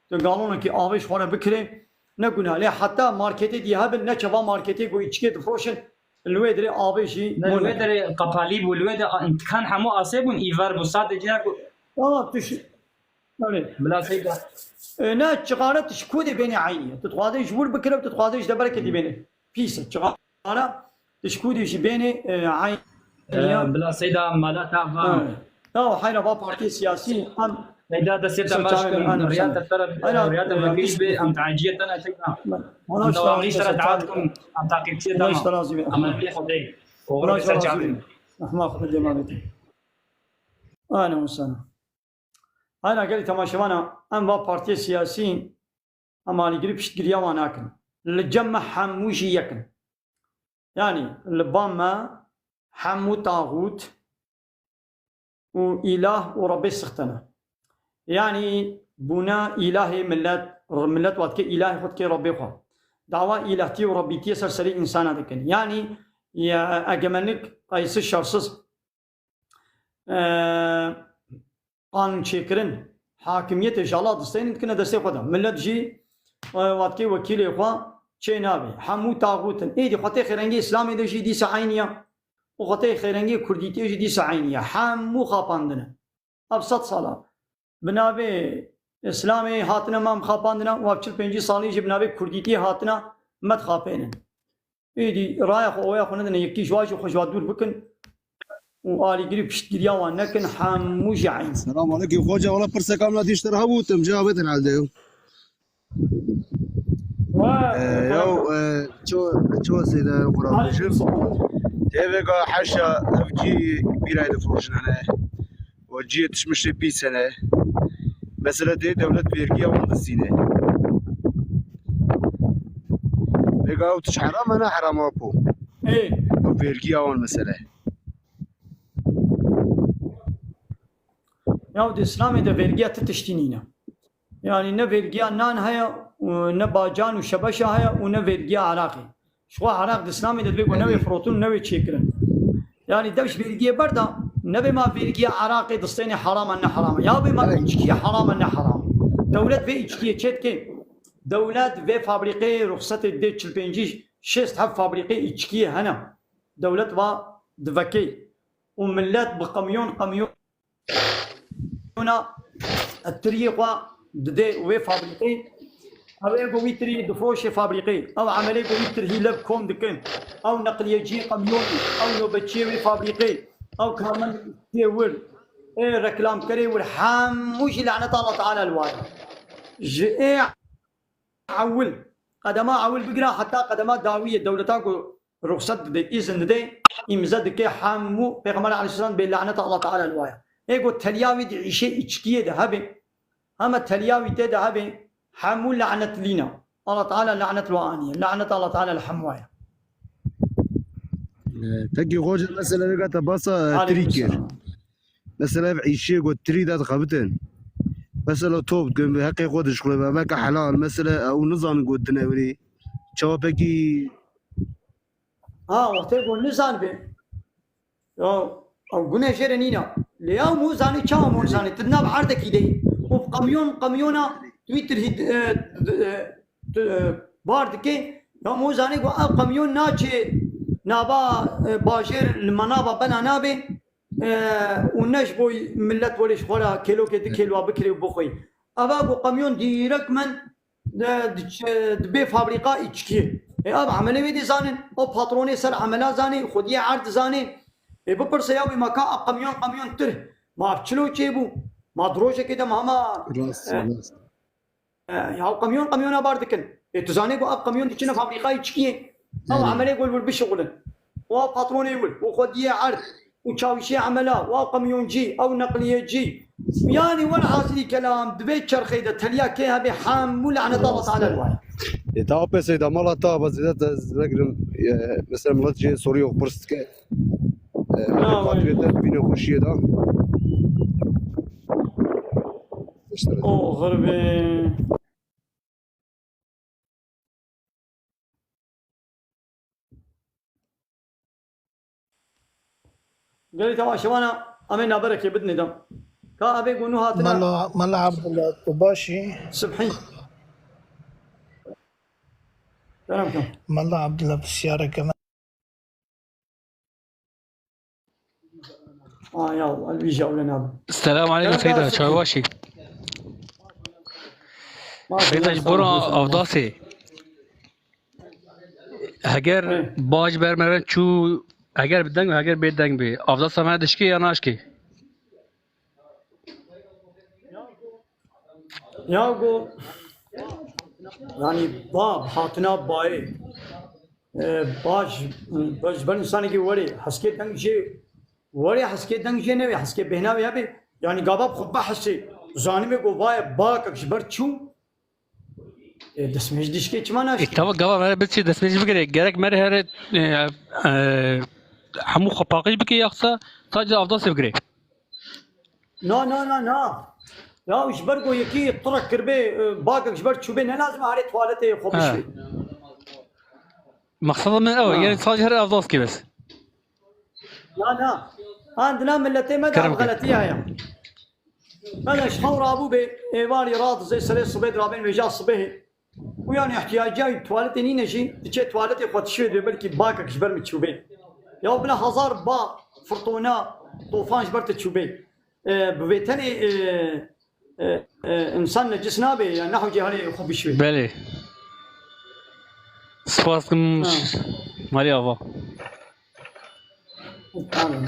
tu galonekî avê ji xwe re bikirê. Ne guneh. Lê heta marketê dî hebin, ne çava marketê ku îçkê difroşin, li wê dirê avê jî Ne, li wê bone. Dirê qepalî bû, li wê de a-, dikan hemû asê bûn, îvar bû, sadece ku Ya, tu şi-, Belê. Bila Seyda. E, ne, çixare tu ji ku dê bênê eynî ye. Tu dixwazê ji wir bikire, tu dixwazê ji deberekê dî bênê. Pîs e. Çixare tu ji ku dê jî bênê, e, eynî ye. E, bila Seyda mala ta va. Ha. Ya, heyra va partiyê siyasî, em Seyda destê te Seyda baş kim, em riya te te re, riya te vekirî be, em taciyê te ne Seyda. Em dawamlî te re davet kim, em taqîbçiyê te ma. Em lê Xwedê. Oxir ser çavê. Rahma Xwedê lê ma bêtin. Aynen wisa. Ayna gelî temaşevana, em va partiyê siyasî, em alîgirî piştgiriya wan nakin. Li cem me hemû jî yek in. Yanî li ba me hemû taxût û îlah û Rebbê sixte ne. Yanî bûne îlahê millet, millet wa dike îlahê xwe dike Rebbê xwe. Dawa îlahtiyê û Rebbîtiyê ser serê însana dikin. Yanî, ya, egemenlik qaysiz şersiz e, qanûnçêkirin, hakimiyetê ji Allah disteynin dikine destê xwe de. Millet jî e, watkê wekîlê xwe çê nabê. Hemû taxût in. Êdî xwetê xêrengê Îslamê de jî dîsa eynî ya. Û xwetê xêrengê Kurdîtiyê jî dîsa eynî ya. Hemû xapandine. Ev sed sala. Bi navê Îslamê hatine me em xapandine. Û ev çil pêncî salî jî bi navê Kurdîtiyê hatine me dixapênin. Êdî raya xwe, oya xwe nedine yekî ji wan jî xwe ji wan dûr bikin û alîgirî û piştgiriya wan nekin, hemû jî eyn. Selam aleykum. Xoca, wala pirseka min dîştir hebû, tim cevabê te helde yo. Wa, Ee, ya, e, ço, ço seyde Kur'an bêjim. Tevega heşa ev cî bîray difroşinene. Û cihê tişmişê pîs hene. Mesela dê dewlet vergiya wan distîne. Vêga ew tişt heram e, ne heram e, apo? Ê. Ew vergiya wan mesele. Ya di Îslamê de vergiya ti tiştî nîne. Yani ne vergiya nan heye, û ne bacan û şebeşa heye û ne vergiya eraqê. Ji xwe eraq di Îslamê de divê ku newê firotin û newê çêkirin. Yani dev ji vergiyê berda, nebe ma vergiya eraqê distêne heram e ne heram e. Ya bê ma içkiyê heram e ne heram e. Dewlet vê içkiyê çê dike. Dewlet vê fabrîqeyê ruxsetê didê çil pêncî şêst heb fabrîqê içkiyê hene. Dewlet va divekê. Û millet bi qemyon qemyon Ona tiriyê xwe didê wê fabrîqê. Ew ê ku wî tirî difroşê fabrîqê. Ew emelê ku wî tirhî lev kom dikin. Ew neqliyeciyê qemyonê. Ew nobetçiyê wê fabrîqê. Ew karmendê wir. Ê reklamkerê wir hemû jî laneta Allah Teala li wan e. Ji ê ewil, qedema ewil bigira heta qedema dawiyê dewleta ku ruxset dide, îzin dide, îmze dike hemû Pêxember aleyhisselam bê laneta Allah Teala li waya. Ê ku teliya wî di îşê îçkiyê de hebe, hema teliya wî tê de hebe, hemû lanetlîne. Allah Teala lanet li wa aniye. Lanet Allah Teala li hemû waya. Peki hoca, mesela vêga te basa, e, Tirî kir. Mesela ev îşê ku tirî de dixebitin. Mesela top dikin, bi heqê xwe dişuxulin, bi emeke helal. Mesela ew nizanin ku dinewirî. Çawa pekî? Ha, wextê ku nizanibê. Ya, ew gune jê re nîna. Lê ya mû zanî, çawa mû zanî? Tu nav erdekî de. Û qemyon, qemyona Twitter hî, e, e, tu, e, bar dike. Ya mû zanî ku ev qemyon naçê nava, e, bajêr li manava bena nabê. E, û ne ji bo millet welê ji xwe re kêlokê di kêlwa bikirê û bixwî. Eva ku qemyon dîrek min, e, diçe, dibê fabrîqa îçkiyê. E, ev emelê wê dî zanin, o patronê ser emela zanê, xwediyê erd zanê. E, bipirse ya wê ma ka ev qemyon, qemyon tir. Ma ev çilo çêbû? Ma di rojekê de ma hema, Rast, e, rast. E, ya qemyon qemyona bar dikin. Ê, tu zanê ku ev qemyon diçine fabrîqayê çikiyê? Ew Erê. Emelê ku li wir bişixulin. Wa patronê wir, û xwediyê erd, û çawişê emela, wa qemyoncî, ew neqliyecî. Yani welhasilî kelam, di vê çerxê de teliya kê hebe hemû laneta Allah Teala li wayê. Ê, ta apê seyda mala ta ba zêde te vekirim, e, mesela millet jê sorî yok pirs dike. E, Na, vay. Patriyete bîne xweşiyê da. İşte. O xirbe. Gelî tewa şewana em ê naberekê bidinê de. Ka evê ku nû hatine. Mela, Mela Abdullah, tu baş î? Sibhî. Kerem ke. Mela Abdullah, pisyareke me. Aa, ya, elbîja wile nabe. Selam aleykum Seyda, çawa baş î? Seyda, ji bo Avdasê. Heger baş ber me re çû, heger bi deng be, heger bê deng be. Avdasa me dişkê ya naşkê? Ya go, yani ba, hatina bayê. E, baş, baş, ber insanekî werê, heskê deng jê, werê heskê deng jê newê, heskê bêhna wê hebe. Yani gava bi xwe behsê, zanîbê go vaye bakek ji ber çû, e, destmêj dişkê çima naşkê? E, tava gava mere bitçi destmêj bigire. Gerek mere here, e, e, hemû xwe paqij bike yaxsa sadece Avdasê bigire? Na, na, na, na. Ya ji ber ku yekî tirek kiribê, e, bakek ji ber çûbê ne lazim e herê tuwaletê xwe bişî. Mexseda min ew e, yani sadece her Avdaskê bes. Na, na. An dina milletê me de ev xeletiya heye. Bela ji xew rabû bê, êvarî radizê serê sibê dirabên vêja sibehê. û yan îhtiyacîya wî tuwaletê nîne jî, diçe tuwaletê xwe dişuye dê belkî bakek ji ber min çûbê. Ya bila hezar ba, firtona, tofan ji ber te çûbê. E, bi vê tenê, e, e, e, însan necis nabe, ya neho cê herê xwe bişuye. Belê. Spas dikim. Ha. Malê ava. Tamam.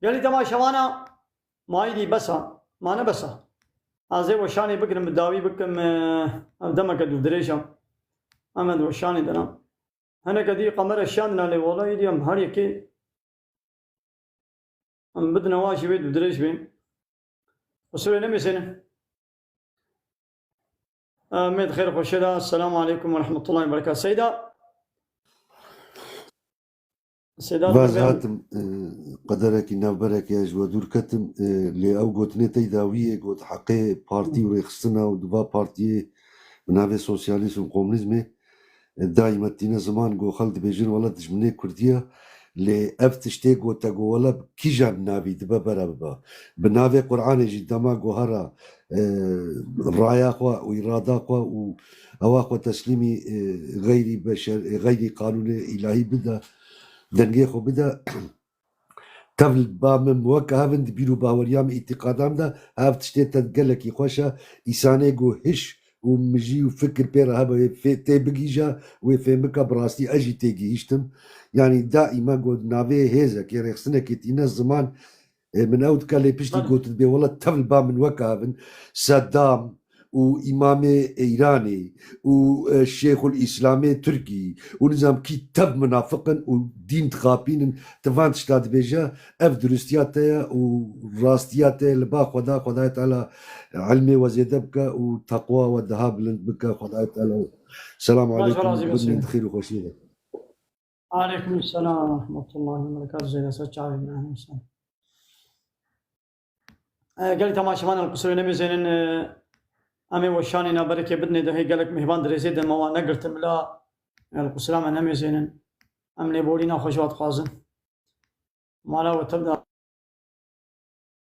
Gelî temaşevana, ma îdî bes a, ma ne bes a. Ez ê weşanê bigirim, bi dawî bikim, e, ev demeke dûvdirêj a. Em ê di weşanê de ne. Hineke dî qemere şiyandina lê wala îdî em her yekê em bidine wa jî wê dûvdirêj bê. Qusûrê nemêsêne. Em ê di xêr xweşê de. Esselamu aleykum ve rahmetullahi ve berekatuhu. Seyda. Seyda, Vaz dibe- hatim, e, qederekî navberekê ez ji we dûr ketim, e, lê ew gotinê tey dawiyê got heqê partî û rêxistina û di va partiyê bi navê sosyalîst û komûnîzmê, e, daîme tîne ziman go xelk dibêjin wela dijminê Kurdî ye. Lê ev tiştê gote go wela bi kîjan navî dibe bera biba. Bi navê Qur'anê jî dema go hera, e, raya xwe û îrada xwe û ewa xwe teslîmî, e, xeyrî beşer, e, xeyrî qanûnê îlahî bide, dengê xwe bide. Tev li ba min weke hev in di bîr û baweriya min, îtîqada min de ev tiştê te gelekî xweş e. Îsanê ku hiş û mijî û fikir pê re hebe, wê fê-, tê bigihîje, wê fêm bike, bi rastî ez jî tê gihîştim. Yanî daîma ku navê hêzekê, rêxistinekê tîne ziman, e, min ew dike, lê piştî Belê. Gotin dibê wela tev li ba min weke hev in. Sedam, û Îmamê Îranê û, e, Şêxul Îslamê Tirkî û nizam kî tev munafiq in û dîn dixapînin. Tu van tişta dibêje, ev duristiya te ye û rastiya te ye li ba Xweda. Xwedayê Teala ilmê we zêde bike û teqwa we daha bilind bike. Xwedayê Teala. Selamu Baş aleykum. razî Bimînin olsun. Di xêr û xweşiyê de. Aleykum selam ve rahmetullahi ve berekatuhu. Zêde ser çavê min. Ehlen we sehlen. E, gelî temaşevan, li qusûrê nemêzênin, e, em ê weşanê naberekê bidinê de hê gelek mêvan dirêzê de me wan negirtin bila, e, li qusûra me nemêzênin. Em lêborîna xwe ji we dixwazin. Mala we tev de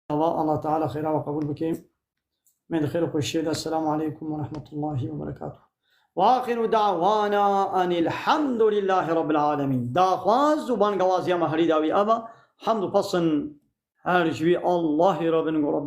ava, Allah Teala xêra we qebûl bike. Em ê di xêr û xweşiyê de. Esselamu aleykum ve rahmetullahi ve berekatuhu. Ve axiru da'wana enilhamdülillahi rabbil alemin. Daxwaz û bangawaziya me herî dawî ev e. Hemd û pesin her ji wî Allahî re bin ku Rabbê